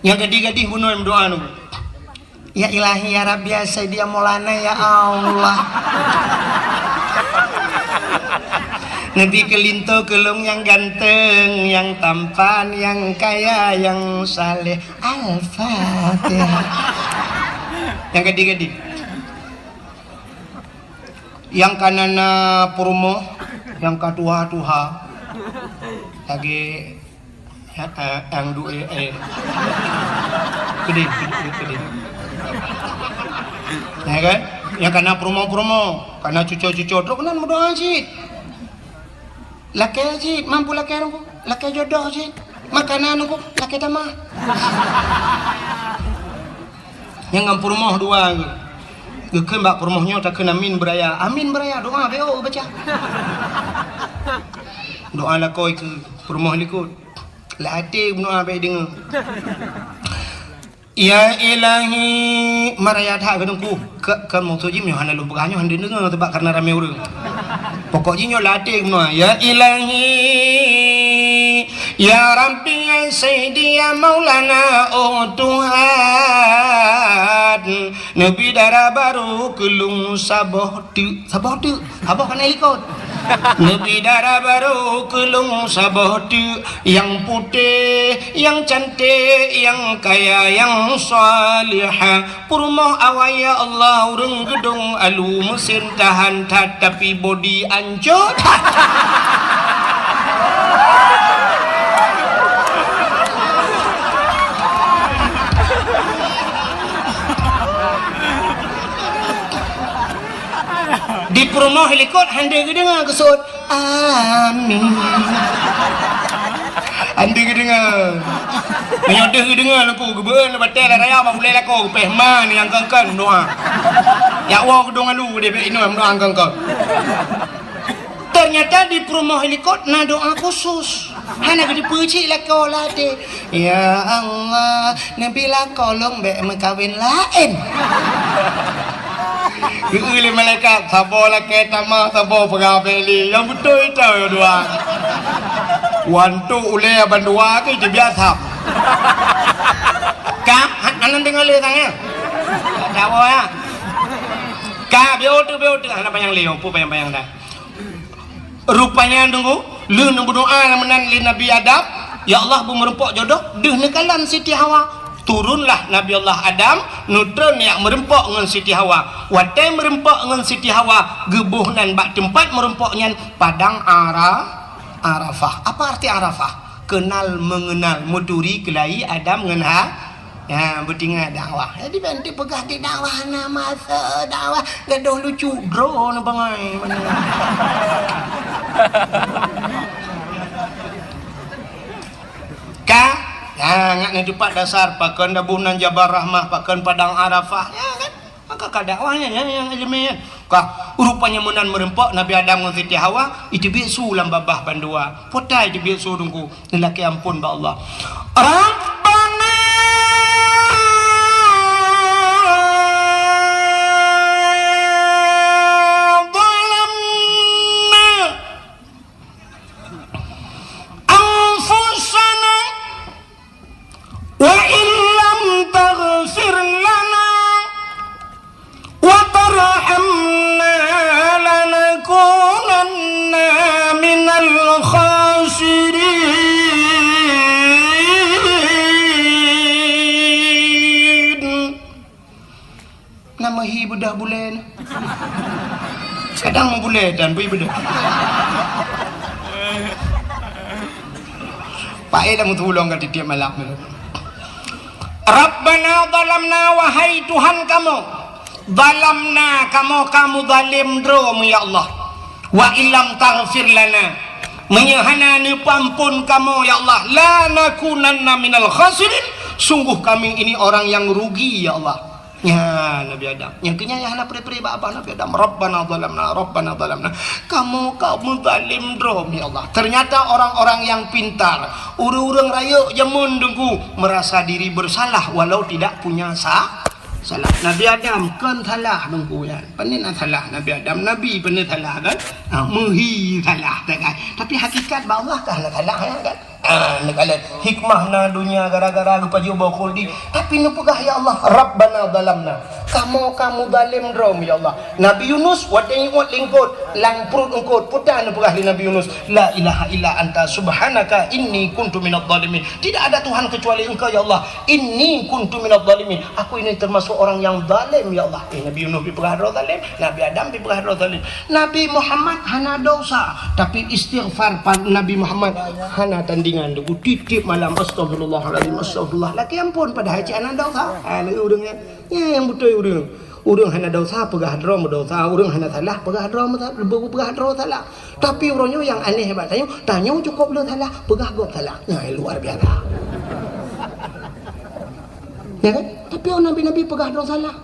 Nyang gadih-gadih bunoe meudoa nyoe. Ya Ilahi, ya Rabbi, ya Sayyidi, ya Maulana, ya Allah. Neubi keu linto keu lôn nyang ganteng, nyang tampan, nyang kaya, nyang saleh. Al-Fatihah. Nyang gadih-gadih. Nyang ka na-na peurumoh, nyang ka tuha-tuha. Lagèe Ya, eh, nyang duek, eh. Keudéh, keudéh, keudéh. Ya kan? Nyang kana peurumoh-peurumoh, kana cuco-cuco, trok nan meudoa cit. Lakèe cit, mampu lakèe nungku, lakèe jodoh cit. Makanan nungku, lakèe tamah. Nyang ngon peurumoh dua geuh. Geukheun bak peurumoh nyoe takheun amin beuraya. Amin beuraya, doa beu baca. Doa lakoe keu peurumoh likot. Lam até meudoa bèk deungoe. Ya Ilahi, maraya that keu teungku. Ka, ka maksud jih nyoe hana lôn peugah nyoe hana deungoe sebab karena ramé ureueng. Pokok jih nyoe lam até meudoa. Ya Ilahi, ya Rabbi, ya Sayyidi, ya Maulana, oh Tuhan, neubi dara barô keu lôn saboh teuk. Saboh teuk. Saboh kana likot. Neubi dara barô keu lôn saboh teuk, nyang putéh, nyang canték, nyang kaya, nyang salihah. Peurumoh awai ya Allah, ureueng geudong alu, meusén tahan that, tapi bodi ancô that. Di peurumoh likot hana geudeungoe geuseuôt, "Amin." Hana geudeungoe. Meunyoe deuh geudeungoe laku, geubeueun batèe lam raya bak bulèe lakoe, geupéh ma nyang kön-kön doa. Jak woe geudong alu deh bèk inoe doa kön-kön. Ternyata di peurumoh likot na doa khusus. Hana geuteupeue cit lakoe lam até. Ya Allah, neubi lakoe lôn bèk meukawen laén. Geu-eu lé malaikat, saboh lakèe tamah, saboh peugah bèk lé. Nyang beutôi teuh dua. Wan tu ulèe bandua keu jibiasa. Ka, han-, hana deungoe lé sang ya. Ka, biôh tu, biôh tu, hana panyang lé, peue panyang-panyang dah. Rupanya, deungoe, lheueh neumeudoa meunan lé Nabi Adam, "Ya Allah, beu meureumpok jodoh," deuh neukalon Siti Hawa. Turunlah Nabi Allah Adam, neutreun jak meureumpok ngon Siti Hawa. Watèe meureumpok ngon Siti Hawa, geuboh nan bak teumpat meureumpok nyan Padang Ara-, Arafah. Apa arti Arafah? Kenal mengenal, meuturi keulai Adam ngon Ha-, Ya, beutinggai dakwah. Jadi, ban teupeugah di dakwah na masa dakwah, gadoh lucu, droe na bangai. Ka? Ya, ngat ni teumpat dasar, pakon dabuh nan Jabal Rahmah, pakon Padang Arafah. Ya, kan? Maka ka dakwah nyan, nyan, nyang ileumèe nyan. Ka, rupanya meunan meureumpok Nabi Adam ngon Siti Hawa, iteubiet su lam babah bandua. Peue ta iteubiet su teungku, neulakèe amphon bak Allah. Rabbana zalamna anfusana wa illam taghfir lana wa tarhamna lanakunanna minal khasirin. Na meuhi beudôh bulèe nyoe. Kadang meubulèe dan bui beudôh. Paéh lam tulông ka tiep-tiep malam. Rabbana zalamna, wahai Tuhan kamoe, zalamna, kamoe ka muzalém droe, ya Allah. Wa illam taghfir lana, meunyoe hana neupeuamphon kamoe, ya Allah, lanakunanna minal khasirin, sungguh kami ini orang yang rugi, ya Allah. Nyan Nabi Adam. Nyang keunyan nyang hana pre-pre bak babah Nabi Adam. "Rabbana zalamna, Rabbana zalamna." Kamoe ka meuzalim droe, ya Allah. Ternyata orang-orang yang pintar, ureuëng-ureuëng rayeuk jameun Teungku, merasa diri bersalah walau tidak punya sa-, salah. Nabi Adam kon salah Teungku nyan. Pane na salah Nabi Adam, Nabi pane salah kan? Ha, meuhi salah kan. Tapi hakikat bak Allah ka hana salah ya kan? Ah, neukalon hikmah na dunia gara-gara geupajoh boh khuldi. Tapi neupeugah, "Ya Allah, Rabbana zalamna." Kamoe ka meuzalim droe, ya Allah. Nabi Yunus watée jiuet lingkot, lam pruet eungkot, peue ta neupeugah lé Nabi Yunus, "La ilaha illa anta subhanaka inni kuntu minadh dhalimin." Tidak ada Tuhan kecuali Engkau, ya Allah. "Inni kuntu minadh dhalimin." Aku ini termasuk orang yang zalim, ya Allah. Eh, Nabi Yunus dipeugah droe zalim, Nabi Adam dipeugah droe zalim. Nabi Muhammad hana dosa, tapi istighfar pa-, Nabi Muhammad hana tandingan. Tiep-tiep malam, "Astagfirullahalazim, astagfirullah." Lakée ampôn, padahai cit hana dosa. Ha, lagée ureuëng nyan. Nyan nyang beutôi ureuëng. Ureuëng hana dosa, peugah droe meudosa. Ureuëng hana salah, peugah droe meusa-, peugah droe salah. Tapi uroe nyoe nyang aneh bak tanyoe, tanyoe cukôp le salah, peugah gob salah. Nyan luar biasa. Ya kan? Tapi nabi-nabi peugah droe salah.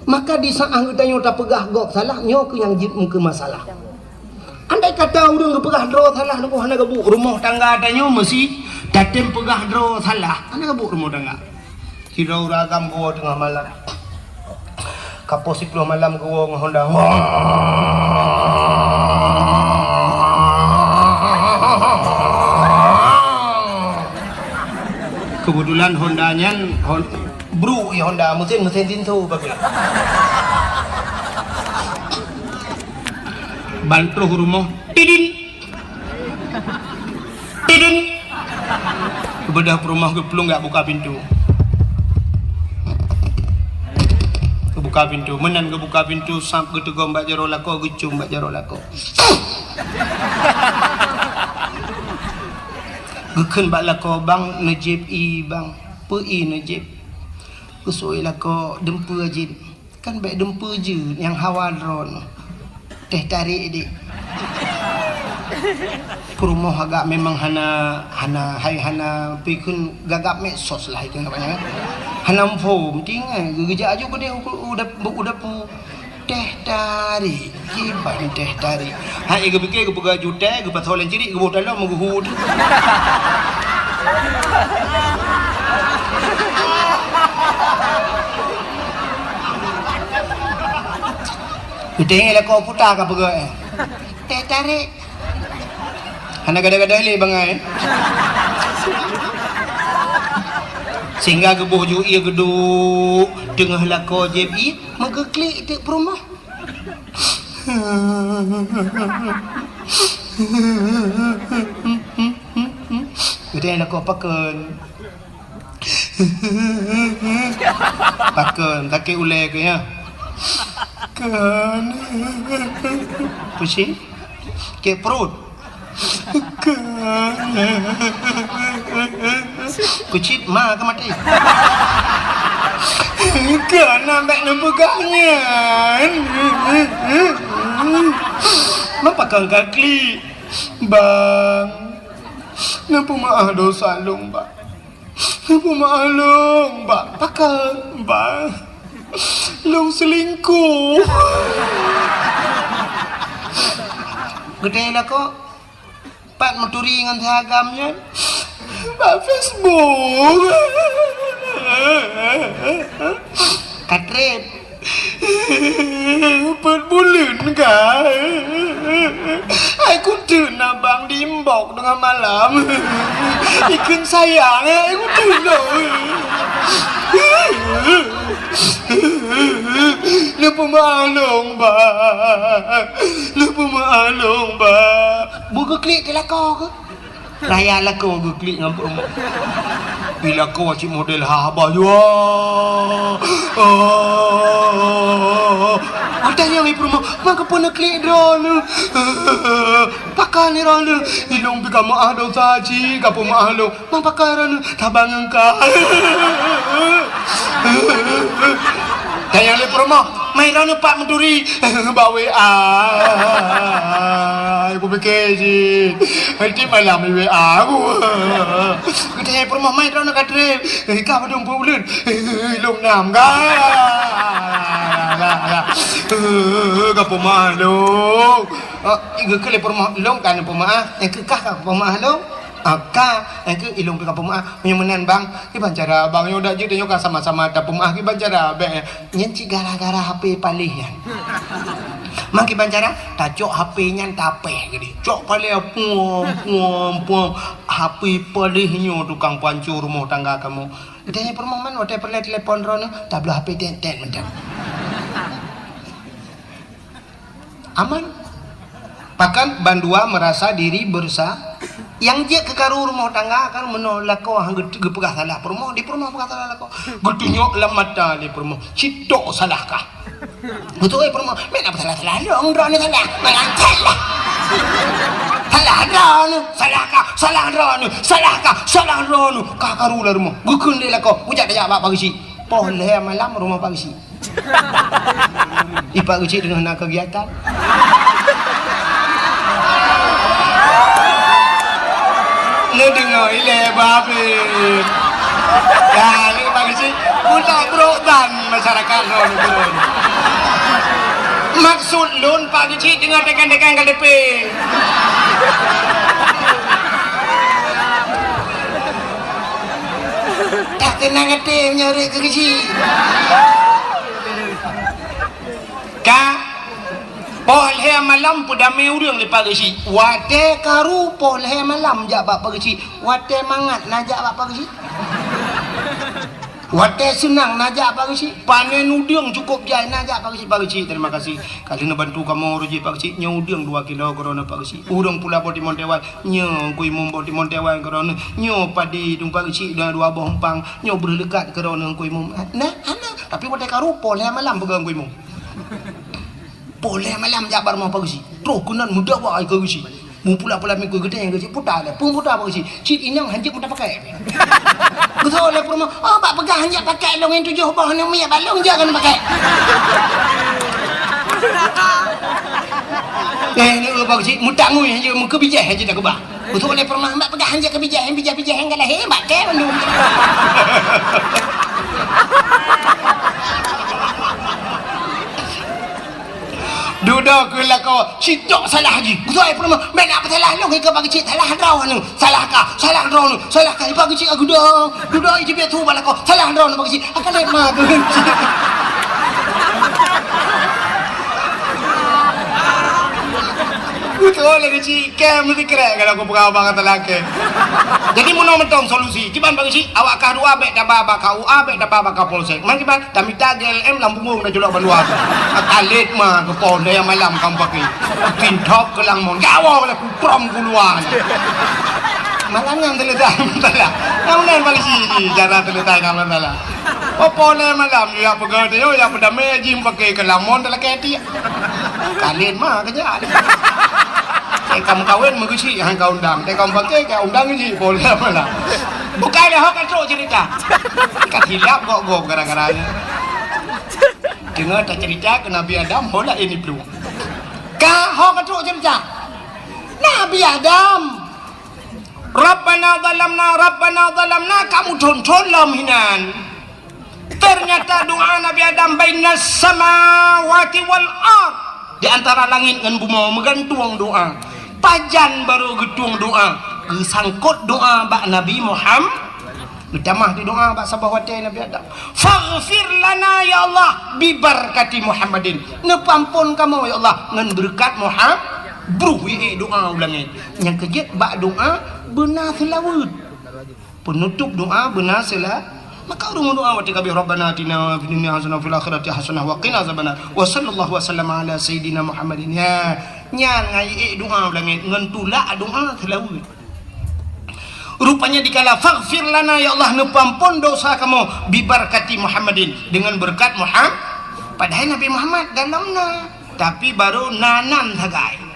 Maka di saat geutanyoe tapeugah gob salah, nyoe keuh nyang jeuet meukeue masalah. Andai kata ureuëng geupeugah droe salah, nunggu hana geubuet rumoh tangga tanyoe meusi, tatem peugah droe salah, hana geubuet rumoh tangga. Sidroe ureuëng agam geuwoe teungoh malam. Ka poh siploh malam geuwoe ngon honda. Keubeutulan honda nyan hon-, bruk ya honda, meusén, meusén tinso bagai. Ban troh u rumoh, tidin. Tidin. Geubeudôh peurumoh geuplueng geujak buka pintoe. Geubuka pintoe. Meunan geubuka pintoe, sab geuteugom bak jaroe lakoe, geucôm bak jaroe lakoe. Geukheun bak lakoe, "Bang, neujieb ie, Bang." "Peue ie neujieb?" "Geusui lakoe, dumpeue jih." "Kan bék dumpeue jeuet nyang hawa droeneuh. Teh tarék dék." Peurumoh agak memang hana, hana, hai hana pikun gagap medsos lah itu namanya kan. Hana phom, tinggai geujak aju keudeh u, u dap-, u dapu. "Teh tarék, kiban teh tarék." Hai geupike geupeugah jutée, geupasoe lam cirik, geuboh talong meuguhu tu. Geutanyoe lakoe puta ka peugah, eh. Teh tarék. Hana gada-gada lé bangai. Sehingga geuboh ju ie geuduek teungoh lakoe jieb ie, meugeuklik teuk peurumoh. Geutanyoe lakoe pakon. Pakon, sakét ulée keuh, ya? Kon. Pusing? Sakét pruet? Kon. Kucit ma ka maté. Kon, bék neupeugah nyan. Ma pakon ka klik? Bang, neupeumeu'ah dosa lôn, Bang. Neupeumeu'ah lôn, Bang. Pakon, Bang? Lôn seulingkoh. Geutanyoe lakoe, pat meuturi ngon si agam nyan? Bak Facebook. Ka treb. Peuet buleuen ka. Hai kuteuk na bang di inbox teungoh malam. Ikheun sayang, hai kuteuk na. Neupeumeu'ah lôn, Bang. Neupeumeu'ah lôn, Bang. Beu geuklik teuh lakoe keuh? Raya lakoe geuklik ngon peurumoh. Pi lakoe cit model haba jua. Oh. Watée nyan i peurumoh, "Ma kapeue neuklik droeneuh? Pakon droeneuh? Ilôn pi ka meu'ah dosa cit, kapeumeu'ah lôn. Ma pakon droeneuh? Saban ngon ka." Tanyong lé peurumoh, Mai droeneuh pat meuturi bak W A. Aku pike cit. Tiep malam di W A aku. Geutanyong peurumoh, "Mai droeneuh ka trép." "Ka padum peuet buleuen?" "Lôn nam ka." "Ka peumah lôn." Oh, geukheun lé peurumoh, "Lôn ka neupeumeu'ah." "Nyang keu kah ka peumeu'ah lôn?" "Ah, ka." "Nyang keu ilôn pih ka peumeu'ah." "Meunyoe meunan bang, kiban cara bang, nyoe dak jeuet nyoe ka sama-sama tapeumeu'ah, kiban cara bèk." "Nyan cit gara-gara H P paléh nyan." "Man kiban cara?" "Tacok H P nyan tapéh keudéh. Cok paléh puang, puang, puang. H P paléh nyoe tukang pancô rumoh tangga kamoe." Geutanyong peurumoh, "Man watèe peureulèe telepon droeneuh?" "Tabloe H P tét-tét mantong." Aman. Bahkan bandua merasa diri bersa-, nyang jeuet keu karu rumoh tangga kan meunoe lakoe han geu-, geupeugah salah peurumoh, di peurumoh peugah salah lakoe. Geutunyok lam mata lé peurumoh, "Cit tok salah kah?" Beutôi peurumoh, "Meunan peusalah-salah lôn, droeneuh salah." "Meunan salah. Salah droeneuh, salah kah, salah droeneuh, salah kah, salah droeneuh." Ka karu lam rumoh. Geukheun lé lakoe, "Kujak tajak bak Pak Geuchik." Poh lhèe malam rumoh Pak Geuchik. Di Pak Geuchik teungoh na kegiatan. Neudeungoe ilèe babeh. Dah, ni Pak Geuchik, buta brok ban masyarakat lôn tu. Maksud lôn Pak Geuchik teungoh tekan-tekan K T P. Tak keunong até meunyoe rhot keu Geuchik. Ka, poh lhèe malam peudamé ureueng lé Pak Geuchik. Watèe karu poh lhèe malam jak bak Pak Geuchik. Watèe mangat na jak bak Pak Geuchik. Watèe seunang na jak Pak Geuchik. Panen udeueng cukôp jai na jak Pak Geuchik. "Pak Geuchik, terima kasih. Ka lheueh neubantu kamoe rôh jih Pak Geuchik, nyoe udeueng dua kilo keu droeneuh Pak Geuchik. Ureueng pula boh timon teuwai, nyoe Teungku Imum boh timon teuwai keu droeneuh. Nyoe padi Teungku Pak Geuchik dua, dua boh umpang, nyoe breuh leukat keu droeneuh Teungku Imum." Nah, hana. Tapi watèe karu poh lhèe malam peugah Teungku Imum. Poh lhèe malam jak bak rumoh Pak Geuchik. Troh keunan meudawa keu Geuchik. Meupula-pula minggu geutanyong Geuchik, "Peue dah lé, peue dah Pak Geuchik?" "Cit inong hanjeuet meuta pakai." Geutanyong lé peurumoh, "Oh, bak peugah hanjeuet pakai lôn nyang tujoh boh nyoe miet bak lôn, jak keuneuk pakai." Eh, ni Pak Geuchik, meutangui hanjeuet, meukeubijèh hanjeuet takeubah. Geutanyong lé peurumoh, "Bak peugah hanjeuet keubijèh, bijèh-bijèh nyang ka lahé, bak kèe bandum." Dudoe keu lakoe, "Cit tok salah jih." Geutanyong peurumoh, "Meunan peusalah lôn, keu Pak Geuchik salah droeneuh. Salah kah, salah droeneuh, salah kah." Pak Geuchik, "Agoe dah." Dudoe jibeuet su bak lakoe, "Salah droeneuh Pak Geuchik." Akan lé ma Pak Geuchik. Beutôi lé Geuchik, kèe meusikrek kalau kupeugah bak gata lakèe. Jadi meunoe mantong solusi. Kiban Pak Geuchik, awak kah dua bèk taba bak K U A, bèk taba bak Kapolsek. Man kiban? Tamita G L M lam punggong dan culok bandua. Akan lé ma keu poh lhèe malam kamoe pakai. Tin thok keu lam mon. Jawoe lé kuprom keuluwa. Malam nyan teuletai masalah. Nyang meunan polisi jih cara teuletai ka masalah. Oh, poh lhèe malam, ya peugah teuh, ya peudamé jih pakai keu lam mon talakèe tiek. Kalén ma keujak. Teuka meukawen meugeusik han ka undang. Teuka meupakai ka undang jih poh lhèe malam. Bukai lé ho ka trok cerita. Ka silap gok-gok gara-gara nyan. Deungoe tacerita keu Nabi Adam, ho laén iplueng. Ka ho ka trok cerita. Nabi Adam. Rabbana zalamna, Rabbana zalamna, kamoe thon-thon lom hinan. Ternyata doa Nabi Adam bainas samawati wal ard. Di antara langit ngon bumoe meugantung doa. Pajan barô geutueng doa. Geusangkot doa bak Nabi Muhammad. Geutamah di doa bak saboh watèe Nabi Adam. Faghfir lana ya Allah bibarakati Muhammadin. Neupeuampon kamoe ya Allah ngon beureukat Muhammad. Bruh ié doa u langèt. Nyang keujeuet bak doa beuna seulaweuet. Peunutôp doa beuna seula-, maka ureueng meudoa watèe ka abéh, "Rabbana atina fid dunya hasanah wa fil akhirati hasanah wa qina azabannar. Wa sallallahu wa sallama ala sayyidina Muhammadin." Ya, nyan ngai ék doa u langèt ngon tulak doa seulaweuet. Rupanya dikala, "Faghfir lana, ya Allah, neupeuampon dosa kamoe, bibarakati Muhammadin, dengan berkat Muhammad." Padahai Nabi Muhammad galom na, tapi barô na nan sagai.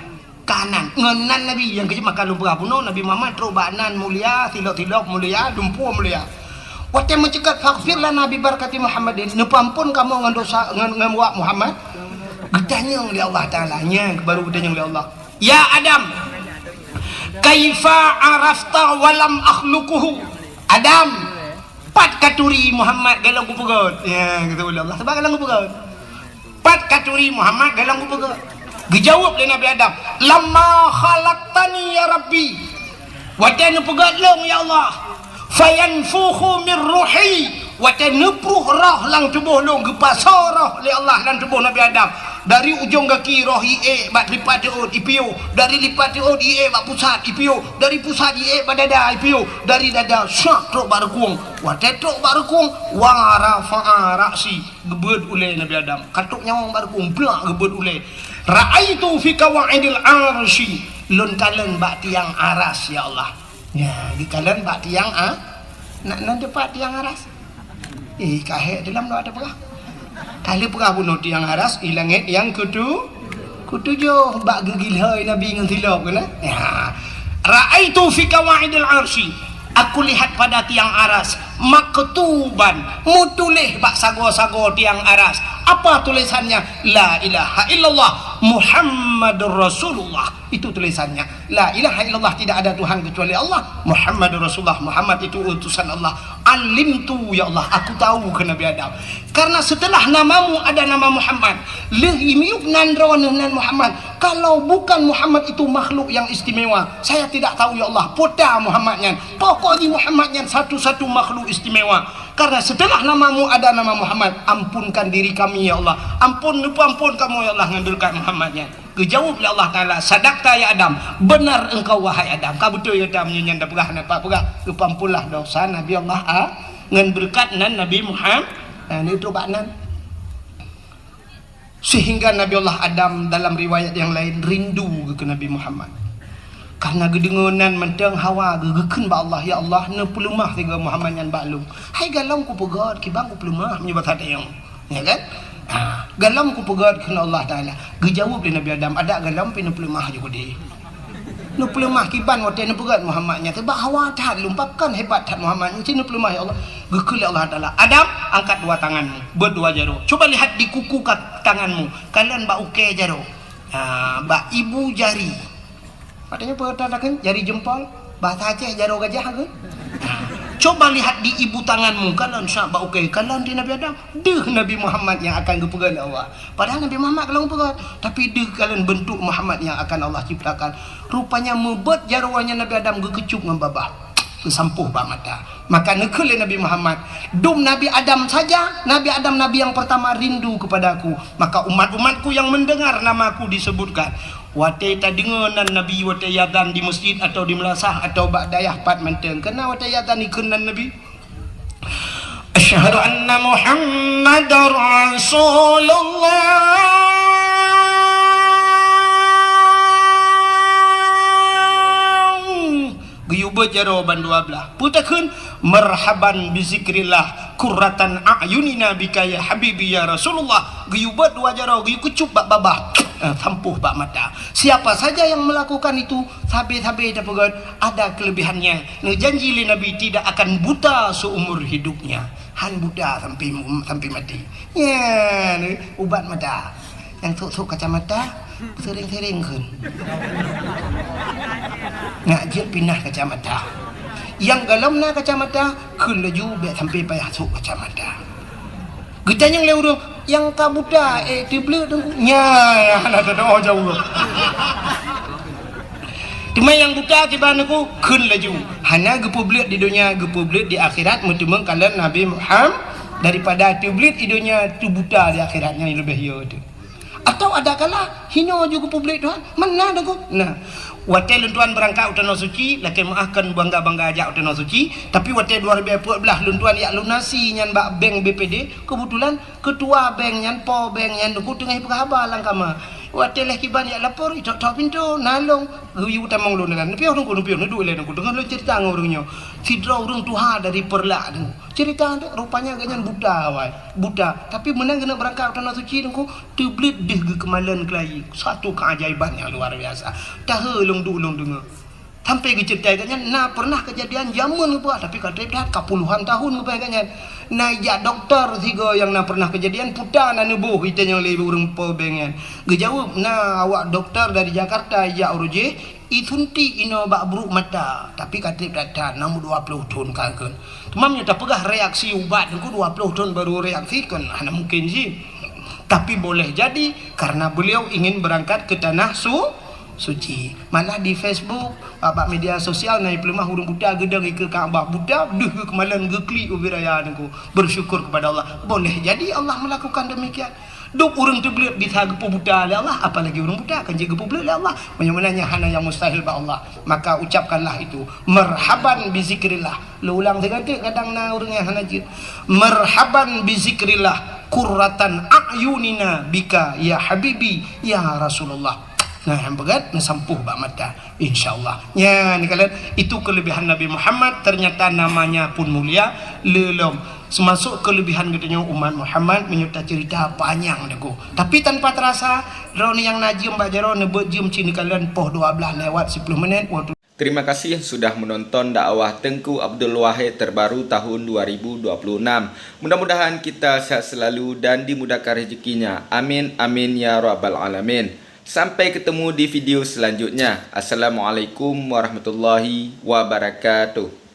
Ka nan, ngon nan Nabi nyang keujeuet maka lôn peugah bunoe, Nabi Muhammad trok bak nan mulia, silop-silop mulia, lumpur mulia. Watée meuceukat, "Faghfir lana bi barakati Muhammadin," neupeuampon kamoe ngon dosa, ngon, ngon wak Muhammad. Geutanyong lé Allah Taala, nyan baru geutanyong lé Allah, "Ya Adam, kaifa arafta wa lam akhluquhu?" Adam, pat katuri Muhammad golom kupeugét? Ya, geutanyong lé Allah, sabab golom kupeugét. Pat katuri Muhammad golom kupeugét? Geujaweueb lé Nabi Adam, "Lamma khalaqtani ya Rabbi," watée neupeugét lôn, ya Allah, "fayanfukhu mir ruhi," watée neupruh roh lam tuboh lôn, geupasoe roh lé Allah lam tuboh Nabi Adam. Dari ujong gaki roh iék bak lipat teuôt ipiôh, dari lipat teuôt iék bak pusat ipiôh, dari pusat iék bak dada ipiôh, dari dada syak trok bak reukueng. Watée trok bak reukueng, wa rafa'a ra'si, geubeuet ulée Nabi Adam. Ka trok nyawöng bak reukueng, plak, geubeuet ulée. "Ra'aitu fi qawaidil arsy," lôn kalon bak tiang aras, ya Allah. Ya, geukalon bak tiang a-, nak nan teupat tiang aras. Eh, ka hék dalam doa teupeugah. Ka lheueh peugah bunoe tiang aras, i langét nyang keutu-, keutujoh, bak geugilhôi Nabi ngon silop keunan. Ya. "Ra'aitu fi qawaidil arsy," aku lihat pada tiang aras, "maktuban," meutuléh bak sagoe-sagoe tiang aras. Apa tulisannya? "La ilaha illallah Muhammadur Rasulullah." Itu tulisannya. "La ilaha illallah, tidak ada Tuhan kecuali Allah, Muhammadur Rasulullah, Muhammad itu utusan Allah. Alimtu, ya Allah, aku tahu," kheun Nabi Adam. "Karena setelah namamu ada nama Muhammad, lheueh miyueb nan droeneuh nan Muhammad. Kalau bukan Muhammad itu makhluk yang istimewa, saya tidak tahu, ya Allah, peue ta Muhammad nyan. Pokok jih Muhammad nyan satu-satu makhluk istimewa. Karena setelah namamu ada nama Muhammad, ampunkan diri kami, ya Allah. Ampun, neupeuampon kamoe, ya Allah, ngon beureukat Muhammad nyan." Geujaweueb lé Allah Taala, "Sadaqta ya Adam, benar engkau wahai Adam." Ka beutôi gata meunyoe nyan tapeugah, na pat peugah, geupeuamponlah dosa Nabi Allah A-, ngon beureukat nan Nabi Muhammad. Nah, ni trok bak nan. Sehingga Nabi Allah Adam dalam riwayat yang lain rindu keu Nabi Muhammad. Karena geudeungoe nan mantong hawa geu-, geukheun bak Allah, "Ya Allah, neupeuleumah sigoe Muhammad nyan bak lôn. Hai galom kupeugét, kiban kupeuleumoh meunyoe basa tayong." Ya kan? Ha, galom kupeugét kheun Allah Taala. Geujaweueb lé Nabi Adam, "Adak galom pih neupeuleumah ju keudeh. Neupeuleumah kiban watée neupeugét Muhammad nyan, sabab hawa that lôn, pakon hebat that Muhammad nyan, ci neupeuleumah, ya Allah." Geukheun lé Allah Taala, "Adam, angkat dua tanganmu, beuet dua jaroe. Coba lihat di kuku ka-, tanganmu, kalon bak ukée jaroe. Ha, bak ibu jari." Maksudnya peue takheun jari jempol, bahasa Aceh jaroe gajah kheun. Nah, coba lihat di ibu tanganmu, kalon syak bak ukée, kalon di Nabi Adam. Deuh Nabi Muhammad nyang akan geupeugét lé Allah. Padahai Nabi Muhammad ka lheueh geupeugét, tapi deuh kalon beuntuk Muhammad nyang akan Allah ciptakan. Rupanya meubeuet jaroe nyan Nabi Adam geukeucup ngon babah, geusampôh bak mata. Maka neukheun lé Nabi Muhammad, "Dum Nabi Adam saja, Nabi Adam nabi yang pertama rindu kepada-Ku. Maka umat-umat-Ku yang mendengar nama-Ku disebutkan." Watée tadeungoe nan Nabi watée azan di meuseujid atawa di meulasah atawa bak dayah pat mantong. Keunan watée azan dikheun nan Nabi, "Asyhadu anna Muhammadar Rasulullah." Geuyue beuet jaroe bandua blaih. Peue takheun? "Marhaban bi zikrillah, qurratan a'yunina bika ya habibi ya Rasulullah." Geuyue beuet dua jaroe, geuyue keucup bak babah, eh, sampôh bak mata. Siapa saja yang melakukan itu, sabe-sabe tapeugét, ada kelebihannya. Neujanji lé Nabi tidak akan buta seumur hidupnya. Han buta sampai, sampai mati. Nyan, ubat mata. Nyang sôk-sôk kacamata, sering-sering kheun. Nak jeuet pinah kacamata. Nyang galom na kacamata, kheun laju bék sampai payah sôk kacamata. Geutanyong lé ureuëng, "Nyang ka buta, eh, teubleuet Teungku?" Nyan, hana teudoa jaweueb. Teuma nyang buta kiban Teungku, kheun laju. Hana geupeubleuet di donya, geupeubleuet di akhirat, meuteumé kalon Nabi Muhammad, daripada teubleuet di donya, teubuta di akhirat, nyan leubeh yo teuh. Atawa ada kala hino ju geupeubleuet Tuhan, mana Teungku? Nah, watée lôn tuan beurangkat u Tanoh Suci, lakée meuáh kon bangga-bangga jak u Tanoh Suci, tapi watée dua ribu empat belas lôn tuan jak lunasi nyan bak bank B P D, keubeutulan keutua bank nyan, po bank nyan Teungku teungoh peugah haba lam kama. Watée lheueh kiban jak lapor, itok-tok pintoe, na lôn, geuyue tamong lôn nyan. Neupiôh Teungku, neupiôh, neuduek ilée Teungku, deungon lôn ceurita ngon ureuëng nyoe. Sidroe ureuëng tuha dari Peureulak Teungku. Ceurita Teungku, rupanya gobnyan buta awai, buta. Tapi meunan geuneuk beurangkat u Tanoh Suci Teungku, teubleuet deuh geukeumalon keulayi. Satu keajaiban yang luar biasa. Tahe lôn duek lôn deungoe. Sampai geuceritai gobnyan, na pernah kejadian jameun geupeugah, tapi ka trép that, ka puluhan tahun geupeugah gobnyan. Na ijak doktor sigoe nyang na pernah kejadian, puta na neuboh, ita nyang lé ureuëng po bengén. Geujaweueb, na awak doktor dari Jakarta ijak uroe jih, isuntik inoe bak brok mata, tapi ka trép that, na meu dua ploh thon ka kheun. Teuma meunyoe tapeugah reaksi ubat, engko dua ploh thon baru reaksi, kan hana mungkin jih. Tapi boleh jadi karena beliau ingin berangkat ke tanah su-, suci. Malah di Facebook, bak media sosial, na peuleumah ureuëng buta geudong ikeue Ka'bah, buta deuh geukeumalen geuklik ubit raya nengku. Bersyukur kepada Allah. Boleh jadi Allah melakukan demikian. Dok ureuëng teubleuet bisa geupeubuta lé Allah, apalagi ureuëng buta kan jeuet geupeubleuet lé Allah. Meunyoe meunan nyan hana nyang mustahil bak Allah, maka ucapkanlah itu, marhaban bizikrillah. Lôn ulang sigoe teuk, kadang na ureuëng nyang hana jeuet. Marhaban bizikrillah, qurratan a'yunina bika ya habibi ya Rasulullah. Nah, nyang beugét neusampôh bak mata, insyaallah. Nyan, kalian, itu kelebihan Nabi Muhammad, ternyata namanya pun mulia, lé lom. Seumasok kelebihan geutanyoe umat Muhammad, meunyoe taceurita panyang teungku. Tapi tanpa terasa, droeneuh nyang na jeuem bak jaroe, neubeuet jeuem cit neukalon poh dua blaih lewat siploh menit, waktu Terima kasih sudah menonton dakwah Teungku Abdul Wahid terbaru tahun dua ribu dua puluh enam. Mudah-mudahan kita sehat selalu dan dimudahkan rezekinya. Amin, amin, ya rabbal alamin. Sampai ketemu di video selanjutnya. Assalamualaikum warahmatullahi wabarakatuh.